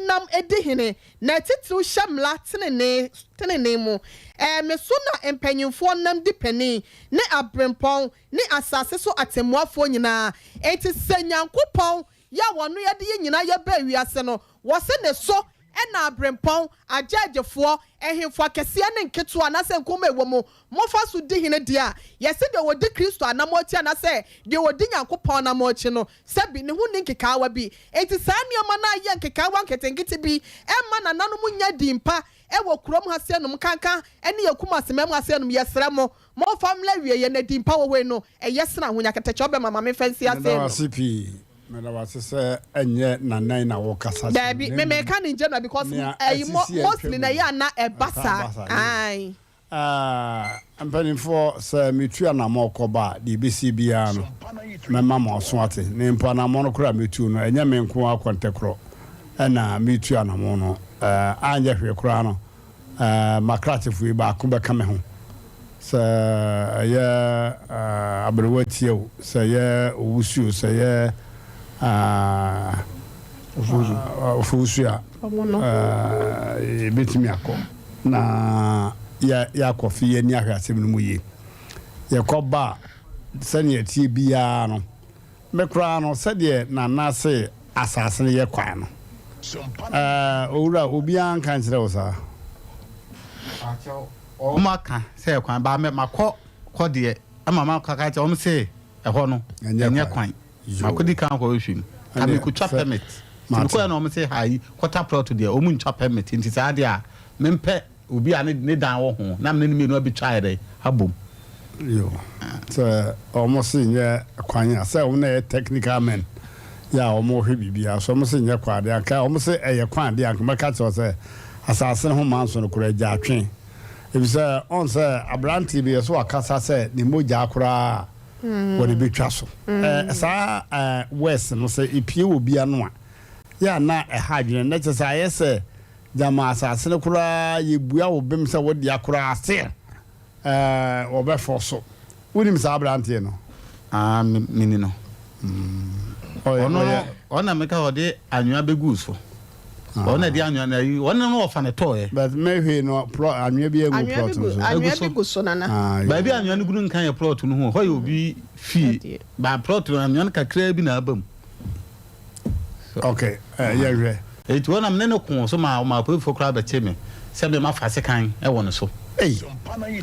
nam di hene, na atitiriw hyɛ mmara tenenee, tenenee mu. Eh, me so na mpanyimfoɔ nam di panin, ne aberempɔn, ne asase so atemmuafoɔ nyinaa. Enti sɛ Nyankopɔn. yɛ a wɔno yɛde yɛ nyinaa yɛbaa wiase no, wɔse ne so na aberempɔn, agyɛɛgyefoɔ, ɛhemfo akɛseɛ ne nketewa anaasɛ nkumaa a ɛwɔ mu, mofa so di hene deɛ a, yɛse deɛ ɔdi Kristo anammɔn akyi anaasɛ deɛ ɔdi Nyankopɔn anammɔn akyi no, sɛbi, ne ho nni nkekaawa bi. Enti saa nneɛma no ayɛ nkekaawa nketenkete bi mma nananom nnya din pa wɔ kurom ha seɛnom, nkanka ne yɛn Kumasi man mu ha seɛnom. Yɛsrɛ mo, momfa mmra awieɛ na din pa wɔ hɔ yi no, ɛyɛ sene ahonya kɛtɛkyɛ. Ɔbɛma ma memfa nsi Meda aseɛ wo no. ase pii. Meda wo ase sɛ ɛnyɛ Nana na wokasa kyerɛ no Daabi, na me mmom meka no in general because nea ɛyi mo asisi a mostly atwa na mu ɛyɛ no a na ɛba ɛtaa ba saa. saa. Yes. Ae. Ah, mpanimfoɔ, sɛ metu anammɔn kɔba a, deɛ ɛbɛsie biara no, mɛma mo aso ate. Na mpo anammɔn no koraa a mɛtuo no, ɛnyɛ me nko ara kɔntɛkorɔ na meretu anammɔn no. Eh, anyɛ hwee koraa no, eh, m'akratsefoɔ yi baako bɛka me ho. Sɛ ɛyɛ eh, aberewa tia o, sɛ ɛyɛ owusu o, sɛ ɛyɛ ah, ofosu a, eh, yɛbɛtumi akɔ na yɛakɔ fi yɛn ani ahwɛ asɛm no mu yie. Yɛkɔ ba a, sɛnea ɛteɛ biara no, Me koraa no, sɛdeɛ Nana se asase no yɛ kwan no, ɛɛ, owura, obiara nka nkyerɛ wo saa? Pakyɛw, wɔn aka sɛ ɛyɛ kwan, but me makɔ hɔ deɛ, ɛma makɔ aka kyerɛ wɔn se ɛhɔ no, ɛnyɛ kwan. Makɔdi kan akɔ hwehwɛ mu. Ka mekɔtwa permit. Nti mekɔɛ na wɔn se ha yi, quarter plot deɛ, wɔn ntwa permit, nti saa deɛ a, mempɛ Obi a ne dan wɔ ho na me ne no mmienu abɛtwa ayɛ dɛn abom. Yo, sɛ wɔn se nyɛ kwan a, sɛ wɔn na ɛyɛ technical men yɛ a wɔn hwɛ biribiara, sɛ wɔn se nyɛ kwan adeɛ anka wɔn se ɛyɛ kwan adeɛ anka mɛka kyerɛ sɛ asase no ho manso no koraa gya atwe, efisɛ ɔn sɛ aberanteɛ bi yɛ so wakasa sɛ ne mogya koraa wɔde bɛtwa so. Ɛɛ saa ɛɛ words no sɛ epie wɔ bi ano a, yɛ a na ɛha adwene, na kyerɛ sɛ ayɛ sɛ Gyama asase no koraa yɛbua wo bem sɛ wo dea koraa still eh, wɔbɛfɔ so. Wonim saa aberanteɛ no? Ah, me meni no. Ɔyɛ, Ɔno ɔyɛ. ɔno na meka ɔde anwea bɛguu so. Ɔno na ɛde anwea na ayi, ɔno na ɔfa no tɔɔɛ. But mehwee no plot, anwea bi angu Anwea bi plot no gu so. anwea Egu bi so. gu so nana. Ah, Baabi yeah. a anwea no gu no nka yɛ plot no ho, hɔ yɛ obi fie. Ba plot no anwea no kakraa bi na aba mu. Ok, eh, yɛnhwɛ. Enti hɔ na me ne no koo so maa ɔmaa apolisifo koraa bɛkyee me sɛ me mafa sekan wɔ ne so. Ei!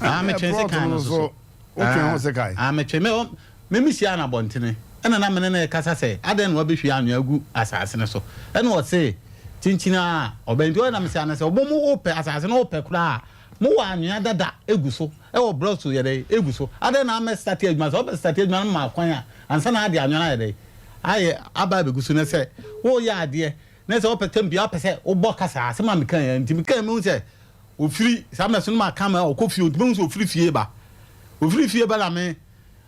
Ah, metwee Plot sekan no no nso so, so. wotwee ho Ah, sekan? ah, metwee. Me, me mehyiaa no abɔntene, ɛna na me ne no rekasa sɛ, adɛn na wabɛhwie anwea agu asase no so? Ɛna ɔse, kyinkyin a ɔbɛn. Nti ɔyɛ na mese ana sɛ ɔbɔ mo wopɛ asase no wopɛ koraa a, mowɔ anwea dada egu so, ɛwɔ blocks yɛ dɛn egu so. Adɛn na amɛ starte adwuma? Sɛ wopɛ starte adwuma no ma kwan a, ansa na ade anwea no ayɛ dɛn? Ayɛ aba abɛgu so na sɛ woreyɛ adeɛ na sɛ wopɛ tɛm biara wopɛ sɛ wobɔ kasa asɛm a mekaeɛ ara nti mekaeɛ mehu sɛ ɔfiri saa mmerɛ so no maka ma ɔkɔ fie nti mehu sɛ ɔfiri fie ba ɔfiri fie ba na me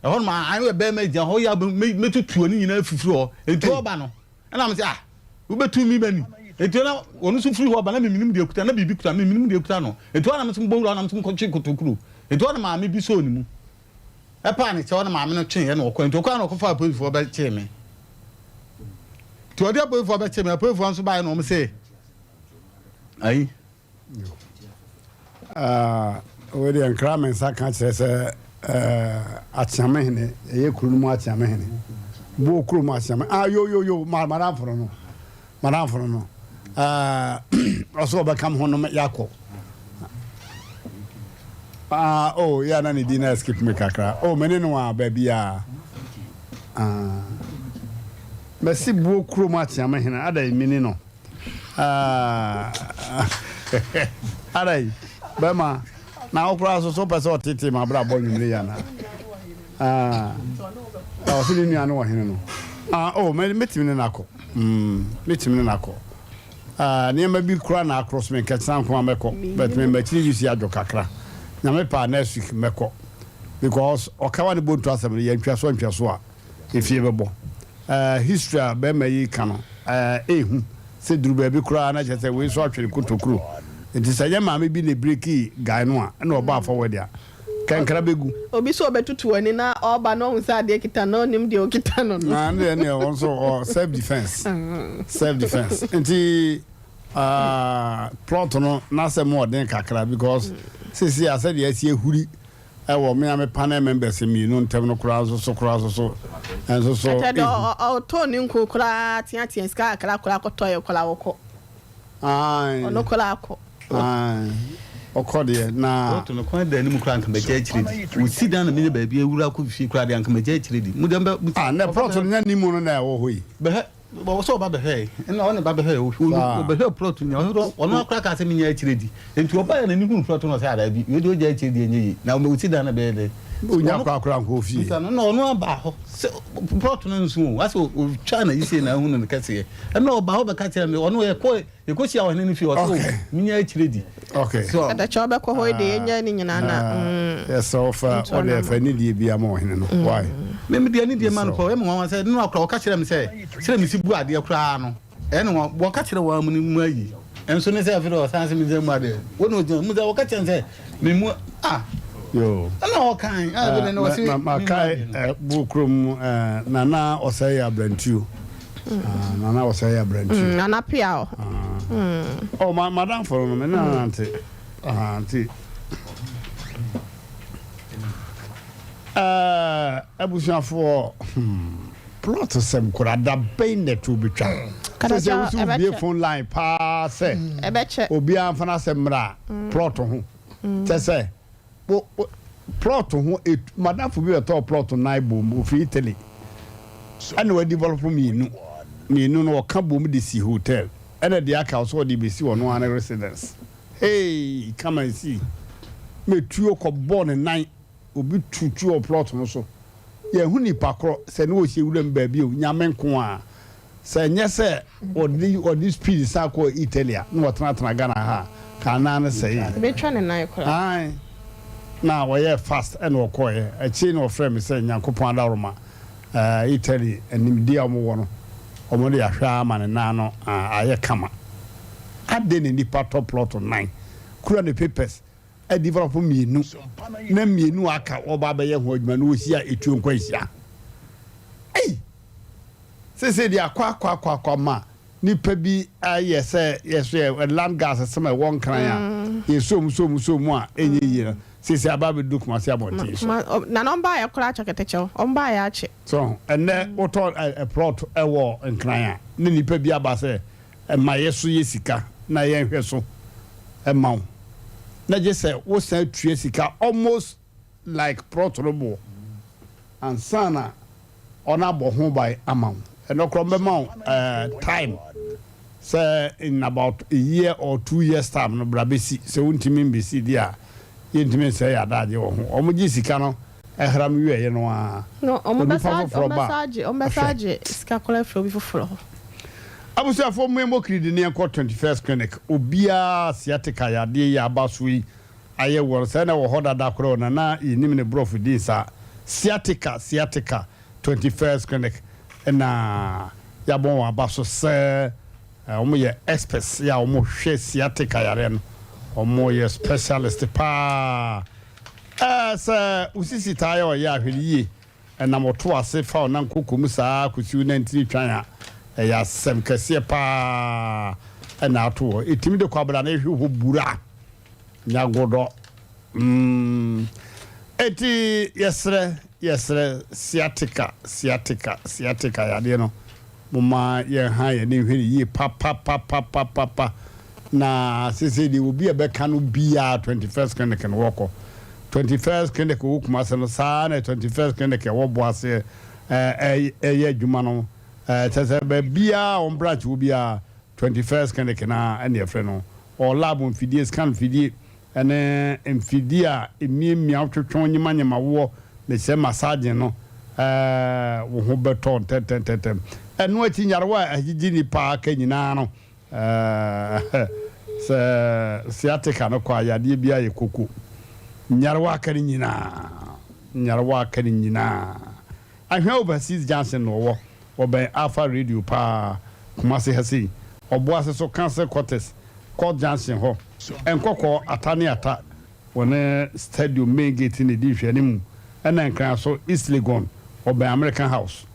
ɛhɔ nom ayɛ bɛrima gyina hɔ yɛ mɛtutuo ne nyinaa fifiri hɔ nti ɔba no ɛna me sɛ ah wobɛtu mi bani nti na ɔno nso firi hɔ ba na memenim deɛ kuta na biribi kuta memenim deɛ kuta no nti ɔna me nso mbɔ wura ɔna me nso mkɔtwe kotokuro nti ɔna maame bi sɔɔ ne mu Ɛpaa ne kyɛw na maame no tweeɛ na ɔkɔe. Nti ɔkɔe na ɔkɔfaa apolisifoɔ bɛkyee me. Nti ɔde apolisifoɔ bɛkyee me, apolisifoɔ nso baeɛ na wɔn se ayi. Ah, wei deɛ nkra me nsa ka kyerɛ sɛ eh, Akyeamehene, ɛyɛ kuro no mu Akyeamehene. Buo kuro mu Akyeame. Ah, yo yo yo, madamfo no no. Madamfo no no, ɔsɛ ɔbɛka me ho no yɛakɔ. Ah, oh, yeah, na ne din na escape me kakra. Oh, me ne no a baabi a. Ah, mɛsi buo kurom akyea me hene, ada yi me ne no. Ah, ada yi, bɛma, na wo koraa so so pɛ sɛ ɔtete ma abrabɔ nwumire yi anaa? Ah, ɔsɛ ne nua no wɔ hene no. Ah, oh, mɛtumi ne no akɔ. Mm, mɛtumi ne no akɔ. Ah, nneɛma bi koraa na akorɔ so me nkɛtena nko a mɛkɔ, but me makyiri yi si adwo kakra. Nyame pɛ a next week mɛkɔ. Because ɔkawa ne bontu asɛm no, yɛntwa so antwa so a, efie bɛbɔ. Eh, history a bɛrima yi ka no, eh, ehu sɛ duru baabi koraa na kyerɛ sɛ wei nso atwere kotokuro. Nti sɛ ɛnyɛ maame bi na ebreaki guy no a, ɛna ɔbaa forward a, Kankra bɛgu. Obi sɛ ɔbɛtutu w'ani na ɔreba na ɔhu sɛ adeɛ kita no na ɔnnim deɛ ɔkita no no. Na ɛndeɛ ɛndeɛ wɔn nso ɔ self defence self defence nti uh, plot no n'asɛm ɔden kakra because sisi a sɛdeɛ asi ahuri ɛwɔ me a me panel members mmienu ntɛm no koraa nso so koraa nso so. Ɛnso so Ɛkyɛ dɛ ehu. ɔtɔɔ ne nku koraa teatea sika kakra koraa kɔtɔɛ koraa ɔkɔ. Ae. Ɔno koraa kɔ. Ae. Ɔkɔ deɛ na. Ɔto no kwan da anim koraa anka magya akyire di. Ɔsi dan na menya baabi awura akɔ fie koraa deɛ anka magya akyire di. Mo deɛ mbɛ. Ah, na plot no nya ne mu no na ɛwɔ hɔ yi. Bɛhwɛ, ɔwɔ sɛ ɔba bɛhwɛe. Ɛna ɔne ba bɛhwɛe. Ɔbɛhwɛɛ plot no nyinaa. Ɔno ara koraa kaa sɛ menya akyire di. Enti ɔbaeɛ na n'ani huu plot no na ɔsɛ ah daabi, wei deɛ ɔgya akyire di ɛnyɛ yie. Na ɔsi dan no bɛyɛ dɛn? Ɔnya koraa koraa nkɔɔ fie. Bisa no, na ɔno aba hɔ sɛ plot no nso o, asɛ ɔtwaa n'ayi sei na ahunu no kɛseɛ. Ɛna ɔba hɔ bɛka kyerɛɛ me, ɔno yɛkɔe, yɛkɔhyiaa ɔhene no fie, ɔsɛ o, menya akyire di. Okay. So. Ɛdɛkyɛ ɔbɛkɔ hɔ yi deɛ yɛnya ne nyinaa na mm. Yɛsrɛ wo fa Ntu wode anamɔ. fa anidie bi ama ɔhene no. Why? Me mede anidie ma no Mesrɛ paa, wo. ɛyɛ me nwanwa sɛ nnora koraa ɔka kyerɛɛ me sɛ, sɛdeɛ mesi bu adeɛ koraa no, Ɛne wɔn, wɔka kyerɛ wɔn amene mu ayi. Nso ne sɛ afei de ɔsan se me sɛ mu adeɛ. Wo na ogyina mu sɛ wɔka kyerɛ sɛ me mu a. Yoo. Ɛna ɔkan a afei de na ɔse me mu adeɛ no. Makae bo kurom Nana Ɔsɛe Abrantuo. Nana Ɔsɛe Abrantuo. Nana Piaw. Oh, ma madamfo no me ne no nante. Nti. Ɛɛ abusuafoɔ hmm plot sɛm koraa da bɛn na ɛtoɔ bɛtwa? Sɛ sɛ wosi wobie phone line paa sɛ obiara mfa n'asɛm mmra plot ho kyɛ sɛ wo wo plot ho etu madamfo bi bɛtɔɔ plot nan bom ofiri Italy ɛna wa develop mmienu mmienu no ɔka bom de si hotel ɛna deɛ aka ɔsɛ ɔde bɛsi ɔno ara ne residence. Hey come and see me tuo kɔ bɔɔ ne nan obi tu tuo wɔ plot no so yɛnhu nipa korɔ sɛ ne ɔhyɛ wuram baabi o nyame nko a sɛ nyɛ sɛ ɔde ɔde speed san kɔɔ Italy a na ɔtenatena Ghana ha a ka nan no sɛee. Ebetwa ne nan koraa. Ae na ɔyɛɛ fast ɛna ɔkɔeɛ akyire na ɔfrɛɛ me sɛ Nyankopɔn adaworoma ɛɛ Italy nimdeɛ a wɔwɔ no wɔde ahwɛ ara ma ne nan no ayɛ kama. Adɛn na nipa tɔ plot nan kura ne papers adevelop mmienu na mmienu a aka wɔba abɛyɛ ho adwuma na wɔhyia etuo nkwanhyia? Ei! Seesei deɛ akɔ akɔ akɔ akɔ ama nipa bi ayɛ sɛ yɛso yɛ land gas sɛm a ɛwɔ nkran a yɛsɔ mu sɔ mu sɔ mu a ɛnyɛ yie no seesei aba abɛduru Kumasi abɔnten so. Nana ɔmbaayɛ koraa akyɛ kɛtɛkyɛw ɔmbaayɛ akyɛ. So ɛnnɛ wotɔ plot wɔ nkran a na nipa bi aba sɛ ma yɛ so yɛ sika na yɛn hwɛ so ma wo na gye sɛ wo san tua sika almost like plot no boɔ ansa na ɔno abɔ ho ban ama wo ɛno korɔ ɔmbɛma wo time sɛ in about a year or 2 years time no bra bɛsi sɛ wontumi mbɛsi deɛ a yɛntumi nsɛe yɛ adagye wɔ ho ɔmo gye sika no ɛhram wieɛ no ara No, ɔmo onipa bɛsa foforɔ ɔmo ba bɛsa agye ɔmo bɛsa hwɛ. agye sika koraa afiri obi foforɔ hɔ. Abusuafoɔ mo mmɔ kiridi ne yɛnkɔ 21st clinic obiara sciatica yadeɛ yi a aba so yi ayɛ wɔn sɛɛ na ɛwɔ hɔ dada koraa o na na yɛnim ne borɔfo din saa sciatica sciatica 21st clinic na yɛabɔ wɔn aba so sɛ wɔn yɛ experts yɛ a wɔn hwɛ sciatica yareɛ no wɔn yɛ specialist paa. Ɛɛ, sɛ wo sisi taa yɛ ɔyɛ a, hwɛ no yie. Ɛnam ɔto ase fa wo nan koko mu saa ara kɔsi wo nantini twan a, ɛyɛ asɛm kɛseɛ pa ara na ato hɔ. Ɛtumi de kwabrane hwe hɔ bura. Nyɛ agodɔ. Mm. Enti yɛsrɛ, yɛsrɛ, sciatica, sciatica, sciatica yadeɛ no, Momma yɛnha yɛn ani nhwɛ no yie papapapapapa. Na seesei deɛ obi a ɛbɛka no biara 21st Clinic no wɔkɔ. 21st Clinic wɔ Kumasi no saa na 21st Clinic ɛwɔ Boase ɛyɛ adwuma no. Kyerɛ sɛ baabiara wɔn branch wɔ biara 21st Clinic no ara na yɛfrɛ no. Ɔwɔ lab mfidie, scan mfidie ne mfidie a ɛmiamia wo twetwe wo nyemanyema woɔ mesɛ massaging no ɛɛ wo ho bɛtɔ ntɛntɛntɛntɛm. Ɛno akyi nyarewa a ɛgyegye nnipa aka nyinaa no ɛɛ sɛ sciatica no kɔ a yadeɛ biara yɛ koko. Nyarewa aka no nyinaa nyarewa aka no nyinaa. Ahwea Overseas Junction na ɔwɔ, ɔbɛn Alpha Radio paa, Kumasi ha sei. Ɔboase so Council Quarters, Court Junction hɔ. Nkɔkɔɔ, Ata ne Ata wɔ ne Stadium main gate na ɛdi nhwɛanimu. Ɛna Nkran so, East Legon, ɔbɛn American House.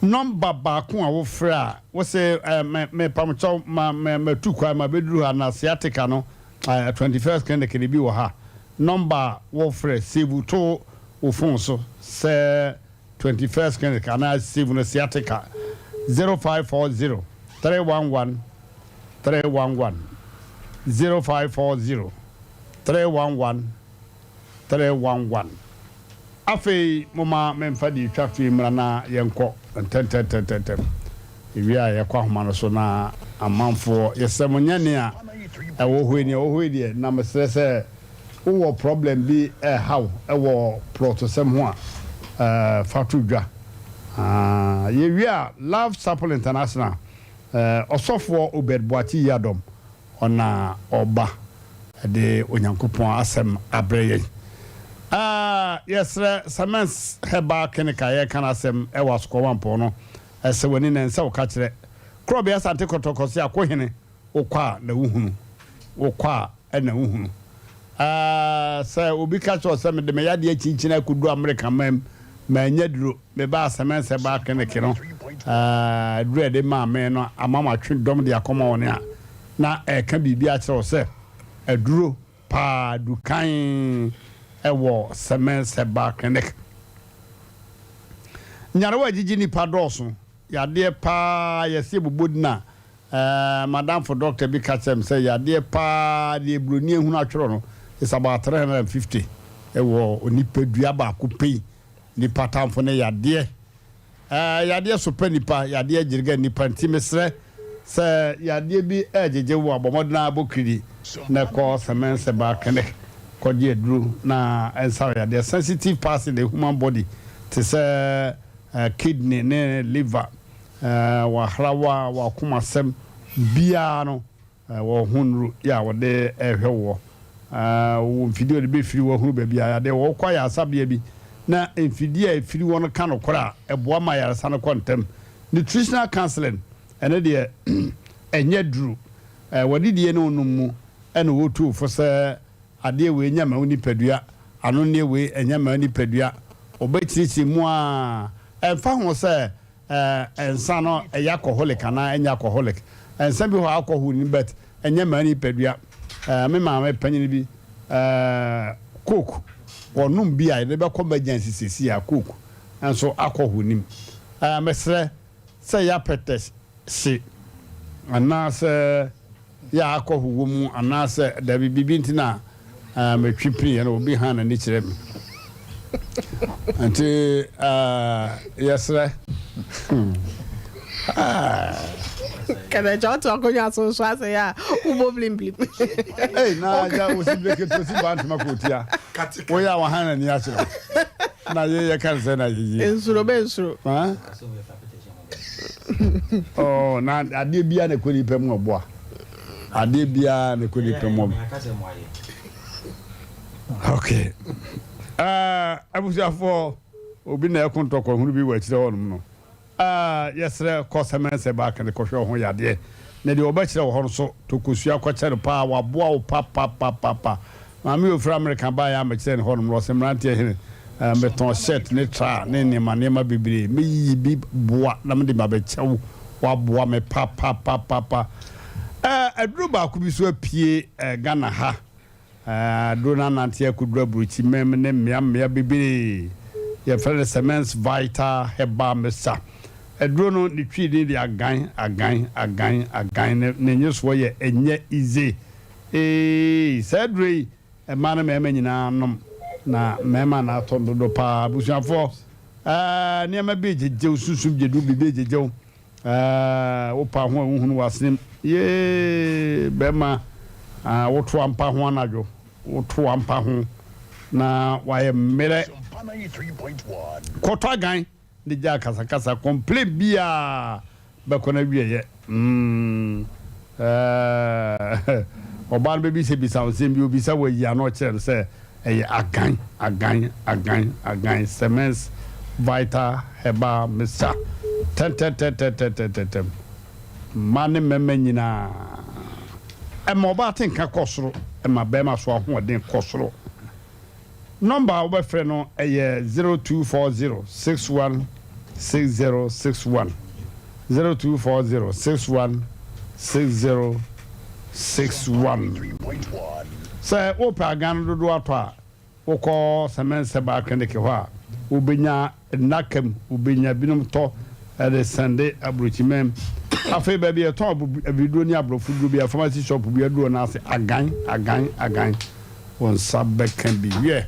Nɔmba baako a wofrɛ a, wose eh, me, mepamkyɛw, ma, me, matu kwan, mabɛduru ha, na sciatica no, eh, 21st Clinic no bi wɔ ha. Nɔmba a wofrɛ, save to wo fon so sɛ. 21st Clinic anaa save no sciatica 0540 311 311 0540 311 311 Afei momma memfa deɛ ɛtwa to yi mmra na yɛnkɔ ntɛntɛntɛntɛntɛm. Yɛwie a yɛkɔ ahoma no so na amanfoɔ yɛsrɛ mo nyɛ nea ɛwɔ hɔ yi, nea ɛwɔ hɔ yi deɛ na mesrɛ sɛ wowɔ problem bi ɛreha wo ɛwɔ plɔtosɛm ho a fa to dwa. Yɛwie a Love Chapel International ɔsɔfoɔ Obed Boakye Yiadom Ɔna ɔba de Onyankopɔn asɛm abrɛ yɛn. Ah, yɛsrɛ Cements Herbal Clinic a yɛreka n'asɛm wɔ Asokɔ Mampɔn no, sɛ w'ani na ɛnsɛ wo ka kyerɛ. Korɔbea Asante Kɔtɔkɔ se Akohene, wokɔ a na wohunu, wokɔ a na wohunu. Ah, sɛ obi ka kyerɛ wo sɛ mede me yadeɛ akyinkyini akɔduru Amerika man mu, mannya duro. Mebaa Semensɛ baa clinic no, aduru a yɛde maa me no ama matwe dɔm de akɔma wɔn a na ɛreka biribi akyerɛ wo sɛ aduro paa du kan wɔ Semensɛ baa clinic. Nyarewa a ɛgyegye nnipa dɔɔso, yadeɛ paa yɛse yɛbobɔ din a, M'adamfo dɔkta bi ka kyerɛɛ me sɛ yadeɛ paa deɛ buroni ahunu atwerɛ no is about 350 wɔ onipadua baako pɛ yi. Nipa tamfo ne yadeɛ. Ɛɛ yadeɛ sopɛ nipa, yadeɛ gyerega nipa nti mesrɛ sɛ yadeɛ bi ɛɛgyegye wo a bɔ mmɔden ara bɔ kiridi na kɔ Sɛmɛnsɛba clinic kɔgye aduro na ɛnsa wo yadeɛ. Sensitive parts in the human body te sɛ kidney ne liver, w'ahrawa, w'akomasɛm biara no Wɔ ho nnuru yɛ a wɔde rehwɛ woɔ. Wɔwɔ mfidie a wɔde bɛfiri wo ahunu baabi a yadeɛ wɔ. Wokɔ ayaresabea bi na mfidie a ɛfiri hɔ no ka nokorɛ a, ɛboa ma ayaresa no kɔ ntɛm. Nutritional counseling, ɛno deɛ ɛnyɛ aduro. W'adidie ne wo nom mu na wɔtu wo fo sɛ adeɛ wei nyɛ ma wo nipadua, anonneɛ wei nyɛ ma wo nipadua. Wɔbɛkyerɛkyerɛ mu ara. Ɛmfa ho sɛ Eh nsa no ɛyɛ alcoholic anaa ɛnyɛ alcoholic? Nsa bi hɔ a alcohol nim but ɛnyɛ maa nipadua. Eh me maame panyin bi eh coke ɔnom bi a yɛde bɛkɔ emergency sɛsi a coke nso alcohol nim. Eh mesrɛ sɛ ɛyɛ apɛtɛs hye anaasɛ yɛ a akɔ ho wɔ mu anaasɛ dabi, biribi nti na metwe piniiɛ no, obi han n'ani kyerɛ me. Nti yɛsrɛ. Kɛnɛkyɛ ɔte akonnwa so nso asɛ yɛ a wobɔ blimblim. Ei na agya wosi breke to si ba ntoma kootia. Woyɛ a wahan n'ani akyerɛ wo. Na yɛyɛ ka sɛ na yɛyie. Nsuro bɛ nsuro. Oh, na adeɛ biara na ɛkɔ nipa mu ɔboa. Adeɛ biara na ɛkɔ nipa mu ɔboa. Okay. Uh, abusuafoɔ, obi na ɛko ntɔkwa hunu bi wɔ akyire hɔnom no. Uh, yɛsrɛ kɔ sɛmɛnsɛ baaka ne kɔhwɛ ho yadeɛ. Na deɛ wɔbɛkyerɛ wɔ hɔ no so, to kosua kɔkyɛ no paa, waboa wo papapapapa. Maame yi ofiri Amerika baeɛ a mekyerɛɛ no hɔnom no, ɔse mmeranteɛ hene, eh, metɔn shirt ne tra ne nneɛma nneɛma bebree, meyiyi bi boa na mede mabɛkyɛ wo, waboa me papapapapa. Eh, aduro baako bi so apue eh, Ghana ha, eh, aduro no anante akɔduru aburokyi mɛm ne mmea mmea bebree, yɛfrɛ no Semens Vital Herbal Mixture. Aduro no ne twi din de agan, agan, agan, agan, ne ne nyesoɔ yɛ ɛnyɛ ize. Eeii saa aduro yi mmaa ne mmarima nyinaa nom na mmarima na atɔ no dodo paa abusuafoɔ ɛɛ nneɛma bi gyegyew sunsum gyedu biribi gyegyew ɛɛ wopa ho a wohunu w'asenem yee bɛrima ɛɛ woto ampa ho anadwo woto ampa ho na wayɛ mmerɛ kɔtɔ agan Ne gyaa kasakasa complain biaa bɛkɔ na wieɛ mm eh ɔbaa no bɛbisa bisa wo nsɛm bi obisa wo ayi ano ɔkyerɛ no sɛ ɛyɛ agan agan agan agan cements vital herbal mixture tɛntɛntɛntɛntɛntɛntɛm mma ne mmarima nyinaa ɛma ɔbaa te nka kɔ soro ɛma bɛrima so ahoɔden kɔ soro. Nɔmba a wobɛfrɛ no yɛ 0240 61 60 61, 0240 61 60 61. Sɛ wopɛ agan no dodoɔ atɔ a, wokɔ Sɛmɛnsɛba Clinic hɔ a, Wobɛnya nnaka mu, wobɛnya binom tɔ de sɛnde aburokyiman mu. Afei baabi a yɛtɔn abibiduro ne aborɔfo duro biara, pharmacy shop biara duro no ase, agan, agan, agan, wo nsa bɛka bi. Wiɛ,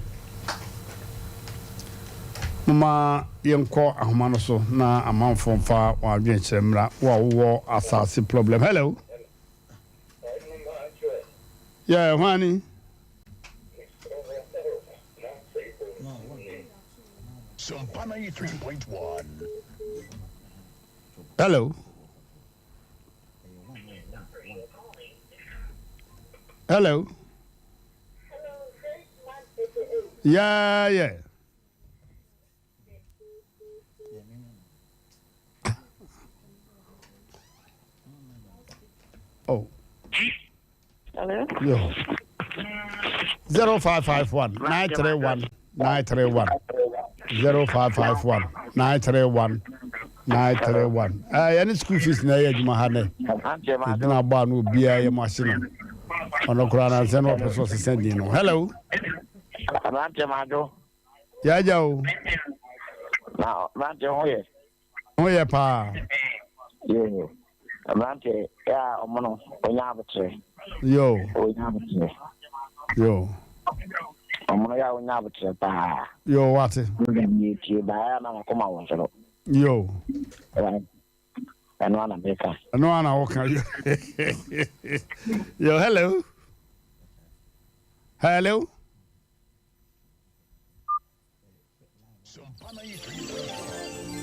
momma yɛnkɔ ahoma no so na amanfoɔ mfa wɔn adwenkyerɛ mmra. Wo a wowɔ asase problem. Hello. Yeah, hwan ni? Hello. Hello. Yeah, yeah. Oh. Hello. Yo. 0551 931 931 0551 931 931. Eh, yɛne school fees na ɛyɛ adwuma ha nɛ. Ɛdina abɔ ano obiara yɛ mo ase no. Ɔno koraa nansɛ na ɔpɛ sɛ ɔsesa din no. Hello. Aberanteɛ Madwo. Yɛagya o. Na aberanteɛ ho yɛ. Ho yɛ paa. Yoo. Aberanteɛ yɛ a ɔmo no onya aboterɛ. Yoo. Onya aboterɛ. Yoo. Ɔmo no yɛ a onya aboterɛ paa. Yoo wate. Program yɛ tie baa yɛ a na makoma wɔ soro. Yoo. Ɛno ana meka. Ɛno ana woka. Yo hello. Hello.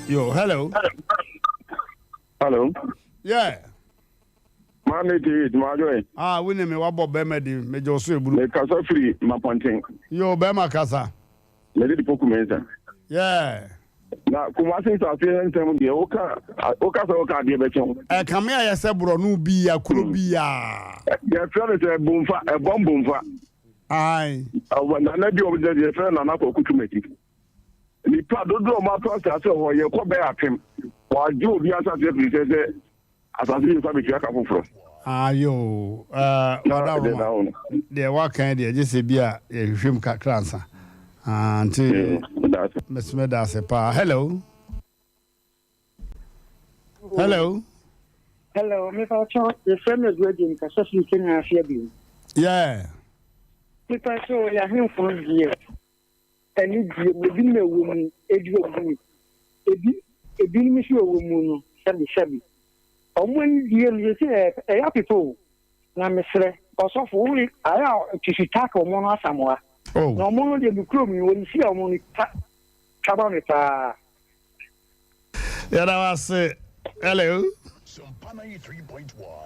Yo, hello. Hello. Yeah. Maame ti it ma adwo. Ah, wo ne me wabɔ bɛrima di me gye so eburu. Me kasa firi Mapɔnten. Yo, bɛrima kasa. Me de poku mensa. Yeah. Na Kumasi nsase nsɛm deɛ woka woka sɛ woka adeɛ bɛkyɛ wo. Ɛkame ayɛ sɛ borɔno bi akuro bi a. Yɛfrɛ no sɛ bomfa ɛbɔm bomfa. Ae. Ɔwɔ nana bi a wɔn gyina yɛfrɛ no Nana Kwaku Twumasi. Nipa dodoɔ a wɔatɔ asase wɔ hɔ yɛkɔ bɛyɛ apem. Wɔagye obi asase afiri sɛ sɛ asase yi nsa bɛtua ka foforɔ. Ayo, ɛɛ wada roma. Deɛ waka yi deɛ gye sɛ bi a yɛhwehwɛ mu kakra ansa. Ah, nti mesome da ase paa. Hello. Hello. Hello, me pa cho, your friend is ready, nkasa firi Kenya afia bi. Yeah. Me pa cho, ya hemfo deɛ, ɛne die mu, ebinom ɛwɔ mu, edi wɔn mu. Ebi, ebinom nso ɛwɔ mu no, sɛbi sɛbi. Ɔmo ani die no, yɛsi ɛyɛ apepe o. Na mesrɛ, ɔsɔfo, wo ayɛ a tusu tak ɔmo no asamoa. Oh. Na ɔmo no deɛ me kurom yi, wɔn si ɔmo no ta, taba me paa. Yɛda wo ase. Hello.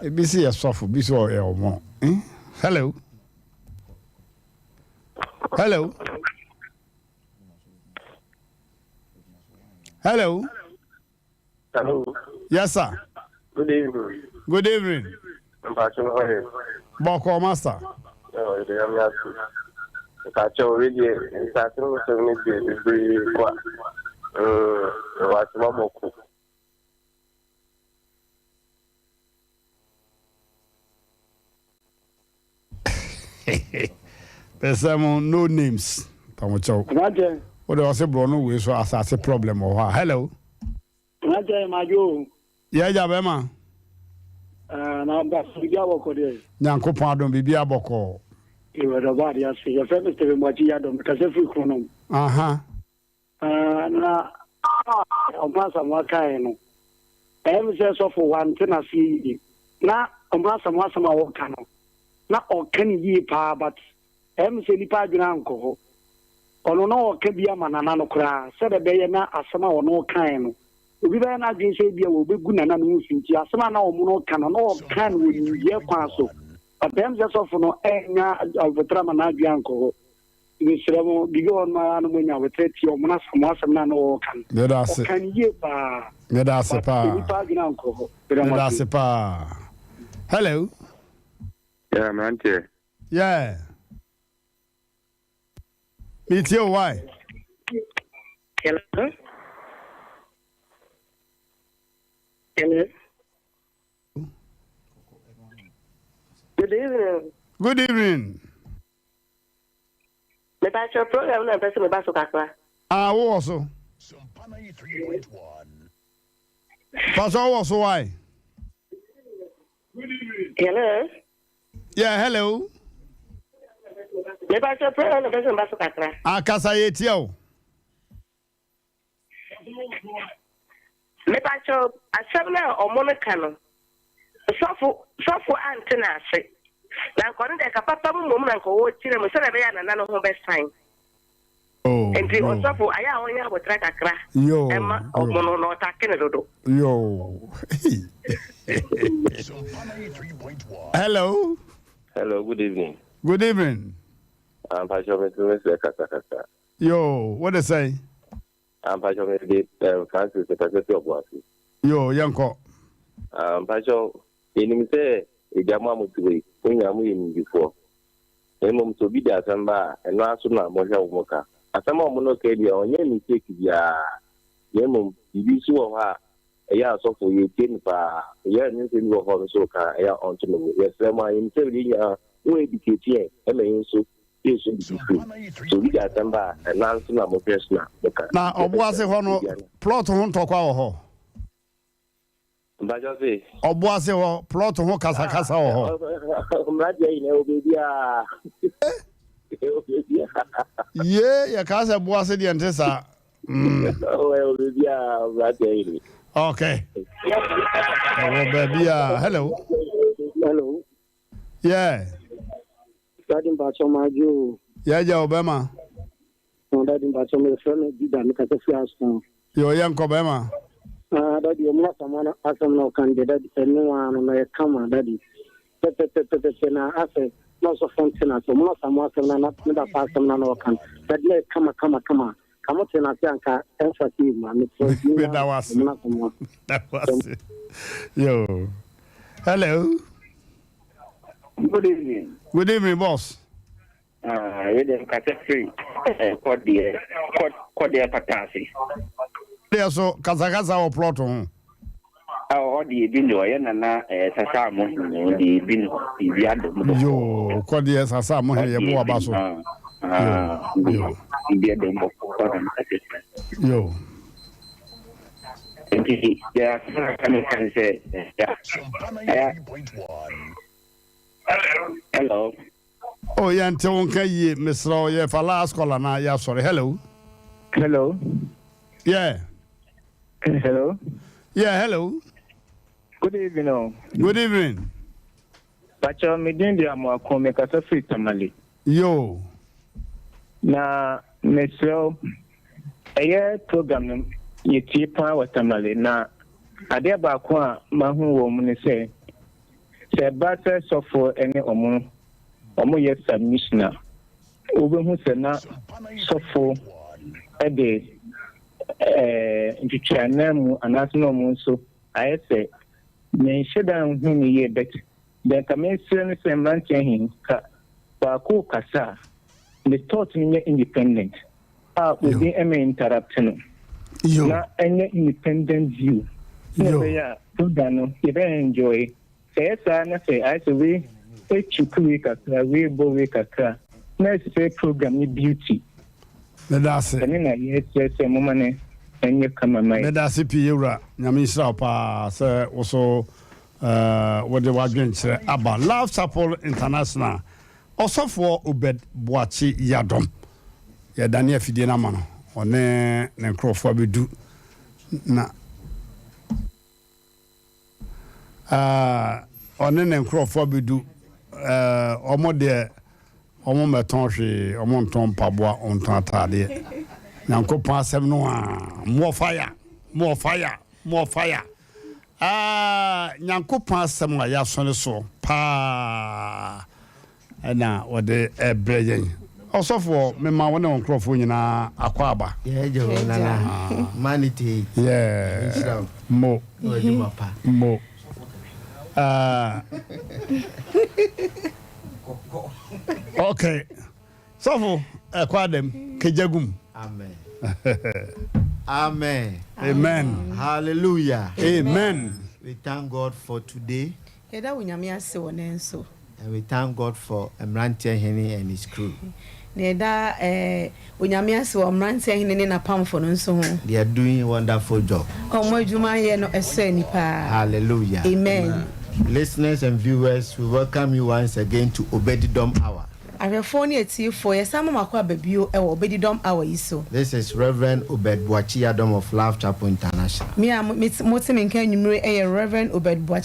Ebi si yɛ sɔfo, bi si ɔyɛ ɔmo. Eh? Hello. Hello. Hello. Hello. Yes, sir. Good evening. Good evening. Mpacho ɔyɛ. Bɔkɔ master. Ɔ yɛde yam ase. Mpacho obi deɛ nsaase no sɛm no deɛ bebree kwa. Mm, wate wabɔ ko. Pɛsɛ mo no names. Pamokyɛw. Aberanteɛ. Wode ɔse borɔ no wei so asase problem wɔ hɔ a. Hello. Aberanteɛ madwo o. Yɛ agya bɛma. Ah, na ba biribi abɔkɔ deɛ. Nyankopɔn adom biribi abɔkɔ. Ewurade ɔbɔ adeɛ ase. Yɛfrɛ me Stephen Boakye Yiadom. Mekasa firi Kronom. Aha. Ah, na Ɔmo Asamoah kaeɛ no, ɛyɛ me sɛ sɔfo wante n'aseɛ yie. Na Ɔmo Asamoah asɛm a ɔka no, na ɔka no yie paa but ɛyɛ me sɛ nnipa adwene ankɔ hɔ. Ɔno na ɔka bi ama Nana no koraa sɛdeɛ ɛbɛyɛ na asɛm a ɔno kaeɛ no, obi bɛyɛ n'adwene sɛ ebia wɔbɛgu Nana no ho fi nti asɛm a na ɔmo no ka no, na ɔka no wɔ nimdeɛ kwan so. But ɛyɛ me sɛ sɔfo no annya aboterɛ ama n'adwene ankɔ hɔ. Mesrɛ mo, biribi wɔ hɔ nom ara na moanya aboterɛ tie ɔmo no asɛm, mo asɛm no a na wɔɔka no. Meda ase. Ɔka no yie paa. Meda ase But paa. nnipa adwene ankɔ hɔ. Meda mo Meda ase. ase paa. Hello. Yeah, mmeranteɛ. Yeah. Metie o, why? Hello? Hello? Good evening. Good evening. Mepakyɛw program na mpɛ sɛ meba so kakra. Ah, wowɔ so. Pastor wowɔ so why? Hello. Yeah, hello. Me pastor prayer na person ba so kakra. Ah, kasa yɛ tia o. Me pastor asɛm na ɔmo no ka no. Sɔfo sɔfo ante na ase. Na nka ɔno deɛ ka papa mu mmom na nka ɔwɔ kyerɛ mu sɛdeɛ ɛbɛyɛ a nana no ho bɛsan. Oh, Nti ɔsɔfo ayɛ a ɔnyɛ abotra kakra ɛma ɔmo no na ɔtake no dodo. Yo. Hello. Hello, good evening. Good evening. Ampacho me tumi sɛ kasa kasa. Yo, what they say? Ampacho me de um, Francis kasa fi ɔbo ase. Yo, yɛnkɔ. Ampacho yɛnim sɛ egya mo a mo te wei, mo nyinaa mo yɛ nimdifoɔ. Na mmom sɛ obi de asɛm ba a, ɛno ara so na mohwɛ wo mo ka. Asɛm a ɔmo no ka deɛ ɔnyɛ mistake biara. Na mmom biribi nso wɔ hɔ a ɛyɛ asɔfo yɛtie no paa. Ɛyɛ ne nsɛm bi wɔ hɔ nso ka ɛyɛ a ɔnto ne bo. Yɛsrɛ mo a yɛnim sɛ yɛn nyinaa mo educate yɛn ɛma yɛn nso yɛsua biribi firi mu. Sɛ obi de asɛm ba a, ɛno ara nso na mohwɛ so na moka. Na ɔbo ase hɔ no plot ho ntɔkwa wɔ hɔ. Mpakyɛw se. Ɔbo ase hɔ plot ho kasakasa wɔ hɔ. Mmeranteɛ nyinaa ɛwɔ baabi a. Ɛwɔ baabi a. Yee yɛ kaa sɛ bo ase deɛ nte saa. Ɛwɔ baabi a mmeranteɛ nyinaa. Okay. Ɛwɔ baabi a hello. Hello. Yeah. Daddy mpakyɛw ma adwo o. Yɛ gya o bɛma. Oh daddy mpakyɛw me frɛ me Judah me kasa fi Aston. Yo yɛ nkɔ bɛma. Ah daddy ɔmo asɛm no asɛm na ɔka deɛ daddy ɛno ara no na yɛ kama daddy pɛpɛpɛpɛpɛ na asɛ na ɔsɔfo nte na ase ɔmo asɛm asɛm na ne papa asɛm na na ɔka no daddy na yɛ kama kama kama ka mo te na ase anka ɛnfa se ma me frɛ Meda wo ase. ɔmo asɛm no. Meda wo ase. Yo. Hello. Good evening. Good evening, boss. Ah, we dem kasa firi eh, kɔdeɛ kɔdeɛ pata ase. Deɛ so kasakasa wɔ plot ho. Ah, ɔhɔ deɛ ebi ni hɔ yɛ nana eh, sasa mo hene deɛ ebi ni hɔ biribi adɔ mu. Yoo, kɔdeɛ sasa mo hene yɛ mo waba so. Ah, Yoo. Biribi adɔ mu bɔkɔ na kasa firi. Yoo. Nti deɛ asɛm a ka meka ne sɛ ya ɛyɛ hello. Oh, yɛnte wo nka yie mesrɛ wo yɛfa last caller na yɛasɔre hello. Hello. Yeah. Hello. Yeah, hello. Good evening. Oh. Good evening. Pacho, me din de Amoako, me kasa firi Tamale. Yo. Na mesrɛ wo, ɛyɛ program no yɛtie paa wɔ Tamale na adeɛ baako a mahu wɔ mu ne sɛ sɛ ɛba sɛ sɔfoɔ ne ɔmo ɔmo yɛ submission a wobɛhu sɛ na sɔfo de ɛɛ ntwitwianan mu anaasɛ na ɔmo nso ayɛ sɛ menhyɛ da nhu no yie but deɛ nka mesrɛ no sɛ mmeranteɛ he ka baako kasa a ne thought no nyɛ independent a obi ɛmɛ interrupt no na ɛnyɛ independent view na ɛbɛyɛ a program no yɛbɛ enjoy sɛ ɛyɛ saa na sɛ ayɛ sɛ wei etwuku wei kakra wei bɔ wei kakra na ɛsɛ program no beauty Meda ase. Ɛne na yɛsrɛ sɛ moma no ɛnyɛ kama ma yɛ. Meda ase pii yɛwura. Nyame nhyira wo paa sɛ wo so wode w'adwenkyerɛ aba. Love Chapel International Ɔsɔfoɔ Obed Boakye Yiadom yɛdane afidie no ama no ɔne ne nkorɔfoɔ abɛdu na ɔne ne nkurɔfoɔ abɛdu wɔn deɛ wɔn mmɛtɔn hwee wɔn ntɔn mpaboa wɔn ntɔn ataadeɛ nyankopɔn asɛm no a more fire more fire more fire nyankopɔn asɛm a yɛasɔne soɔ paa ɛna wɔde ɛbrɛ yɛn ɔsɔfoɔ mema wo ne wo nkurɔfoɔ nyinaa akɔ aba yeah. mo mo okay sɔfo ɛkɔ adam kegya gum amen amen amen hallelujah amen we thank god for today Yɛda wo Nyame ase wɔ nɛ nso. And we thank God for Mmeranteɛ Hene and his crew. Na yɛda eh, Onyame ase wɔ mmeranteɛ hene ne n'apamfo no nso ho. They are doing wonderful job. Wɔn adwuma yɛ no ɛsɔ ani paa. Hallelujah. Amen. Listeners and viewers, we welcome you once again to Obedidom Hour. Ahwɛfoɔ ne atiefoɔ, yɛsan ma mo akɔ aba bio wɔ Obedidom Hour yi so. This is Rev. Obed Boakye Yiadom of Love Chapel International. Me a mote me nka anwummere yɛ Rev. Obed Boakye.